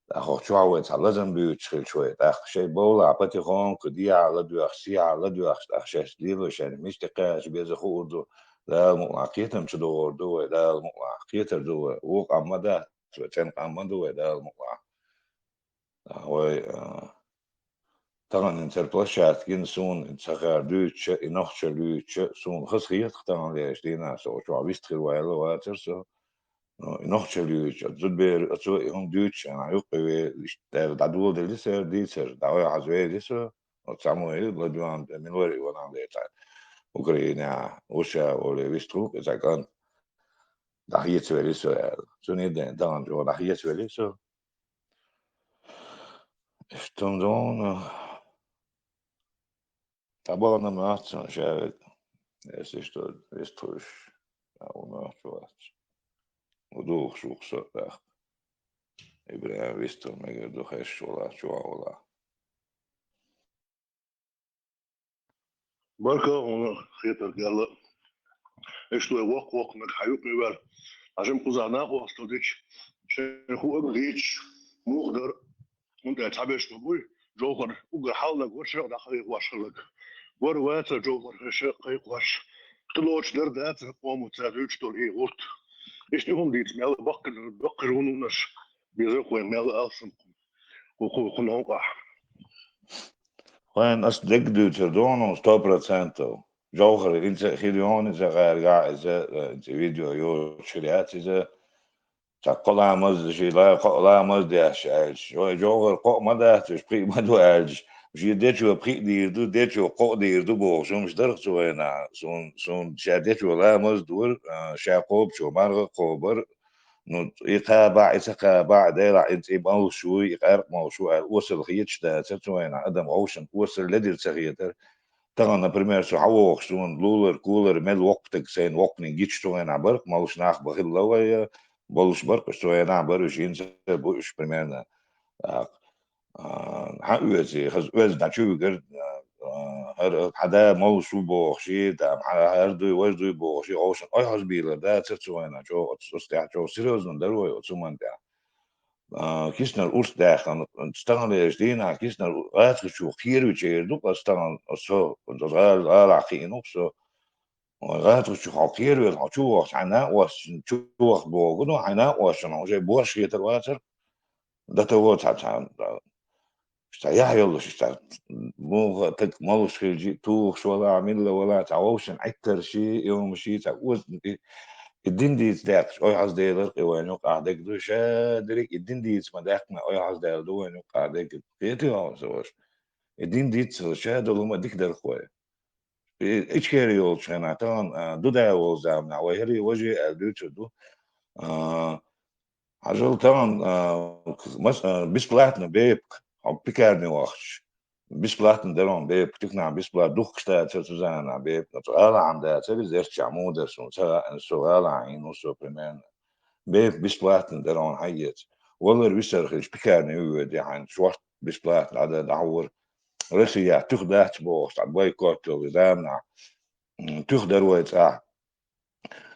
ТӀаккха хӀокху чохь вай цхьа лазам буьйцуш хилча вай, тӀаккха шайн бовлахь, потихоньку, дехьа ладоьгӀуш, сехьа ладоьгӀуш, тӀаккха шаьш лело шайна мича тӀе кхача беза хуур ду, Дала мукъалахь, кхетам чу догӀур ду вай, Дала мукъалахь, кхетар ду вай, вукху къам ма дац вай, цӀена къам ма ду вай, Дала мукъалахь. А, вай, а, тахана хӀинца хӀара площадка гина суна, и цхьа хӀара дуьйцуча, и нохчалла юьйцуча, суна хазахета-кх тахана лерачу дийнахь со, оцу чохь вист хир ваьлла вацара со. Ну, и нохчалла юьйцуча, оцу зудабераш, оцо и хӀума дуьйцуча, нах юккъе ве-, иштта дӀадоладелла сера дийцар, дӀа ойхьаз вели со, оцу цхьаммо и ладоьгӀна, мила вара и ванах лерчахь, Украинехь, уьш а олий, вист хуьлу-кх и цхьа кӀант, дӀахецавели со аьлла. Цуьнан и ден тахана чӀогӀа дӀахецавели со. Иштта хӀума ду хьуна. ДӀабахана ма вац сан ша вега, если что, вистхуьлуш, а, хӀун моьттуш вац. ХӀун духуш ву-кх со тӀаккха? Ибрахим вистхила мегар ду, хезаш валахь, чохь валахь. Баркалла хьуна хетарг аьлла. Иштта вай воккха-воккханиг хьан юккъе ваьлла. Хьажа-м кхузахь накъосталла дича, шайн хӀуъа а гича, муха дара, хӀунда аьлча цхьаберш ма буй, Джовхар уггар хьаланиг вара шен дӀакхайкхош хилларг. Вара вацара Джовхар шен кхайкхош. Кхин лоцуш дара дацара къомо цара дуьйцуш долу и гӀуллакх. Иштта и хӀума дийца мел баккхар, баккхар ву нунаш, беза-кх вайн мел алсам кху, кху, кху новкъахь. Вайн ас дерг дуьйцур ду хьуна сто процентов. Джовхар, хӀинца а хир ю хьуна иза гӀаьргахь, иза, э, иза видео йоцуш хир яц иза. Цхьа кхо ламаз, ши ла-, кхо ламаз деш аьлча, вай Джовхар кхоъ ма дац уьш, пхиъ ма ду аьлча, шен дечо пхиъ дийр ду, дечо кхоъ дийр ду бохуш хӀумаш дара-кх цу вайна. Суна, суна ша дечо ламаз дора, а, ша кхобучо марха а кхобара. Ну, и кхаба, и ца кхаба, Делахь, и цӀий молуш вуй, и къаьркъа молуш ву аьлла, осал хеташ дацара цу вайна, адам вовшан осал ледира ца хетара. Тахана, например, со хьан вохуш, суна лулара, кулара мел воккха стаг сайна воккханиг гича, цу вайна бара-кх молуш нах бан хилла вай, болуш бара-кх уьш, цу вайна бара уьш, хӀинца а бу уьш примерно. ТӀаккха, а, хьан оьзий, хаза оьзда дӀа чу вигар, а, хӀара хьан да молуш ву бохуш, и, да, хьан хӀара дуй, важа дуй бохуш, и, хьовшан ойхьазбийлар дацара цу вайна, чӀогӀа оцу, оцу тӀехь чӀогӀа серьёзно дара вай оцу хӀуманна тӀехь. А, Киснар урс даьккхина, стагана лераш дийнахь Киснар гӀатхачух кхеравича эр ду-кх ас тахана, со, гӀала-, гӀалахь кхиъна-кх со. ГӀатхачух хьо кхеравелла, хьо чу вахча, хьайн накъосташна чу ваха боху, ну, хьайн накъосташна уже борш хетар вацара. До того цхьа, цхьа, цхьа яхь йолуш, цхьа муха а таг молуш хилчи, тухуш вала, милла вала, цхьа вовшан Ӏиттарши, и хӀумаши, цхьа оза-, и, И дин дийца даьккхача, ойхьазделар кхы вайна юкъахь дерг ду, ша дерриг и дин дийца ма даьккхина, ойхьаздаьлла ду вайна юкъахь дерг. Кхетий хьо со ваша? И дин дийцал ша долу хӀума дика дара кхой. И Ичкери йолчу хенахь, тахана, а, ду дай волу заманахь, вай хӀерий важий аьлла дуьйцур ду. А, хьажал тахана, а, мас-, а, бесплатно бепиг, хьо пекарни вахча. Бесплатно дарон бепиг, тихнахь бесплатно духкаш дацара цу заманахь бепиг, цу гӀалахьан дацара, иза эрчахь муха дара суна, ца хаьа, со гӀалахьан йина ву со примерно. Бепиг бесплатно дарон хьаэца. Валар висар хилча, пекарни вуьведехьан, шорт бесплатно дӀа-, дӀахьора. Россия туьха дац бохуш, цхьа бойкот йолу заманахь, м, туьха дара вай цӀахь.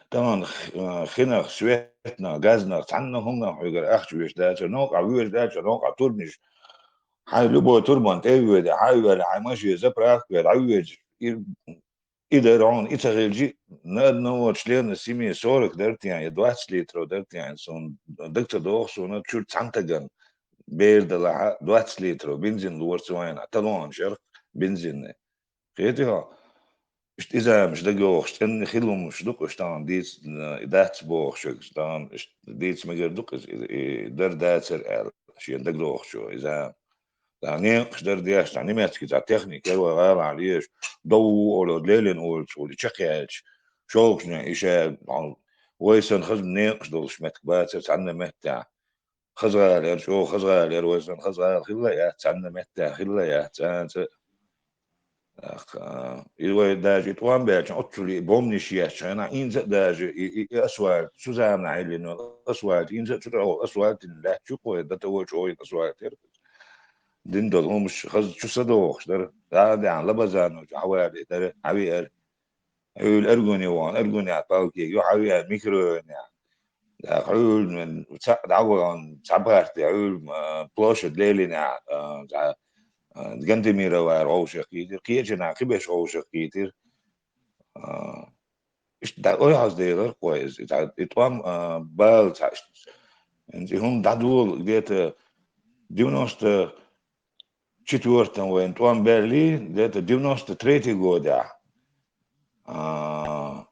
Тахана х-, э, хинах, светнах, газнах, цхьанна хӀуманах хьуьгара ахча веш дацара, новкъахь веш дацара, новкъахь турбанаш. Хьайн любой турбан тӀе а воьдий, хьайн а ваьлла, хьайн машина заправка ваьлла, хьайн а воьдий, и, и дара хьуна, и ца хилчи, на одного члена семьи сорок дара тен, я двадцать литров дара тен, суна дага ца догӀу, суна чуьра цхьана тагана бер далахьа двадцать литров бензин лора цу вайна, талонаш яра бензинный. Кхетий хьо? Иштта иза амаш дагайогӀуш, цӀенна хила хӀуманаш ду-кх уьш тахана дийца, и дац бохуш, тахана иштта дийца мегар ду-кх иза, и, и дар дацара аьлла, шена дагадогӀучо, иза. Цхьа некъаш дара деш, цхьа немецкий цхьа техника яра вай гӀалахь лезаш, дов ву олу, Ленин улица ву, чекхъяьлча, шолгӀачу и ша, вай санна хаза некъаш долуш меттиг бацара цхьанна меттехь. ХазгӀала яра, чӀогӀа хазгӀала яра, вай санна хазгӀала хилла а яц, цхьанна меттехь хилла а яц, цӀа-, цӀа-, ах, а, и вай даже и тӀом баьлча, оццул и бомбанаш ечу хенахь, инза а даже и, и, и асфальт, цу заманахь хьиллина асфальт, инза а цу тӀехула асфальт йина лаьтташ ю-кх вай, дан тӀе вай чӀогӀа йина асфальт яра. Дина долу хӀумаш хаза чу са дохуш дара. ДӀа а даьхьна, Лабазановича хьавале дара, хьавеара. Хьуьлла Аргуне вахана, Аргунехь палкега, юха хьавеана микрорайонехь. ТӀаккха хьуьлла цхьаъ дӀавахана, цхьа парти, хьуьлла, а, площадь Ленинехь, а, цхьа, а, Гантемировара вовшах кхийтира, кхечанхьа кхиберш вовшах кхийтира. А, иштта дӀа ойхьазделар-кх вай иза, и цхьа, и тӀом, а, бала цхьа иштта. ХӀинца и хӀума дӀадолу где-то девяносто четвёртом вайн тӀом баьллий, где-то девяносто третий годехь, а,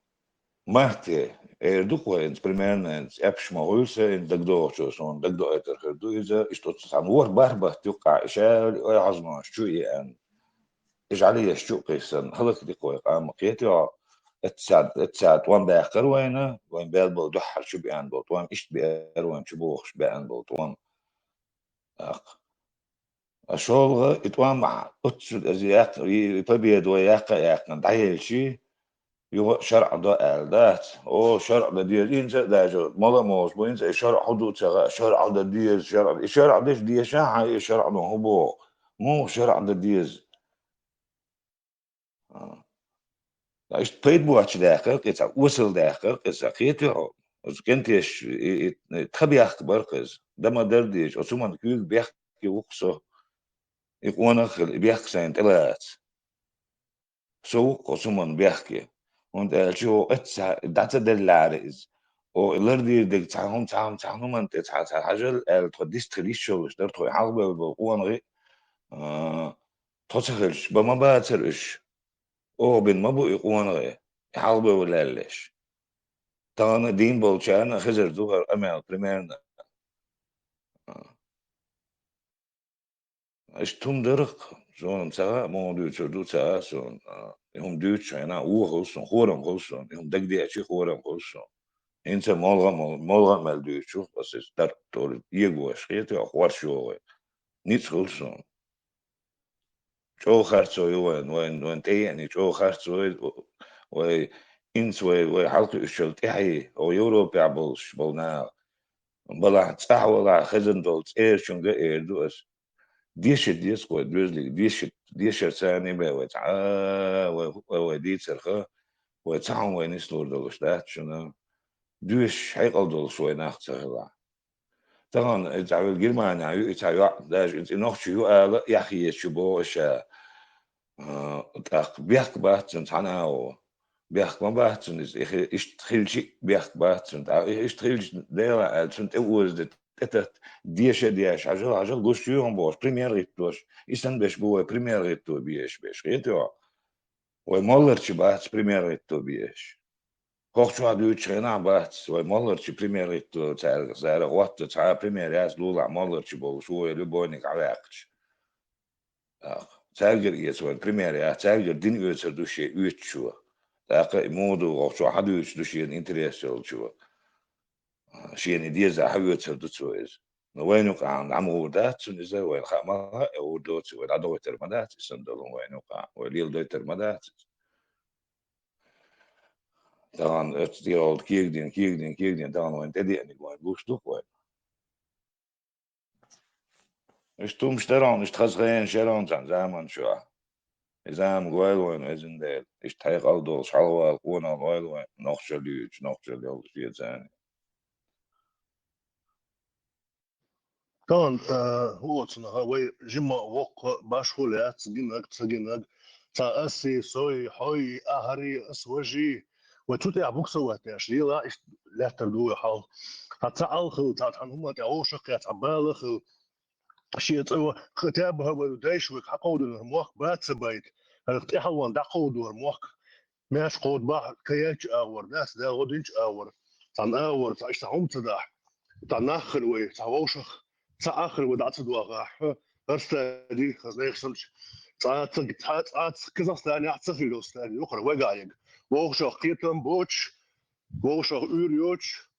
марте, эр ду-кх вай, хӀинца примерно, хӀинца эпаш ма хуьлу сан, хӀинца дагадогӀучо суна дагадоуьйтур хир ду иза, иштта оцу цхьана ворхӀ-бархӀ баттахь юккъехь, и ша ойхьазмаш чу еана, и жӀалеш чу а кхийсана, хӀаллакди-кх вай къам, кхетий хьо, эццахь, эццахь тӀом баьккхира вайна, вайн баьлла болу дуьххьара чу беана болу тӀом, иштта беара вайна чу бохуш беана болу тӀом. ТӀаккха. А шолгӀа и тӀом а оццул аса яккха, и, и победа вай яккха а яьккхина дӀаелчий, юха а шарӀ до аьлла дац. О, шарӀ дан деза, хӀинца а даже, мала а молуш бу, хӀинца а и шарӀ хӀун ду ца хаьа, шарӀ дан деза, шарӀ. И шарӀ деш дешахь, хьан и шарӀ дан хӀун боху? Муха шарӀ дан деза? А. Ткъа иштта пайда боццуш даьккхира-кх иза, осал даьккхира-кх иза, кхетий хьо? Оцу кӀентеша и, и, и тхан бехк бара-кх иза. Дан ма дара дезаш, оцу хӀуманна куьйга бехке ву-кх со. И къонах а хила, и бехк сайна тӀелаца. Со ву-кх оцу хӀуманна бехке. ХӀунда аьлча оха эццахь дӀа ца деллара иза. Оха и лардийр дерг цхьа хӀума, цхьа хӀума, цхьа хӀуманна тӀе цхьа, цхьа хьажал аьлла, тхо дистхила йиш йолуш дара, тхо и хьалхабевлла болу къонахий, а, тхо ца хилча, бан ма бацара уьш. Оха бина ма бу и къонахий, и хьалхабевлла лаьллеш. Тахана дийна болчарна а хезар ду хӀара къамел, примерно. А. Иштта хӀума дара-кх, суна ца хаьа, муха дуьйцур ду ца хаьа суна. А, и хӀума дуьйцучу хенахь вон хуьлу суна, хорам хуьлу суна, и хӀума дагадеачий хорам хуьлу суна. ХӀинца молгӀа а мел, молгӀа а мел дуьйцуш ву-кх аса иза, дарт долу егош, кхетий хьо, хорш йогӀу. Ницкъ хуьлу суна. ЧӀогӀа харцо ю вайн, вайн, вайн тӀееаниг чӀогӀа харцо ю, вай, хӀинца вай, вай хьалакхуьушчул тӀаьхье, оха Европехь болуш болу наха. Балахь цӀахь валахь хезна долу цӀерачуьнга а эр ду аса. Дешар деза-кх вай доьзале, дешар, дешар царна бен вай цхьа, вай, вай, вай дийцарх, вай цхьа хӀума вай нислур долуш дац шуна. Доьшуш хьекъал долуш вай нах ца хилахь. Тахана и цхьа вай Германехь ю, и цхьа йоӀ, даже и нохчи ю ала, эхь езаш ю боху ша. А, тӀаккха бехк бац цуьнан цхьана а ву. Бехк ма бац цуьнан иза, и хи-, иштта хилчи а бехк бац цуьнан. ТӀаккха и иштта хилча, Делан аьлла, цунна тӀе оза де, тӀетатта, деша а деш, хьажал, хьажал, гуш чуьйхьа бохуш, пример гӀиттош. И санна беш бу вай пример гӀитто безаш беш. Кхетий хьо? Вай молларчий бац пример гӀитто безаш. ХӀокху чохь дуьйцучу хенахь бац, вай молларчий пример хӀитто цаьрга, цара гӀотту цхьа а пример яц лулахь молларчий болуш, вай любойниг Ӏаваьккхича. ТӀаккха цаьргара эца вайн пример яц, цаьргара дина оьцур ду шен оьцучо. ТӀаккха и муха ду, хӀокху чохь хьан дуьйцуш ду шена интерес йолчо. Шена и деза хьан оьцур ду цо иза. Но вайна юкъахь дӀа ма гӀур дац цунна иза, вайна хаа ма хаьа, гӀур доций, вай дӀадохуьйтур ма дац, и санна долу вайна юкъахь, вай леладойтур ма дац иза. Тахана оцу тӀехула кегадина, кегадина, кегадина, тахана вайна тӀедеаниг вайна гуш ду-кх вайна. Иштта хӀумаш дара хьуна, иштта хаза хенаш яра хьуна цхьана заман чохь. И зама гойла вайна, везан Дела. Иштта хьекъал долуш, хьалхавала къонах гойла вайна, нохчалла юьйцуш, нохчалла йолуш шен царна. Тахана, э, хӀу оцунах, вай жима воккха башхо лаьцна гинарг, ца гинарг, цхьа асси, сой, хьой, ахьари, ас важи. Вай цу тӀехь буксовать деш, лела иштта лаьттар ду вай хьал. Цхьа ца Ӏалхал, цхьа цхьана хӀума тӀе вовшах кхетта, цхьа бала хила. Шен цӀа ваха, кхета а баха вай дайша вайга хьакховдийнарг мохк бац ца байта. ХӀара тӀаьхьа ван дӀакховдор мохк. Маьрша кховдабахь, кхаьчча агӀор дац, Дала гӀо динчу агӀор. Цхьана агӀор, цхьа иштта хӀума ца дахь. Цхьа нах хир вай, цхьа вовшах, цхьа аххар вай дӀа ца дохахь, хӀара стади, хаза нехан санчу, цкъа ца, цкъа, цкъа Казахстанехь ца хилла йолу стади, юххара вайгахь яга. Вовшах кхетам боцуш, вовшах уьйр йоцуш,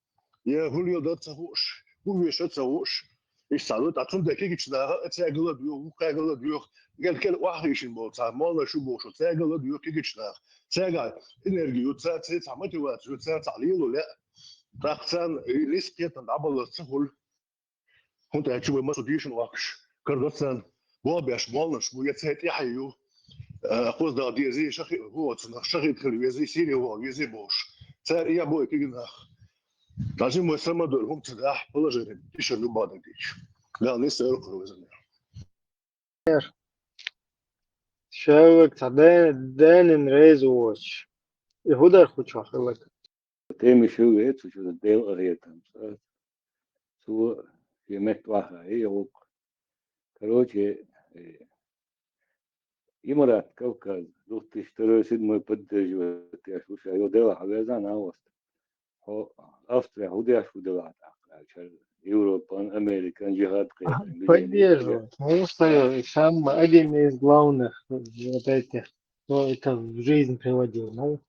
я хӀун леладо ца хууш, хӀун веша ца хууш. Иштта ду, ткъа цундела кегийчу наха а цаьрга ладоьгӀу, вукхаьрга ладоьгӀу, кӀел-кӀел охьахийшина болу цхьа молла шу бохуш, цаьрга ладоьгӀу кегийчу наха. Цаьрга энерги ю, цаьрца цхьа мотиваци ю, цаьрца цхьа лело лаьа. ТӀаккха царна и нийса кхетам дӀабаллалц ца хуьлу. ХӀунда аьлча вай массо дийшина вахкаш, карадо царна, болх беш молланаш бу, я церан тӀаьхье ю, а, кхуза дала дезий, шахи-, хӀу оцунах, шахид хила везий, Сири ваха везий бохуш. Цара и а бой кегий нах. Даже вай самадойла хӀума ца дахь, положение тишар ю бадан дийча. Дала нийса ойла кхур везан. Шевлаг цхьа ден-, денин реза воцуш. И хӀун дар хӀу чохь хиларг? Тема шуьга вецу, шу Дела къахетам. Цо шен метта вахьа, и гӀуллакх. Короче, э, Имарат Кавказ, две тысячи второй седьмой поддерживать еш ву ша, йо, делахь веза на васт. Хьо Австрия хӀу деш ву делахь тӀаккха, аьлча, Европан, Американ, джихад кхетам, поддерживать. Ну, что, самый, один из главных вот этих, кто это в жизнь приводил, ну.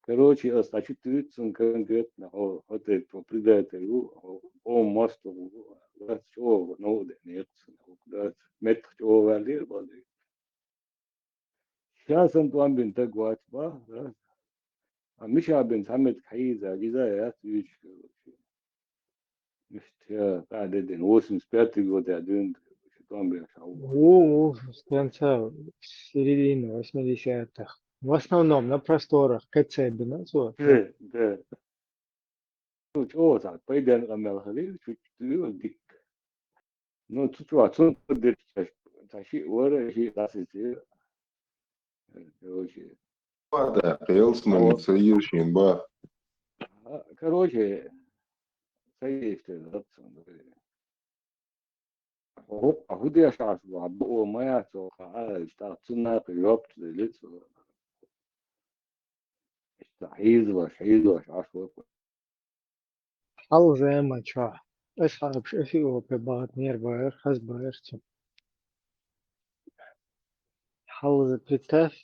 Короче, ас дӀа чу туьйцу цунна конкретно, хьо, хьо тайпа предатель ву, хьо къоман мостагӀ ву, дац чӀогӀа новкъа деана некъ цунна, дац, меттах чӀогӀа ваьллера бан. Ша санна тӀом бина таг вац бах, да? А Миша бин цхьа меттиг хьийза, иза яц уьйцуш, короче. Иштта, я, къа де дина, восемьдесят пятый годехь дуьйна, тӀом беш хьо ву. Ву, ву, стенца, середина восьмидесятых. В основном на просторах КЦ бина цо. Да, да. Ну, чӀогӀа цхьа пайденна къамел хилира, чуть-чуть дикка. Ну, цу чохь цунна дерг ца, ца шиъ вара, шиъ дӀасаца. Короче. Ва, да, кхелсмани ца йира шен ба. А, короче, ца йира те дацун. Хьо, хьо хӀу деш Ӏаш ву, хьан баа ма яц, хьо хьан аьлча, тӀаккха цу нахе жоп ца делира цо. Иштта хьийзалаш, хьийзалаш Ӏаш вара. Хьалха заман чохь асхьабаш Эфиопе баханера бахара, хаза бахара цо. Хьалха представь,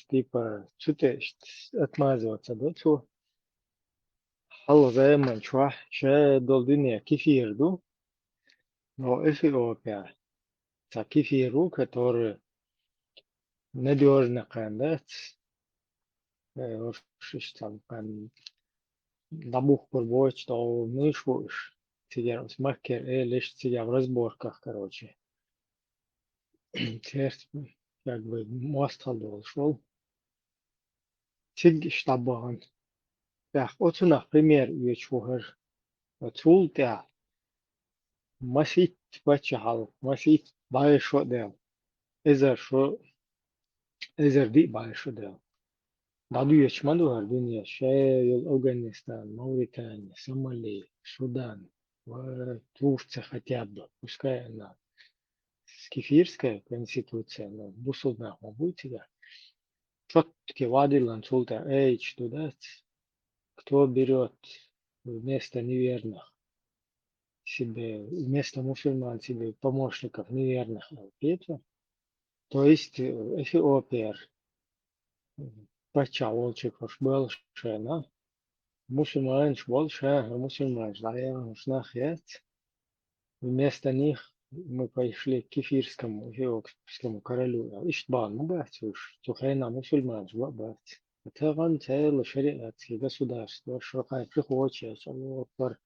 типа, цу тӀе иштта отмазываться до цо. Хьалха заман чохь ша долу дуьне кефир ду, но Эфиопия цхьа кефир ву, который надёжно кхаьн дац. Э, уж иштта кхаьн дӀабухкур боцуш долу муьш ву уж. Цигара оцу Маккера элира, цигара в разборках, короче. Церт, как бы, мостагӀа долуш волу. Цига иштта дӀабахана. ТӀаккха оцунах пример оьцуш ву хӀара. Цул тӀаьхьа масийтта паччахьалкх, масийтта бӀе шо а даьлла, эзар шо, эзар диъ бӀе шо а даьлла. ДӀадоьдуш ма ду хӀара дуьне, ша йолу Афганистан, Мавритания, Сомали, Судан, ва Турция хотя бы, пускай она с кефирская конституция, но бусулба нах ма буй цигахь. Чотки вадиллан цул тӀаьхьа айча ду дац. кто берёт вместо неверных себе, вместо мусульман себе помощников неверных, э, это, то есть, э, Эфиопия, э, паччахь волчу хӀорш боьлхуш шайна, мусульманаш болу ша, мусульманаш дӀаяханаш нах яц. Вместо них мы пошли к кефирскому, эфиопскому королю. Иштта бахьана ма бац уьш, цу хенахь мусульманаш бац. Тахана церан шариатский государство, шо кхайн прихочуьйтуш, Аллаху акбар,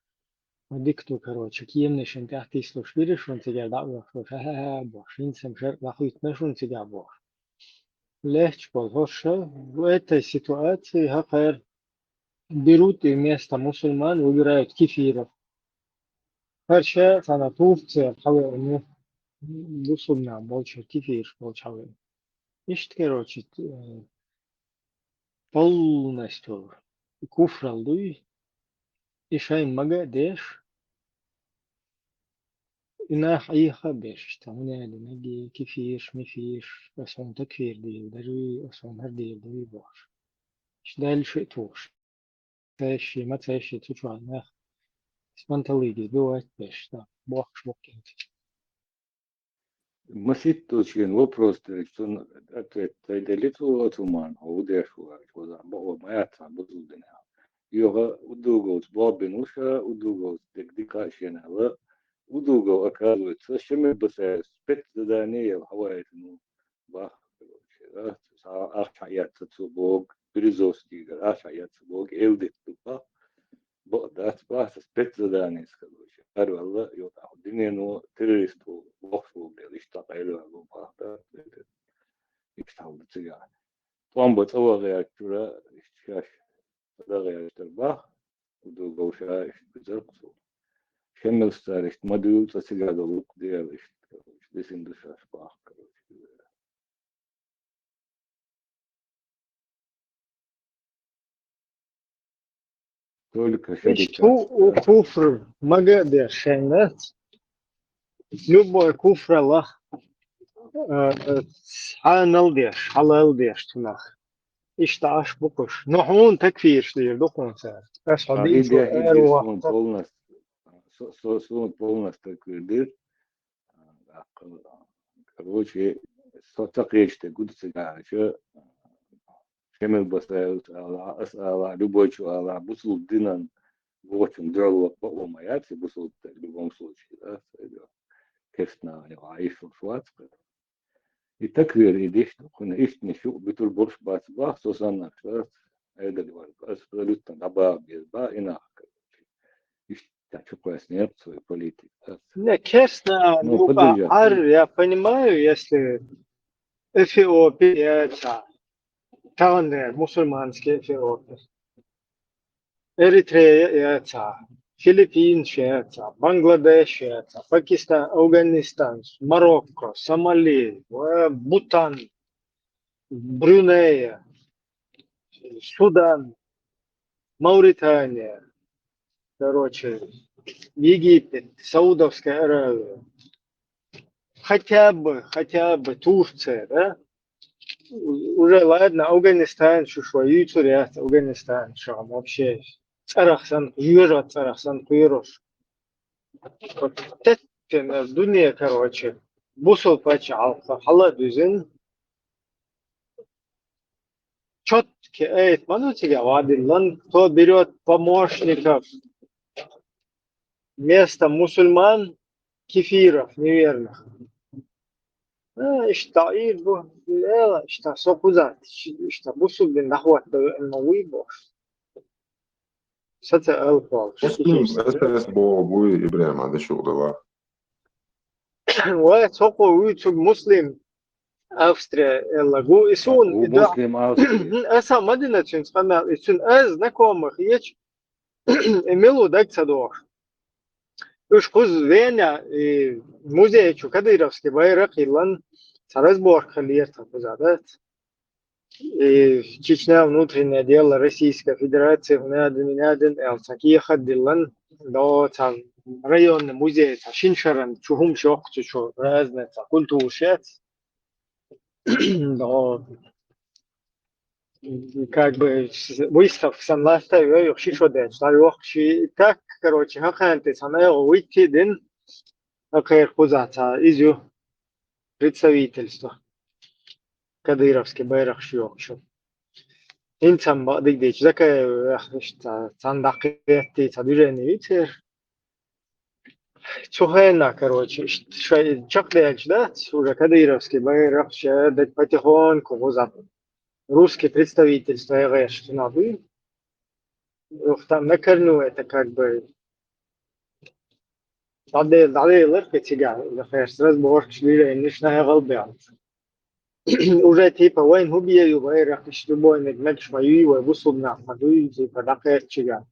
ма дика ду, короче, кеманашна тӀехь тислуш бира шуна цигара дӀа а вахлуш, ха-ха-ха, бохуш, хӀинца-м шарӀ дӀахӀиттина шуна цигахь бохуш. Лаьтташ болу хӀорш, в этой ситуации хӀокхара берут и вместо мусульман выбирают кефиров. ХӀара ша цхьана Турция хьавеана, бусулба нах болчу кефираш болчу хьавеана. Иштта, короче, э, полностью куфралла дуй, и шайн мага а деш, и нах Ӏеха а беш, цхьа хӀун аьлла, нагий, кефираш, мефираш, ас хьуна такфир дийла дарий, ас хьуна хӀара дийла дарий бохуш. Иштта Далла шиъ тухуш. Цаьшши, ма цаьшши цу чохь нах спонтологи бивайт беш, да, бохкуш бохкинчи. Маситталчийн вопрос дерг, цунна ответ тайделли цо, цу ман хьо ву деш ву аьлла, хьо за бакъо ма яц цхьа бусулба динехь. Йоха удуговц боббина ву ша, удуговц дерг дика а шена ала, удугов, оказывается, шемил баса спецзадание ял хьаваитину. Бахка, короче, да, цхьа ахча хьаэцна цо боху, Березовскийгара ахча хьаэцна боху, элдитта ду бахка, бакъ дац бахка, спецзадание, короче. Арвалла, йо, тӀаккха динено террорист ву, вохуш ву бел, иштта къайлаваьлла бахка, да, иштта хьалда цигахь. ТӀом бан цӀа ван гӀертачуьра, иштта шаьш. ДагӀа яьлла бах, удугов ша иштта безар кху цо. Шемилс цара иштта ма дуьйла, цкъа цига долу вукху дела иштта, короче, дисина ду шаьш бах, короче. Только шерикат. Иштта хӀу у куфр мага а деш шайна дац? Любой куфралах, э, э, хьанал деш, хьалал деш цунах. Иштта Ӏаш бу кхуш. Но хьуна такфираш дийр ду хьуна цара. Ас хьо А, дийцо идея, идея, аьлла суна вахта. Полностью, со, со, суна полностью такфир дир. Короче, со ца кхечу тӀе гуда цига аьлча, Шемил Басаевс ала, ас ала, любой чу ала, бусулба динан вочун дуьхьал ваха бакъо ма яц, и бусулба стаг в любом случае, да, сайдо. Керстанал йо, а ишуш вац кхета. И таквер, и диш, кхуьнан иштанаш ю, битур бурш бац бах, со саннах шац, айдал вар, абсолютно дабагӀа без ба, и нах, короче. Иштта чу кхоьссинера цо политика. Не, керстанал, ну, ну, подожди. Ар, я понимаю, если Эфиопия, ца, тагӀанера мусульманский Эфиопия. Эритрея яца, Филиппинаш яца, Бангладеш яца, Пакистан, Афганистан, Марокко, Сомали, э, Бутан, Брунея, Судан, Мавритания, короче, Египет, Саудовская Аравия. Хотя бы, хотя бы Турция, да? У-, уже ладно, Афганистан, шу шо, юйцур яц Афганистан, шу вообще. ЦӀарах сан, жоьжа цӀарах сан кхоьруш. Вот теттина дуьне, короче, бусул паччахьалкха хьала а дуьзина. Чётки айт ма ду цига вадиллан, кто берёт помощников вместо мусульман, кефиров, неверных. А, иштта ир бу, эла, иштта со кхуза, иштта бусулбин нахват да веана ма вуй бохуш. Саца алкхол. Муслим, эс эс бо буй, Ибрахим, ада шух дала. Вай, цо кхо вуй цуг Муслим, Австрия, элла гу, и суна, у и да. Муслим Австрия. Аса Мадина цуьнца къамел, и цуьн аз знакомых ечу, и милу даг ца доху. Уьш кхуза Веня, и музей чу Кадыровский байракх йиллан, ца разборка хилла тхан кхуза, да? И Чечня, внутреннее дело Российской Федерации, надо, не надо, эл ца кехат диллан, до ца районный музей, ца шин шаран, чу хӀума шоккху чу, разные ца культура шец. До как бы, с-, выставка сан лаьтта а йоьй, юха ши шо даьлча, дӀайохка ши, как, короче, хӀокхарна тӀе цхьа айхьа вуйти дина, хӀокхеран кхузахь цхьа иза ю, представительство, кадыровский байракхаш йохкуш ю. ХӀинца-м бакъдерг дийцича, Закаев, эх, иштта цхьа, цхьанна дӀакхетти, цхьа движение ю церан. Цу хенахь, короче, ш-, шайн чекхдаьлча дац, уже кадыровский байракхаш а, дерг потихоньку кхузахь русский представительство яхаш цунах дуй. Ух, там на корню это как бы дӀаде-, дӀаделира кхин цигахь, хӀара разборкаш, движенеш нахьа гӀалбаьлла. Уже типа вайна хӀун бен ю байракхаш, любой мег-, мегаш ма юй, вай бусулба нах ма дуй, типа дӀакхаьччигахь.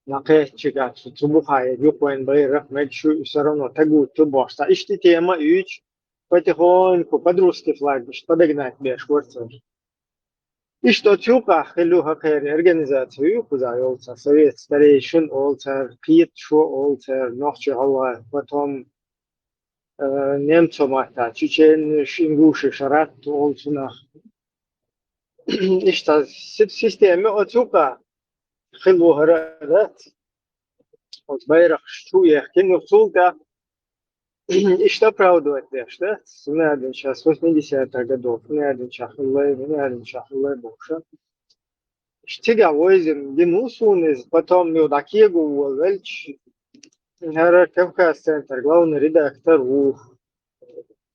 ДӀакхаьччигахь цу, цу бухахь юкъа вайн байракх мегаш ю, и всё равно тагутту бохуш. Цхьа иштта тема а юьйцуш, потихоньку под русский флаг иштта подогнать беш вара цара. Иштта оцу юкъахь хилла ю хӀокхеран организаци ю, кхузахь йолу цхьа совет старейшин олу цара, кхеташо олу цара, нохчийн гӀалгӀай, потом, э, немцо маттахь, чеченаш, ингуши, шарат олу цунах. Иштта си-, система оцу юкъахь хилла ву хӀара а дац. Оцу байракхаш чу а яхкина, юха цул тӀаьхьа иштта оправдывать деш, да? Сунадин час восьмидесятых годов, сунадин час хилла, сунадин час хилла бохуш. Иштта цигахь вайзина гина ву суна иза, потом юха дӀакего волавелча, хӀара Кавказ центр главный редактор ву.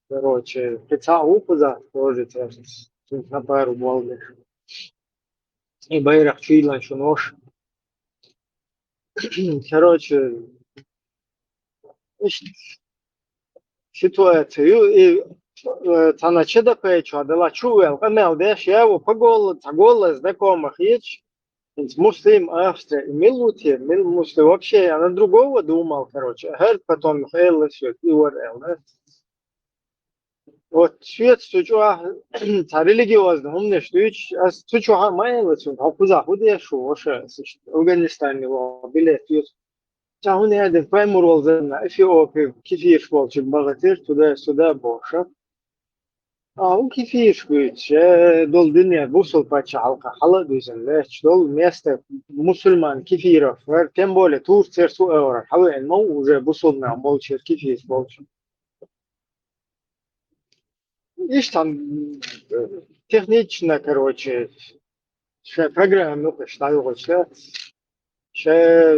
Короче, кхин цхьаъ ву кхузахь, тоже цаьрца, цуьнца на пару болу деш. И байракх чуйла шуна ош. Короче, иштта ситуация ю, и, э, цхьана ЧДП чохь дала чу а ваьлла, къамел деш, я ву по голу-, цхьа голлаза знакомых хеташ, хӀинца Муслим, Австрия, и мила ву те, мила Муслим, вообще, я на другого думал, короче. ХӀара потом элла соьга, и вара элла. Вот, соьца цу чохь цхьа религиозный хӀуманаш дуьйцуш, ас цу чохь а ма элла цуьнга, хьо кхузахь хӀун деш ву, ваша, ас иштта Афганистане ваха билет юьйцу. Цхьа хӀун аьлла, паймур волу занна, Эфиопи кефираш болчуьнга бахийтира, туда-сюда бохуш. А хӀун кефираш буьйцу, ше долу дуьнен бусул паччахьалкхехь хьала а дуьзна лаьтташ долу место мусульман кефиров, тем более Турцера цу эврара хьавеана ма ву уже бусулба нах болчуьра кефираш болчу. Иштта, м, технично, короче, шайн программа юкъаш дӀайохуьйтуш, ша,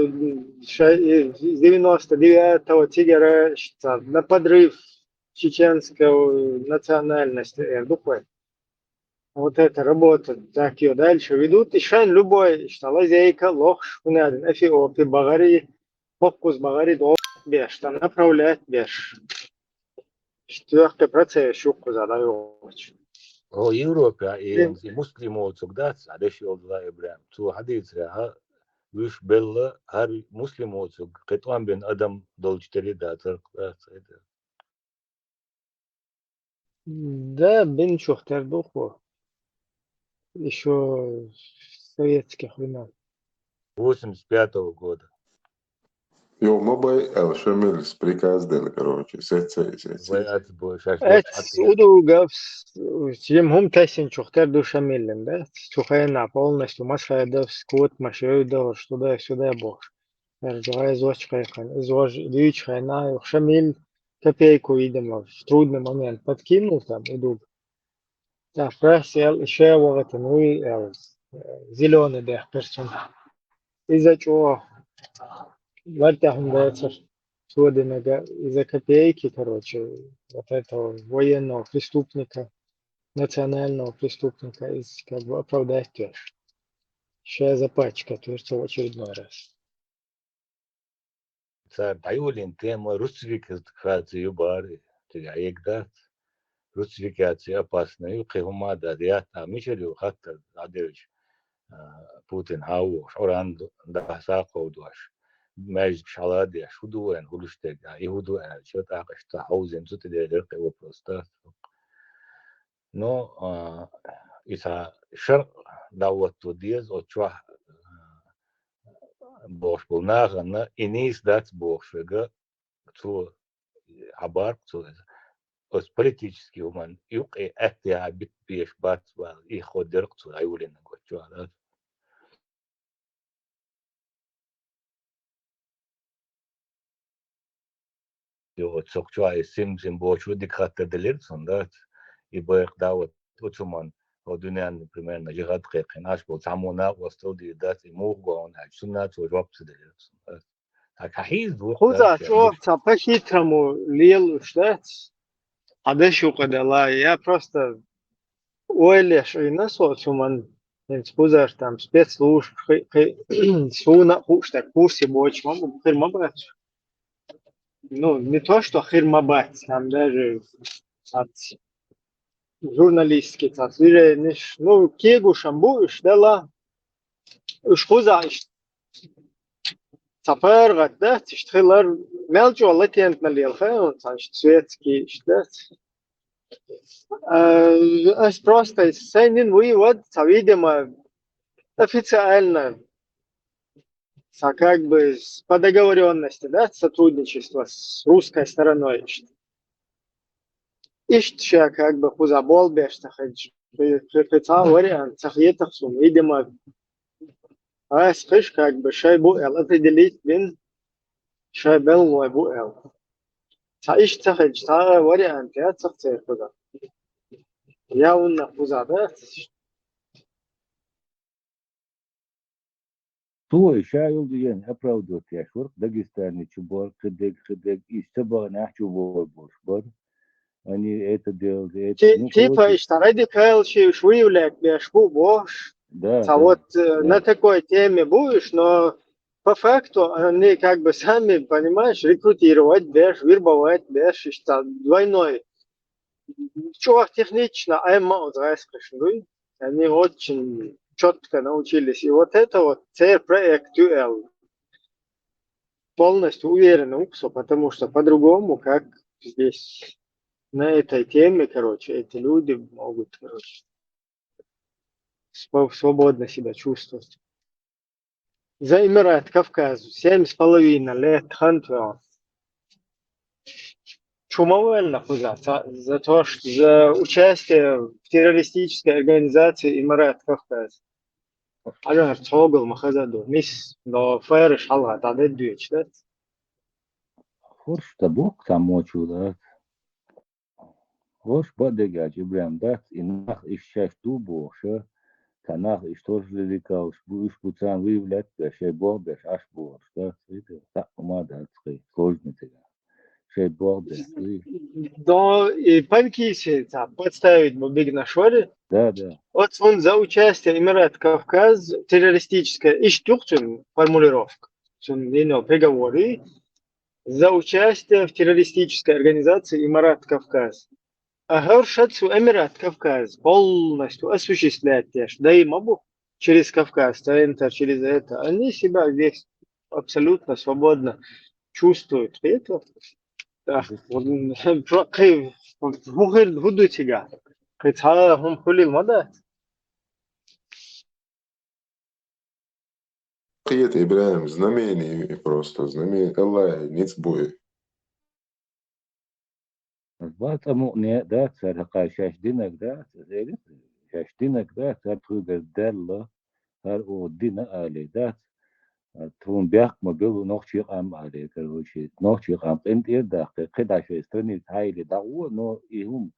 ша, э, девяносто девятого цигара, ш-, ца, на подрыв чеченского национальности, э, эр ду-кх вай. Вот эта работа так её дальше ведут. И шайн любой, ш-, ца, лазейка лохуш, хӀун аьлла, Эфиопи бахари, хӀокхуза бахари дӀо беш, там направлять беш. Иштта йоккхий процесс ю кхузахь дӀайохуьйтуш. О, Европа, и, и муслимоцуг дац, а деш йолу Ибрахим. Цо хьадийцарехь, вуьш белла, хӀара муслимоцуг кхин тӀом бина адам долчу тӀе дацара, дац, это. Да, бинчух тера ду-кх. Ещё советских времён. Восемьдесят пятого года. Йо, ма бай, аьлла, Шамилас приказ делла, короче, сеца и сеца. Вай ац бо, шаьш Эц бо, ац удугавс, жим хӀума тесинчух тера ду Шамилан, да? Цу хенахь полностью Масхадовс, Котмаш, Өвдалш, туда-сюда бохуш. Эр жагӀа иза вач кхайкхина. Иза вож дуьйчу хенахь, юха Шамил копейку, видимо, в трудный момент подкинул там, и ду. Ца, прайс эл, и ша вахатан вуй эл, зелёный бехкира цунна. Иза чӀогӀа лар тӀехь хӀума дацара, цо динарг, иза копейки, короче, вот этого военного преступника, национального преступника, иза как бы оправдать деш. Ша запачкать вира цо в очередной раз. Цара дӀайолийна тема русификация ю бахара, цигахь ег дац. Русификация опасна ю, кхин хӀума а дац, ятта мичара ю хаттар дӀаделча, а, Путин хьан вохуш, Ӏуран дахьа сакхов дош, маьждигаш хьала а деш, хӀун ду вайна хуьлуш дерг, а, и хӀун ду аьлча, тӀаккха иштта хьовзийна цу тӀе делира кхин вопрос дац. Ну, а, и цхьа шаркъ дӀахӀотто деза, оцу чохь, а, бохуш болу нахана, и нийса дац бохуш верг, цо хьабаркъ, цо иза. оцу политически хӀуманна юккъе аьттехьа битта безаш бац бала, и хо дерг цо Ӏайвалина гоччу хьалар. Йо, цохчу ай сим-сим бочу дика хаттар делира цунна, дац? И байракх да вот, оцу хӀуманна, хӀо дуьненна, примерно, жихӀад кхайкхина, аш болу цхьаммо накъостал дийр дац, и муха го хьуна аьлча, цунна цо жоп ца делира цунна, дац? Так, хьан хьийза ву, кхуза дац, чӀогӀа ца по-хитрому лелуш дац? Хьан деш юкъа дела, я просто ойла еш Ӏийна со цу хӀуманна, хӀинца кхузара там спецслужбаш кхи-, кхи-, суна а хууш дерг, курсе боцуш ма бу, хир ма бац. Ну, не то, что хир ма бац, там даже цац журналистский цац движениш, ну, кегушам бу уьш дела, уьш кхуза иштта ца паргӀат дац, иштта хилар, мел чӀогӀа латентна лела хаьа, цхьа иштта светский иштта дац. Э, ас просто сайнин вывод, ца, видимо, официально, ца, как бы, с-, по договорённости, да, сотрудничество с русской стороной. Иштта ша, как бы, кхуза болх беш ца хилча, кхи-, кхи-, кхи цхьа вариант ца хетах суна, видимо, ас хиш, как бы, шай бу аьлла определить бин, шай беллой бу аьлла. Ца иштта ца хилча, цхьа а вариант яцах церан кхуза. Я хӀунда кхуза дац? Цо и ша йолу дийна оправдывать еш вара, Дагестане чу бара, кхидерг, кхидерг, иштта ца баханехь чу бара болуш бара. Они это делали, это, Ти-, ну, типа, короче, иштта радикал ши уьш выявлять беш бу бохуш. Да, Ца да, вот, э, да. На такой теме бу уьш, но по факту они как бы сами, понимаешь, рекрутировать беш, вербовать беш, иштта двойной. ЧӀогӀа технично, Ӏемма оцу гӀаскхашна дуй. Они очень чётко научились. И вот это вот церан проект ю аьлла. Полностью уверен ву со, потому что по-другому, как здесь, на этой теме, короче, эти люди могут, короче, сво-, свободно себя чувствовать. За Эмират Кавказ семь с половиной лет хан ваьлла. Чу ма ваьлла кхуза, ца-, за то, что за участие в террористической организации Эмират Кавказ. Хьажахьара цхьогал ма хаза ду. Мис, но фараш хьалха дӀадеддоьчу дац? Хурш дан боху цхьаммо чу дац. Хурш бан дегачу Ибрахим дац, и нах иштта шаьш ду бохуша, цхьа нах иштта хурш радикалаш бу, уьш бу царна выявлять беш, шайн болх беш Ӏаш бохуш дац, вида? Цхьаъ хӀума дац кхин, сложный цигахь. Шайн болх беш, вида? Но и Панкиси цхьа подставить бу бигнаш вари. Да, да. Оцу хӀунда за участие Эмират Кавказ террористической, иштта юкъ цуьнан формулировка. Цуьнан дийно приговор и за участие в террористической организации Эмират Кавказ. А хӀара шац ву Эмират Кавказ полностью осуществлять деш, дай ма бу, через Кавказ центр, через это. Они себя здесь абсолютно свободно чувствуют. Это, да, вот, про-, кхин, хӀун хир, хӀун ду цига? Кхин цхьа хӀума хуьлийла ма дац. Кхета, Ибрахим, знамение, просто знамение, Аллахьан ницкъ бу и. Бац, амма не дац, цара хьакха шаьш динарг дац, аса элира, шаьш динарг дац, цара тхуьгара даьлла, хӀара оха дина алий дац. Тхуна бехк ма билла нохчийн къам алий, короче, нохчийн къам къинтӀера даккхий, кхидӀа шайн страница хьайли дӀагӀо, но и хӀума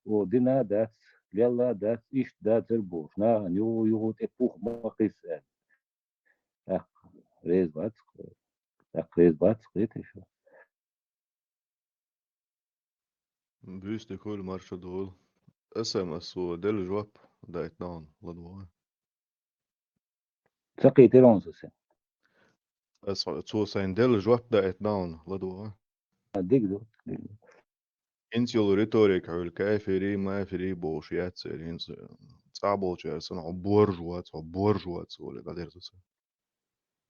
оха дина дац, лелла дац, иштта дацара бохуш, нахана юху-юху тӀе пух ма кхисса аьлла. ТӀаккха реза вац, тӀаккха реза вац, кхетий шу? Буьйса дика хуьлда, марша догӀийла. СМС-о делла жоп даийтина хьуна, ладогӀа. Ца кхийтира хьуна со сайн. Ас, цо сайн делла жоп даийтина хьуна, ладогӀа. А, дика ду, дика ду. ХӀинца йолу риторика хьуьлла кафирий, мафирий бохуш яц церан, хӀинца цӀахь болчара санна, хьо боржа вац, хьо боржа вац, олий дӀадерзо цара.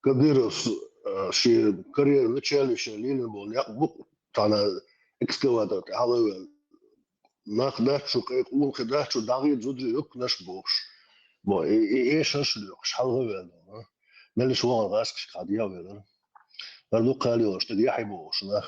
Кадыровс, а, шен карьера начале шен лелийна болу некъ бу-кх, тхьана экскаватор тӀе хьалавелла. Нах дац шу, кхе къонахий дац шу, дӀагӀийла зударий, юккъанаш бохуш. Бо, и, и эшарш а лоькхуш, хьалхавелла, а? Меллаша вахана гӀазкхашка хьан дегӀ велара? ХӀара дукха хан йолуш, тӀе дехьа бохуш нах.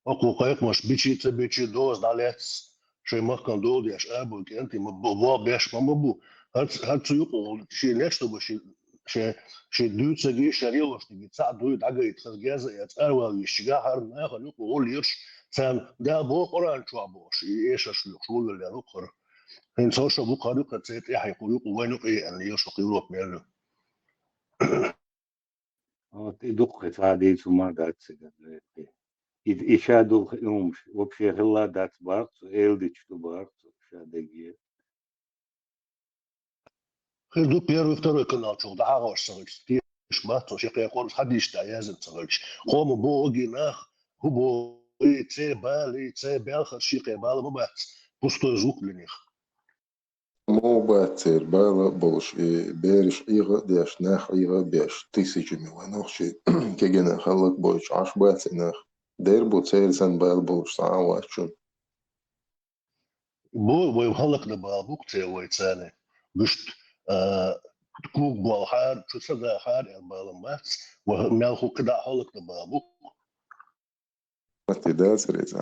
Оаха кхайкхамаш бичи ца бичи доза дӀалаьцна, шоай махкана дола деш, абу кӀентий ма бу, бо беш ма, ма бу. ХӀанз, хӀанз цу юкъа волу шен леш ду бу, шен, шен, шен дуьйцург, шен релошниг цхьаъ дуй дӀагайта хаза геза а яц, цӀарвала йиш чигахь хӀара нахана юкъа волу лераш, царна Дала боху Къуръан чохь бохуш, и эшарш лоьхуш, вовлла лерриг хӀара. ХӀинца хӀорш бу кхара юкъа церан тӀаьхьа юкъа, юкъа вайн юкъа еана, еш хӀокху Европа мел ю. Вот и дуккха цхьа дийца хӀума дац цига. И, и ша ду хи-, хӀумаш, вообще хилла дац боху цо, эладиташ ду боху цо, ша дегге. Хир ду первый, второй канал чохь дӀахьахош ца хилча, тешаш бац цо, шен кхайкхораш хьадийша дӀаязйина ца хилча. Кхо ма боху и нах, хӀун боху, и церан бала, и церан балхара шен кхин бала ма бац, пустой звук для них. Муха бац церан бала а болуш, и бераш Ӏеха а деш, нах Ӏеха а беш, тысячами вайн нохчий кегина хӀаллакбойтуш Ӏаш бац и нах. Дера бу церан санна бала болуш цхьа а вац шуна. Бу, вай хӀаллакдан бала бу-кх церан вай царна. Вуьшта, а, куг болхьара, чу ца дахьара аьлла бала ма бац, вай мел хӀу кхидӀа хӀаллакдан бала бу-кх. Мати дацара иза,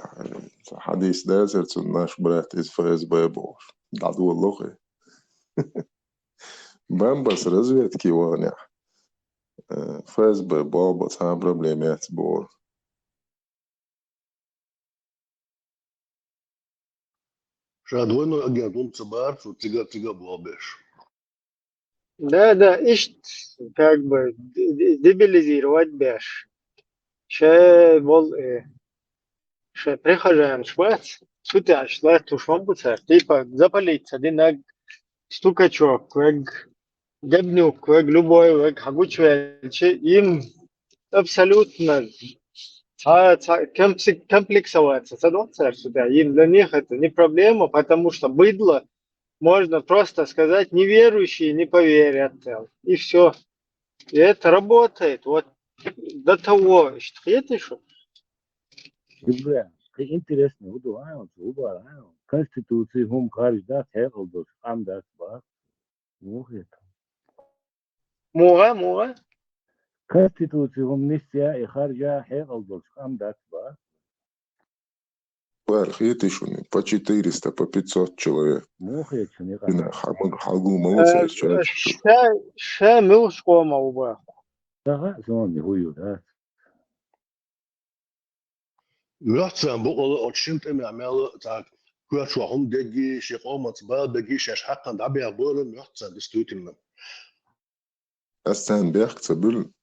цхьа хьадис дацара цунна, наш брат из ФСБ бохуш. ДӀадолало хи. Бамбас разведки ванехь. Э, ФСБ боху, цхьа а проблема яц боху. Ша двойной агент ву ца бара цо цига, цига а болх беш. Да, да, иштта, как бы, де-, де-, дебилизировать беш. Ше бол, э, ше прихожанаш бац, цу тӀехь латтуш ма бу цара. Типа, запалить ца динарг, стукачок верг, гебнук верг, любой верг, хьан гучуваьлча, им абсолютно цхьа, цхьа компси-, комплексоваться ца до цара цу тӀехь. Им для них это не проблема, потому что быдло можно просто сказать, неверующие не поверят, э, и всё. И это работает. Вот до того, иштта хетий шу? Ибрахим, кхин интересный хӀу ду, а, хӀу ду, а, Конституци хӀума харжа дац, хьекъал долуш къам дац боху. Муха хета? Муха, муха? Конституци хӀума нисъян и харжа хьекъал долуш къам дац боху. Вара хетий шуна, по четыреста, по пятьсот человек. Муха хета шуна и къам? Дина хьамаг хьагу ма ву церан чачу. Ша, ша муьлхачу къоман ву боху? Ца хаьа суна, хӀу ю дац. Моьтту царна бакъала оцу шина тӀамехь мел а цхьа коьртачохь хӀума дегги, шен къоманца бала бегги, шаьш хьакхана дӀабеха бара моьтту царна, действительно. Ас царна бехк ца буьллу.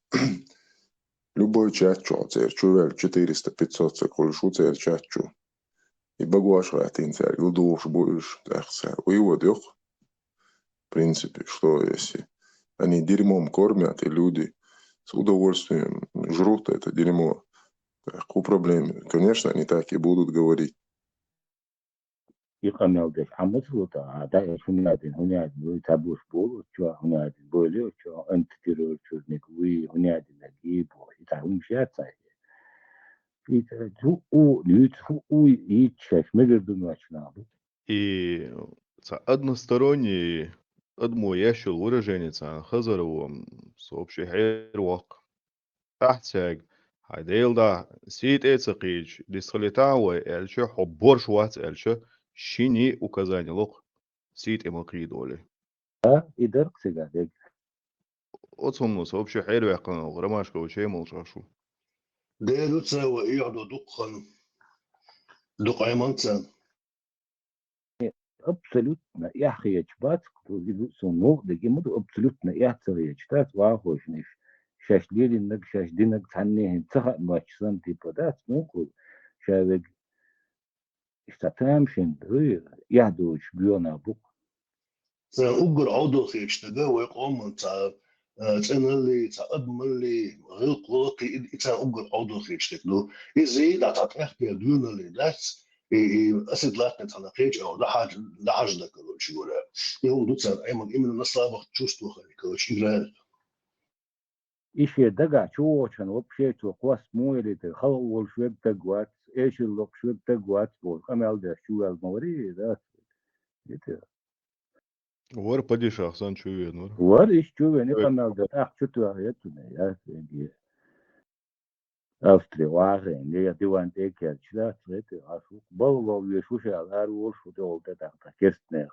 Любой чат чу хьо церан чу ваьлла, четыреста, пятьсот ца кхуьлуш ву церан чат чу. И багош гӀаттийна цаьрга ладугӀуш бу уьш, тӀаккха цара вывод йо-кх. В принципе, что если они дерьмом кормят, и люди с удовольствием жрут это дерьмо, так, у проблемы, конечно, они так и будут говорить. И къамел деш Ӏамаца ву тӀаккха, а, даьӀеш хӀунда дина, хӀунда дина, вуй, цхьа буш болу чохь, хӀунда дина, бойли чохь, антитеррор чуьрниг вуй, хӀунда дина, гий боху, и цхьа хӀумаш яц цхьа. И цхьа хӀу у, юьйцу хӀу у, йийцу шаьш мегар ду моьтту нах бу. И цхьа односторонний, адамо еш йолу выражение цхьана хазар ву, со вообще хьеравоккху. Ахь цаьрга, хьайн Дела дахь, сий тӀе а ца кхийдаш, дистхилийтахьа вай аьлча, хьо борш вац аьлча, шина а указание ло-кх, сий тӀе ма кхийда олий. А, и дара-кх цигахь дерг. Оцу хӀуманца вообще хьераваьккхина ву, Ромашка, вай чемалчохь шу. Дера ду ца вай, и хьо ду дуккха хан, дукха Ӏеман царна. Абсолютно эхь хеташ бац, суна мукъа дерг ма ду, абсолютно эхь ца хеташ дац, вахошна иша. Шаьш лелийнарг, шаьш динарг цхьанне а хӀинца ца хаьа моьттуш санна, типа, дац, муха ша верг. Иштта тамашийна дуй, эхь доцуш боьнах бу-кх. Царна уггар Ӏовдал хеташ дерг вай къоман цхьа, э, цӀеналли, цхьа адамалли, гӀиллакх-гӀуллакхи, и, и царна уггар Ӏовдал хеташ дерг ду. Иза и дӀа цхьа тӀехкера доьналли дац, и, и асидлатный цхьана кхечу а дӀахьаж-, дӀахьажна, короче говоря. И хӀума ду царна Ӏеман, именно на слабых чувствах они, короче, играют. И шен дагахь чу вохучхьана вообще цо кхоссу муха елийтар, хала а волуш верг стаг вац, эшар локхуш верг стаг вац бохуш, къамел деш чу ваьлла ма варий, дац? Итира. Вара падишах санна чу веана вара. Вара иштта чу веана, и къамел дан тӀаккха чу тоьхна яц цунна, яц веге. Австри вахрен, я диван текер чла цвете, а шу бал вал ве шу шал ар вол шу те олте так так кестне.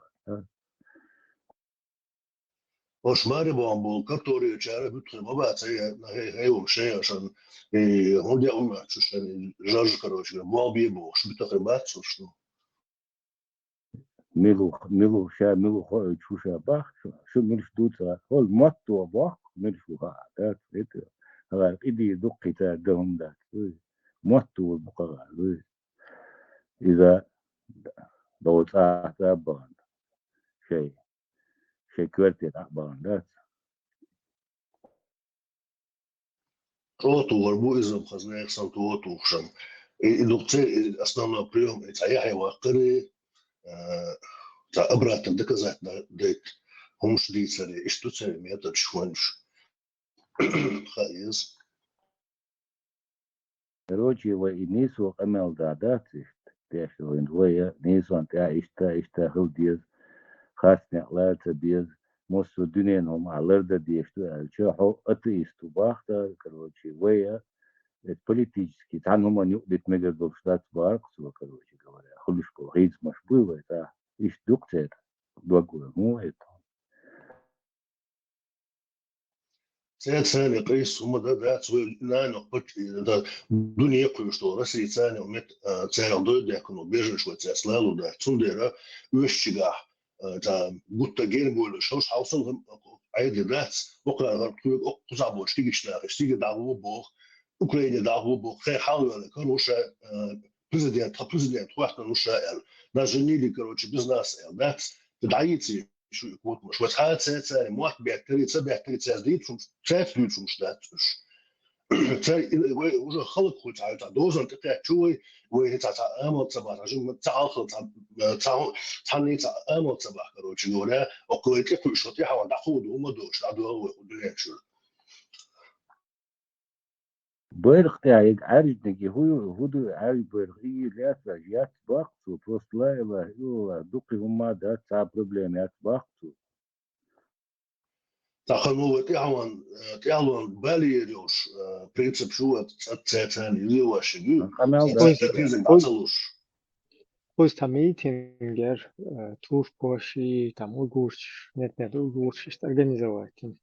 Ош мари бомбул, который чара бутхе баба цая на хей хей ум шея шан, и он де ум чушен, жаж, короче, бомби бо, шу бутхе бат сушну. Милух, милух ша, милух хо чуша бах, шу милш дуца, хол матту бах, милш уха, да, это, ала иди дуккита дом да, матту букага, иза доца да бан, шей, шей квартира бан, да. Тоту вар бу изам хазнаях сан тоту хшан. И, и духце, и основной приём, и цая хай вакыри, э, та обратно доказать на дать. Хумш дицари, и что цари метод шхонш. Хаиз. Короче, ва и нисо къамел да дацишт, тешт вайн вая, нисо ан тя ишта, ишта хыл диз, хасня лаца биз, мосу дунен хом алар да дешт, алча хо атеисту бахта, короче, вая, это политический, тан хом ан юк бит мегер дол штат барк, су, короче говоря, хулуш бо, хейц маш буй вай, та, ишт дук цет, благуя, ну, это. Цецани къис хӀума да, дац вай нана пачча, да, дуне кхуьйш долу Россицани мет, а, цаьрах дойдехкано бежанаш вай цаьрца лалур дац. Цундела уьш чигахь, а, та гутта гербойла шовш хьовсал хӀума Ӏайде дац, вокхара хӀара кхоьга оккхузахь болчу кигичнахаш, сига дӀагӀо боху, Украине дӀагӀо боху, хай хьалвелла, кара ву ша, а, президент, тхан президент хӀоттана ву ша аьлла. Нас женили, короче, без нас аьлла, дац, дӀайийций. Шу и кутмаш. Вай цхьа а цецари, мотт беттари, ца беттари, цец дуьйцуш, цец дуьйцуш дац уьш. Цаьрга и, вай уже халкъ хуьлу цхьа, цхьа дозан тӀе кхаьччу вай, вай цхьа, цхьа амал ца бахь, цхьа жимма ца хьалхала, цхьа, цхьа, цхьанний цхьа амал ца бахь, короче говоря, оккха вай тӀе кхуьуш, тӀе хьаван, дӀакховду хӀума доцуш, дӀадоьлху вай кху дуьнен чуьра. Байракх тӀехь яга Ӏаьржиниг и хӀу ю, хӀу ду Ӏаьржа байракх? И лаьцна яц баккха цо, просто ла илаха иллаллах, дуккхий хӀумма а дац, цхьа а проблема яц баккха цо. Тахана вай тӀаьхьалон, э, тӀаьхьалон балийр йолуш, э, принцип шу вай цӀа-, цецан йилла вашиг ю. Къамел дац. Цецан принцип ма ца луш. Кхуза тхан митингер, э, туркоши, там уйгурш, нет, нет, уйгурш иштта организовать йина.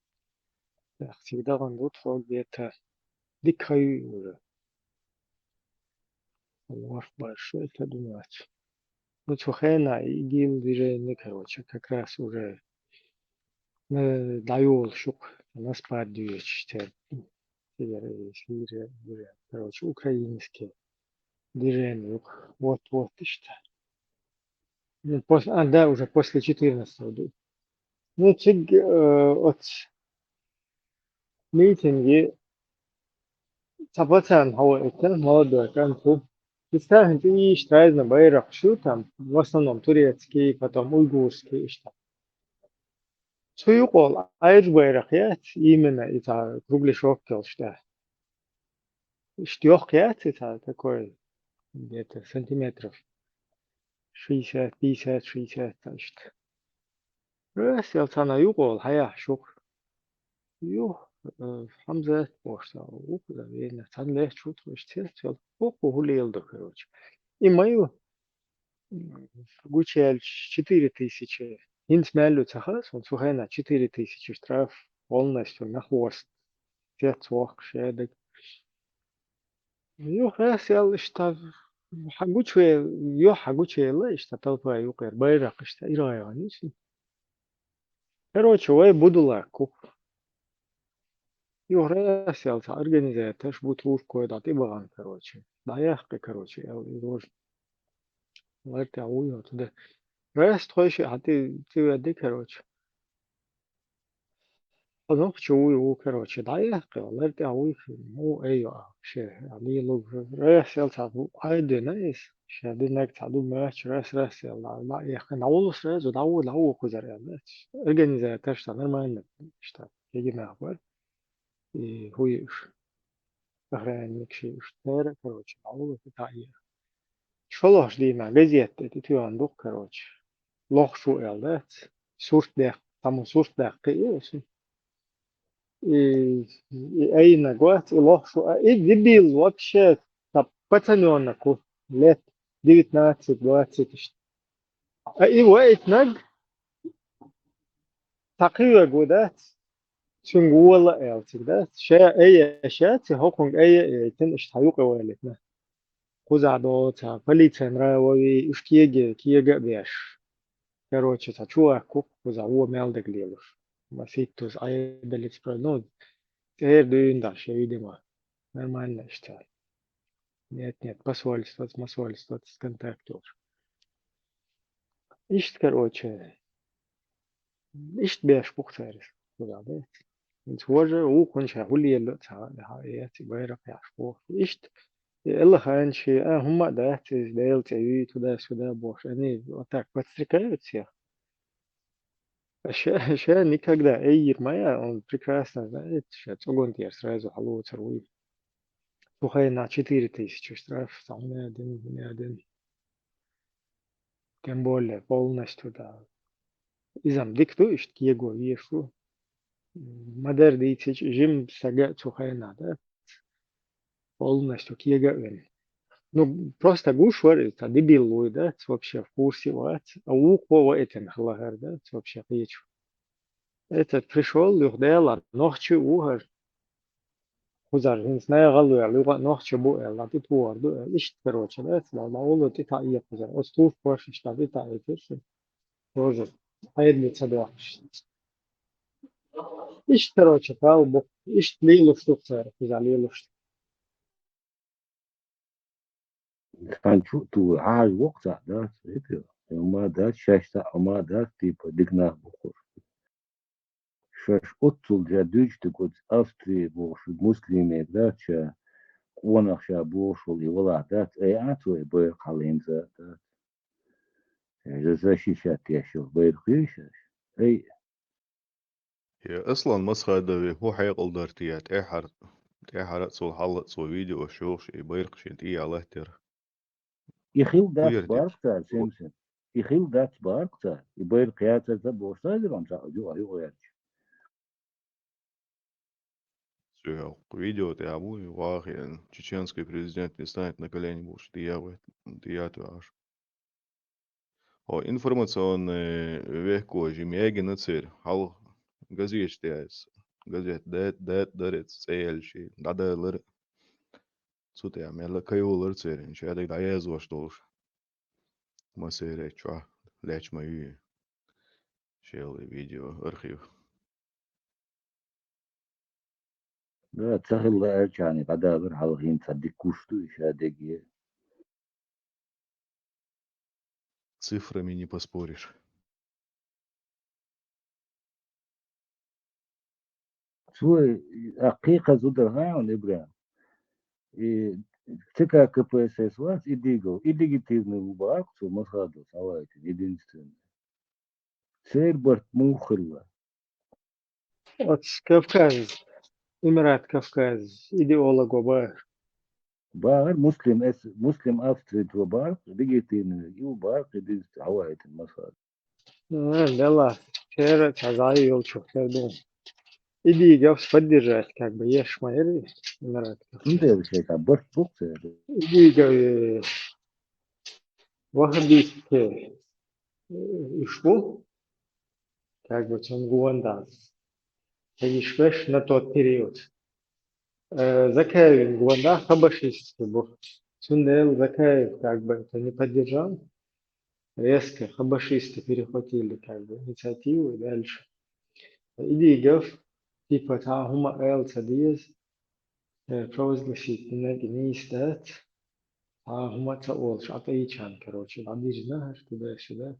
Эх, всегда ван ду тхо где-то дика хай уже. Аллах большой, это думать. Ну, цу хенахь и ИГИЛ движение, короче, как раз уже, э, дӀайолуш ю-кх, нас пардуьйцуш церан. Сирия, Сирия, Сирия, короче, украинский движение ю-кх. Вот, вот, иштта. Ну, пос-, а, да, уже после четырнадцатого ду. Ну, циг, э, оц митинге цхьа пацан хьо ваийтина, молодой кӀант ву. Представь, хӀинца иштта разный байракхаш ю там, в основном турецкий, потом уйгурский, иштта. Цу юкъахула Ӏаьржа байракх яц, именно и цхьа кругляшок йолуш тӀехь. Иштта йоккха яц и цхьа такой, где-то сантиметров шестьдесят, пятьдесят, шестьдесят, иштта. Раз ял цхьана юкъахула хьаяхьа шух. Ю, э, Хьамзат бохуш цхьа ву, кхуза вена, цхьана лаьтташ ву тхо, иштта цецвелла. Вукхо хӀу леладо, короче. И ма ю, м, гучуяьлча четыре тысячи. ХӀинца мел ю ца хаьа суна, цу хенахь четыре тысячи штраф, полностью нахвост. Цец воккхуш, шедаг. Юха сел иштта хьан гучуве-, юха хьан гучуелла иштта талпа юкъера байракх иштта иргӀайгӀан ю ши. Короче, вай будулак кух. Юха сел цхьа организаторш бу туркой дӀа тӀебахана, короче. ДӀаяьккхи, короче, эл иза важа. Лар тӀехь вуй оцу де. Раз тхойши хьан тӀе, тӀе веди, короче. Хьо нохча вуй ву, короче, дӀаяьккхи, лар тӀехь вуй, ну, эй, вообще, лелуг, раз сел цхьа бу, айдена иза, ша диннаг цхьа ду моьттуш, раз, раз сел, дӀа, дӀа, яхкина, дӀавуллу сразу, дӀаву, дӀаву кхузара, аьлла. Организаторш цхьа нормально, иштта, кегинах бара. И хӀу йиш. Охранникаш йиш. Церан, короче, дӀавуллу, дӀа, и. ШолгӀачу дийнахь газета тӀе тӀетоьхна ду-кх, короче. Лохуш ву аьлла дац. Сурт даккха, цхьаммо сурт даккхи и оцу. и, и айнаг вац, и лохшу, а и дебил вообще, та пацанёнок ву, лет девятнадцать, двадцать ишта. А и ваийтинарг цхьа кхыйолга ву дац, цуьнга вола аьлла цига дац. Ша айъеш яц, и хӀокхуьнга айъа а яйтина, иштта хьан юкъа валийтина. Кхузахь доцу цхьа полицин ра вовий, уьш кега, кега а беш. Короче, цхьа чувак ву кхузахь вон мел дага лелаш. Ма фиттуза Ӏедалица про-, ну, цӀера дуьйна даш, я, видимо. Нормально иштта. Нет, нет, посольствоца, масольствоца контакт йолуш. Иштта, короче, иштта беш бу-кх цара иза, хӀунда аьлча. ХӀинца хӀожа вукхунна ша хӀун лело а ца хаьа, хьан эци байракх яхьаш бохуш. Иштта, и Элла хан ши, а, хӀумма а дац иза, Делан цӀе юй, туда-сюда бохуш. Они вот так подстрекают всех. Ша, ша никогда аййира ма яц, он прекрасно знает, ша цӀоган тӀера сразу хьалоцур вуй. Цу хенахь четыре тысячи штраф, цхьа хӀума а дина, хӀума а дина. Тем более, полностью, да. Иза-м дика ду, иштта кего везаш ву. Ма-дарра дийцича, жима стаг а цу хенахь, да? Полностью кега а вина. Ну, просто гуш вара иза, цхьа дебил вуй, да? Цо вообще в курсе вац. А вукхо ваийтина хилла хӀара, да? Цо вообще кхечу. Этот пришёл, юха Дела, нохчи а ву хӀара. Кхузара хӀинца наха гӀалваьлла, юха а нохчи бу аьлла, тӀетохур ду аьлла. Иштта, короче, да, цхьа дӀа, дӀа, олу тӀетаӀе кхузара. Оцу тушпошна иштта тӀетаӀийтира шуна. Тоже Ӏедале ца дохуш. Иштта, короче, кхалла бу. Иштта лелаш ду-кх цара, кхузахь лелаш ду. Хан чу а тухур, хьажа воккха цхьаъ дац, эти, хьума дац, шаьш цхьаъ хьума дац, типа, дика нах бу хӀорш. Шаьш оццул жа дуьйцуш дерг оцу Австри бохуш, муслимега дац ша, къонах ша бохуш волу и валахь дац, айхьа а цо и байракх хьалаайна цара дац. Ша защищать деш йолу байракх ю шаьш? Ай, Я Аслан Масхадови хӀун хьекъал дара те, тӀаьххьара, тӀаьххьара а цул хьалха а цо видеош йохуш, и байракх шен тӀе ян латтера. И хилла дац яра баркъ цара, Симсин. И хилла дац баркъ цара. И байракх яцара ца бохуш, ца дира хьуна цхьа юкъа, юкъа яьлча. Цу хьокху видео тӀехь бу, и вахана, чеченский президент не станет на колени бохуш, тӀе ян ве-, тӀе ян ваьхьаш. Хьо информационный вехкожи мегина церан, хьалха газеташ тӀехь, газет дат-, дат-, дарец цӀе яьлча, дӀадалар. Цу тӀехь мелла кайолар церан, шадерг дӀаязлош долуш. Масера чохь лаьча ма ю. Шел видео архив. Да, ца хилла аьлча, хьуна дӀадалар хьалха, хӀинца дика гуш ду и шадерг. Цифрами не поспоришь. Цо, а, кхин кхин зударий хьан, Ибрахим? И ЦК КПСС вац, Идигов, и легитимный ву бахьа-кх цо, Масхадов, схьавайтина, единственный. Церан барт муха хилла? Оцу Кавказ, Эмират Кавказ идеолого бахара. Бахара, Муслим эс-, Муслим Австрия цо бахара, легитимный, и ву бахара, единственный, схьавайтина, Масхадов. А, делахь, церан цхьа зӀе йолчух тера ду. Идигов поддержать как бы еш ма яра, Эмират Кавказ. ХӀунда аьлча шайга барт бу-кх церан. Идигов, э, ваххабистский, э, уьш бу, как бы цунна гонда. Хьегиш беш на тот период. Э, Закаевна гонда хабашистский бу. Цундела Закаев как бы это не поддержал. Резко хабашисты перехватили как бы инициативу и дальше. Идигов, типа, цхьа хӀума ала ца деза, э, провозгласить динарг нийса дац, цхьа хӀума ца олуш, Ӏа тӀайчан, короче, дӀадирзина хӀара туда-сюда.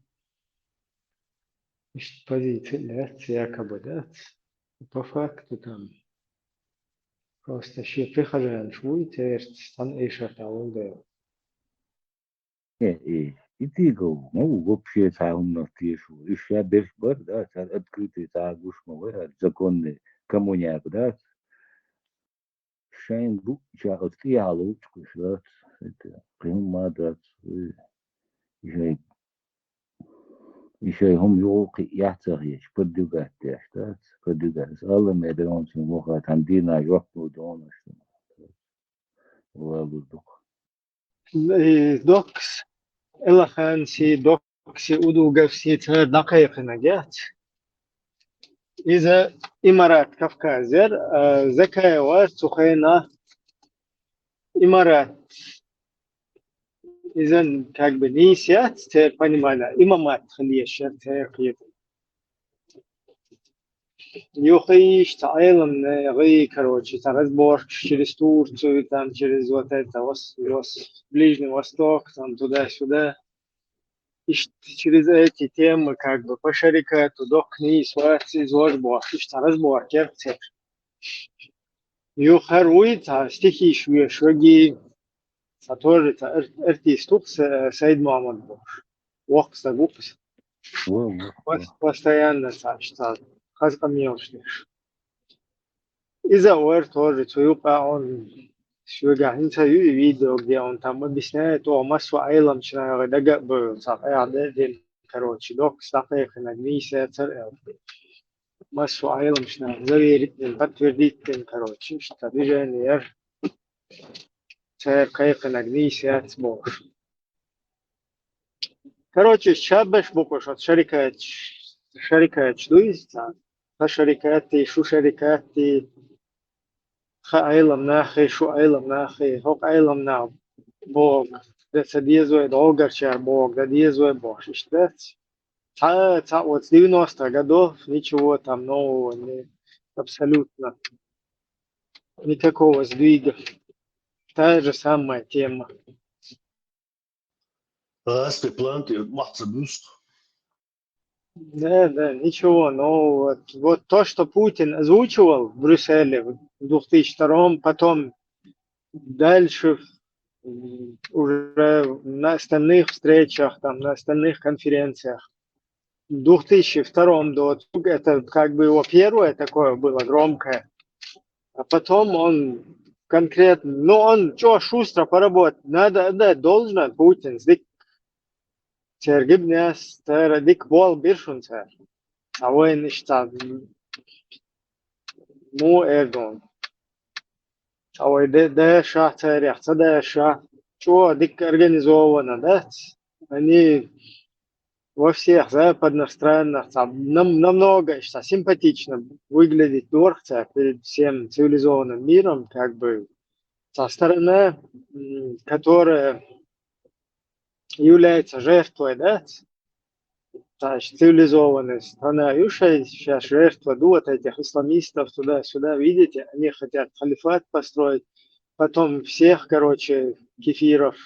Иштта позиция лаьцна якобы дац. По факту там просто шен прихожанаш вуй, церца цхьана эшар тӀехь волу дела. Э, э, Идигов ма ву вообще цхьа хӀуманах тешо. Уьш ша берш бара, да, цара открытый цхьа гуш ма вара, законный коммуняк, да. Шайна буучча оцу тӀехьа луучкъуш дац, это, кхин хӀумма а дац, э, шайн И шоай хӀума юха кхы яц а хеташ, продвигать деш дац, продвигать. Алла ме дагонцун муха, там дина жоп лу дона, что. Валу дух. И докс, Элаханси, докси, удугавси цар дакхайхинаг яц. Иза Имарат Кавказер, а, Закаева цу хена Имарат. Иза как бы нийса яц, цар понимание, имамат хилешер, цар кхета. Юха иштта Ӏеламнахий, короче, цар разборкаш через Турцию, там, через вот это, вос-, вос-, Ближний Восток, там, туда-сюда. Иштта через эти темы, как бы, по шарикату, доккха нийса вац из вож бохуш, иштта разборка яр цар. Юха хӀара вуй, цхьа стихи веш ваги, цхьа тоже цхьа ар-, артист ву-кх, Са-, Саид Мухьаммад бохуш. Воккха стаг ву-кх. Во, во, Пос-, во. Постоянно цхьа, цхьа хаза къамелаш деш. Иза вар тоже цу юкъа он шуьга хӀинца ю и видео, где он там объясняет, о, массо Ӏеламчу нахе дага а бу, цхьа къаьхьа дердина, короче, доккха дакхайхинаг нийса яцар аьлла. Массо Ӏеламчу наха заверить дина, подтвердить дина, короче, иштта движение яр. Цар кхайкхинарг нийса яц бохуш. Короче, шабаш букъуш оцу шарикаташ, шарикаташ дуй, цхьа шарикатти, шу шарикатти, тха Ӏелам нахи, шу Ӏелам нахи, хӀокху Ӏелам нах боху, де ца дезой, догӀугарчара боху, де дезой бохуш, иштта дац. Цхьа, цхьа оцу девяностых годов ничего там нового не, абсолютно. Никакого сдвига. Та же самая тема. А, аспи планти махца бюст. Да, да, ничего нового. Вот, вот то, что Путин озвучивал в Брюсселе в двух тысячи втором, потом дальше, м, уже на остальных встречах, там, на остальных конференциях. В двух тысячи втором году, это как бы его первое такое было громкое. А потом он конкретно, ну, он чё, шустро поработать, надо отдать должное, Путин, здесь церковь, церковь, дик бол биршунца. А вайн иштта, ну, Эрдоган. А вай де-, дешах царех, ца дешах, чё, дик организованно, да? Они во всех западных странах там нам-, намного ещё симпатично выглядеть дорх перед всем цивилизованным миром, как бы, та сторона, м, которая является жертвой, да, та цивилизованная страна, и сейчас жертва, ну, вот этих исламистов туда-сюда, видите, они хотят халифат построить, потом всех, короче, кефиров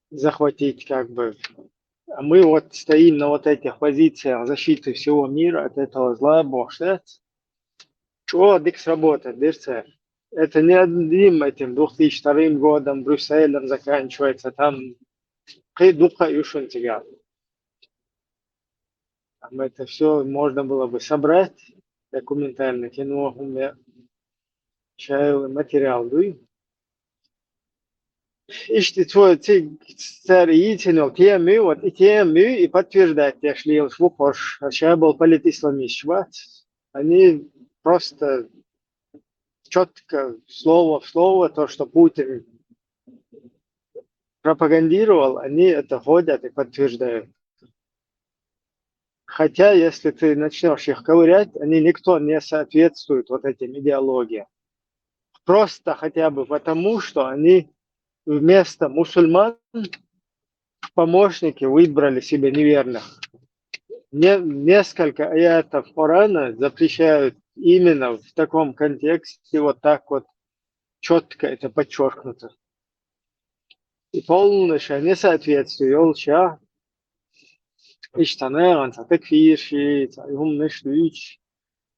захватить, как бы. А мы вот стоим на вот этих позициях защиты всего мира от этого зла, бохуш дац. Чё, дик сработать, дирца. Это не одним этим двух тысячи вторым годом Брюсселем заканчивается, там кхы дукха ю шуна цигахь. Там это всё можно было бы собрать, документальное кино, у меня чай, материал дуй. Иштта цо цига цара йийцина йолу тема ю, вот и тема ю, и подтверждать деш лелаш ву хӀорш, ша болу политисламисташ бац. Они просто чётко, слово в слово, то, что Путин пропагандировал, они это ходят и подтверждают. Хотя, если ты начнёшь их ковырять, они никто не соответствует вот этим идеологиям. Просто хотя бы потому, что они вместо мусульман в помощники выбрали себе неверных. Не-, несколько аятов Корана запрещают именно в таком контексте вот так вот чётко это подчёркнуто. И полное несоответствие йолча, иштта нагӀан цхьа такфирши, цхьа и хӀуманаш дуьйцуш,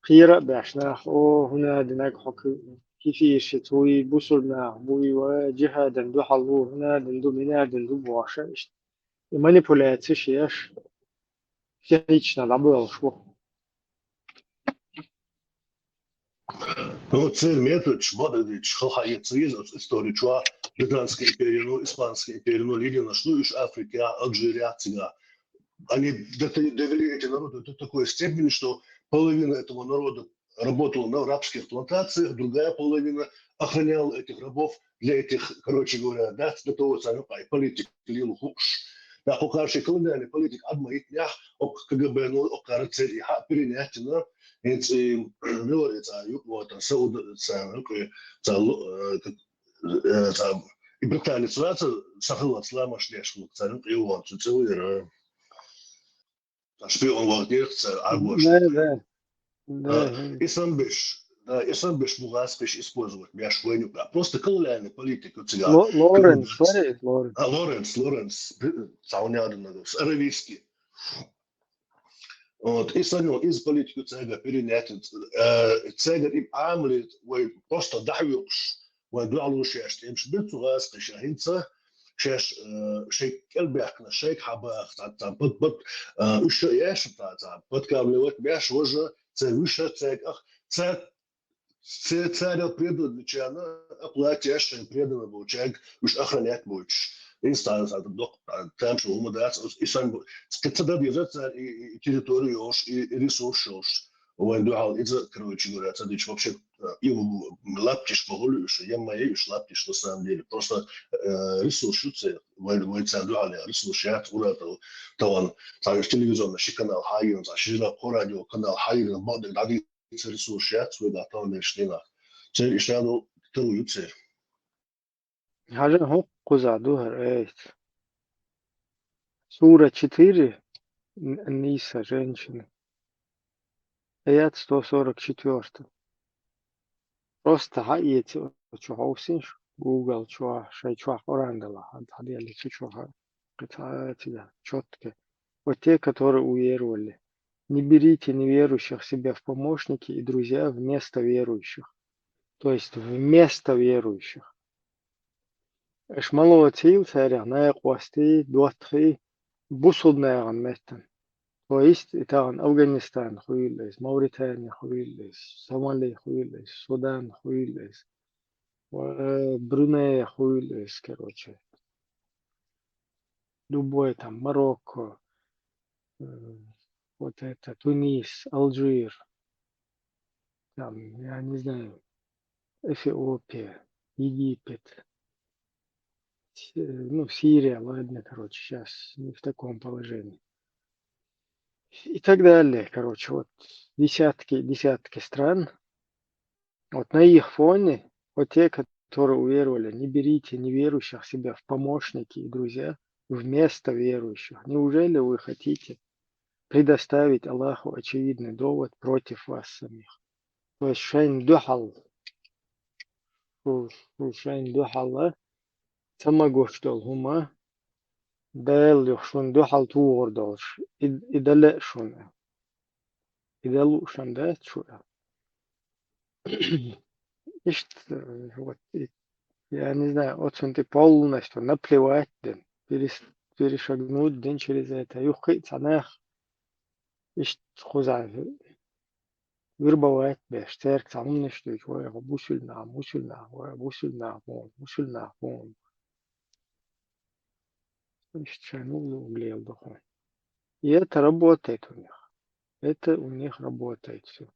кхера а беш нах, о, хӀунда динарг хьо кху-, кефиршица вуй, бусург нах буй, ва джихадана дуьхьал ву, хӀунда дина ду, мина дина ду бохуш, иштта. И манипуляцеш еш, цинично дӀабоьлхуш бу. Ну, церан методаш, методаш хала хьаэца ца еза оцу истори чохь, Британская империя, ну, Испанская империя, ну, лидернаш, ну, уьш Африкехь, Алжирехь, цигахь. они дото-, довели эти народы до такой степени, что половина этого народа работала на рабских плантациях, другая половина охраняла этих рабов для этих, короче говоря, да, до того самого политик лил хуш. Да, пока что колониальный политик адмаитнях, ок КГБ, ну, ок карацель, и ха перенятина, и, ну, это, вот, а, Сауд, ца, ну, ка-, ца, лу-, э, как, э, ца, и британец, ца, сахалат слама шлеш, ну, ца, ну, и он, ца, ца, э, ца, шпион, вот, нет, ца, арбош. Да, да. Да, Э, мгм. И сам беш, да, и сам беш мугас беш использовать, беш войну, а просто колониальная политика, ца, Ло-, Лоренс, Лоренс, Лоренс. А, Лоренс, Лоренс, б-, ца, он не один, с аравийский. Вот, и сам он из политики цега перенять, э, цега и амли, вой просто дахвюкш, вой дуалуш яш, им шбит цугас, каша хинца, шеш, э, шейк кельбяхна, шейк хабах, ца, ца, под, под, э, уш яш, ца, ца, подкармливать беш, уже, ца, выше, ца, ах, ца, ца, царя преданный чана, оплатишь, преданный был человек, уж охранять будешь. И стал, стал, док, а, там, что ему даст, и сам, ца, ца, да, бежать, ца, и, и территорию уж, и, и ресурс уж. Войн дуал, и за, короче говоря, ца, дичь вообще, э, и в-, лаптиш по гулю, что я моей уж лаптиш на самом деле. Просто, э, ресурс шуце, войн, войн ца дуал, ресурс я, ура, то, то он, ца, телевизионный ши канал, хайон, ца, ши радио канал, хайон, бадик, дадик, ца ресурс я, свой да, то не шли на. Ца, и шаду, то уютце. Хажа хо куза духар, эй. Сура четыре, Н-, Ниса, женщины. Аят сто сорок четвёртый. Просто ха, если чё, Google чё, шай чё, Коран дала, ха, ха, дели чё, чё, ха, кыта, тида, чётко. Вот те, которые уверовали. Не берите неверующих себе в помощники и друзья вместо верующих. То есть вместо верующих. Эш мало цил царя, на квасти, дуатхи, бусулнаган меттан. То есть, и таган Афганистан хуйлес, Мавритания хуйлес, Сомали хуйлес, Судан хуйлес, э, Бруней хуйлес, короче. Любой там, Марокко, э, вот это, Тунис, Алжир, там, я не знаю, Эфиопия, Египет, Си-, ну, Сирия, ладно, короче, сейчас не в таком положении. И так далее, короче, вот десятки, десятки стран. Вот на их фоне, вот те, которые уверовали, не берите неверующих себе в помощники и друзья вместо верующих. Неужели вы хотите предоставить Аллаху очевидный довод против вас самих? То есть шайн духал, шу-, шу-, шайн духала, цама гочдол хума, Дел юх шун духал тугъур долш, и, и дале шун. И далу шун да чуя. Ишт, э, вот, и, я не знаю, вот сон ты полностью наплевать ден, перес-, перешагнуть ден через это. Юхи цанах, ишт хуза, вербовать беш, церк цамнеш, то есть, ой, бусульна, бусульна, ой, бусульна, бон, бусульна, бон. То есть, ну, глел духу. И это работает у них. Это у них работает всё.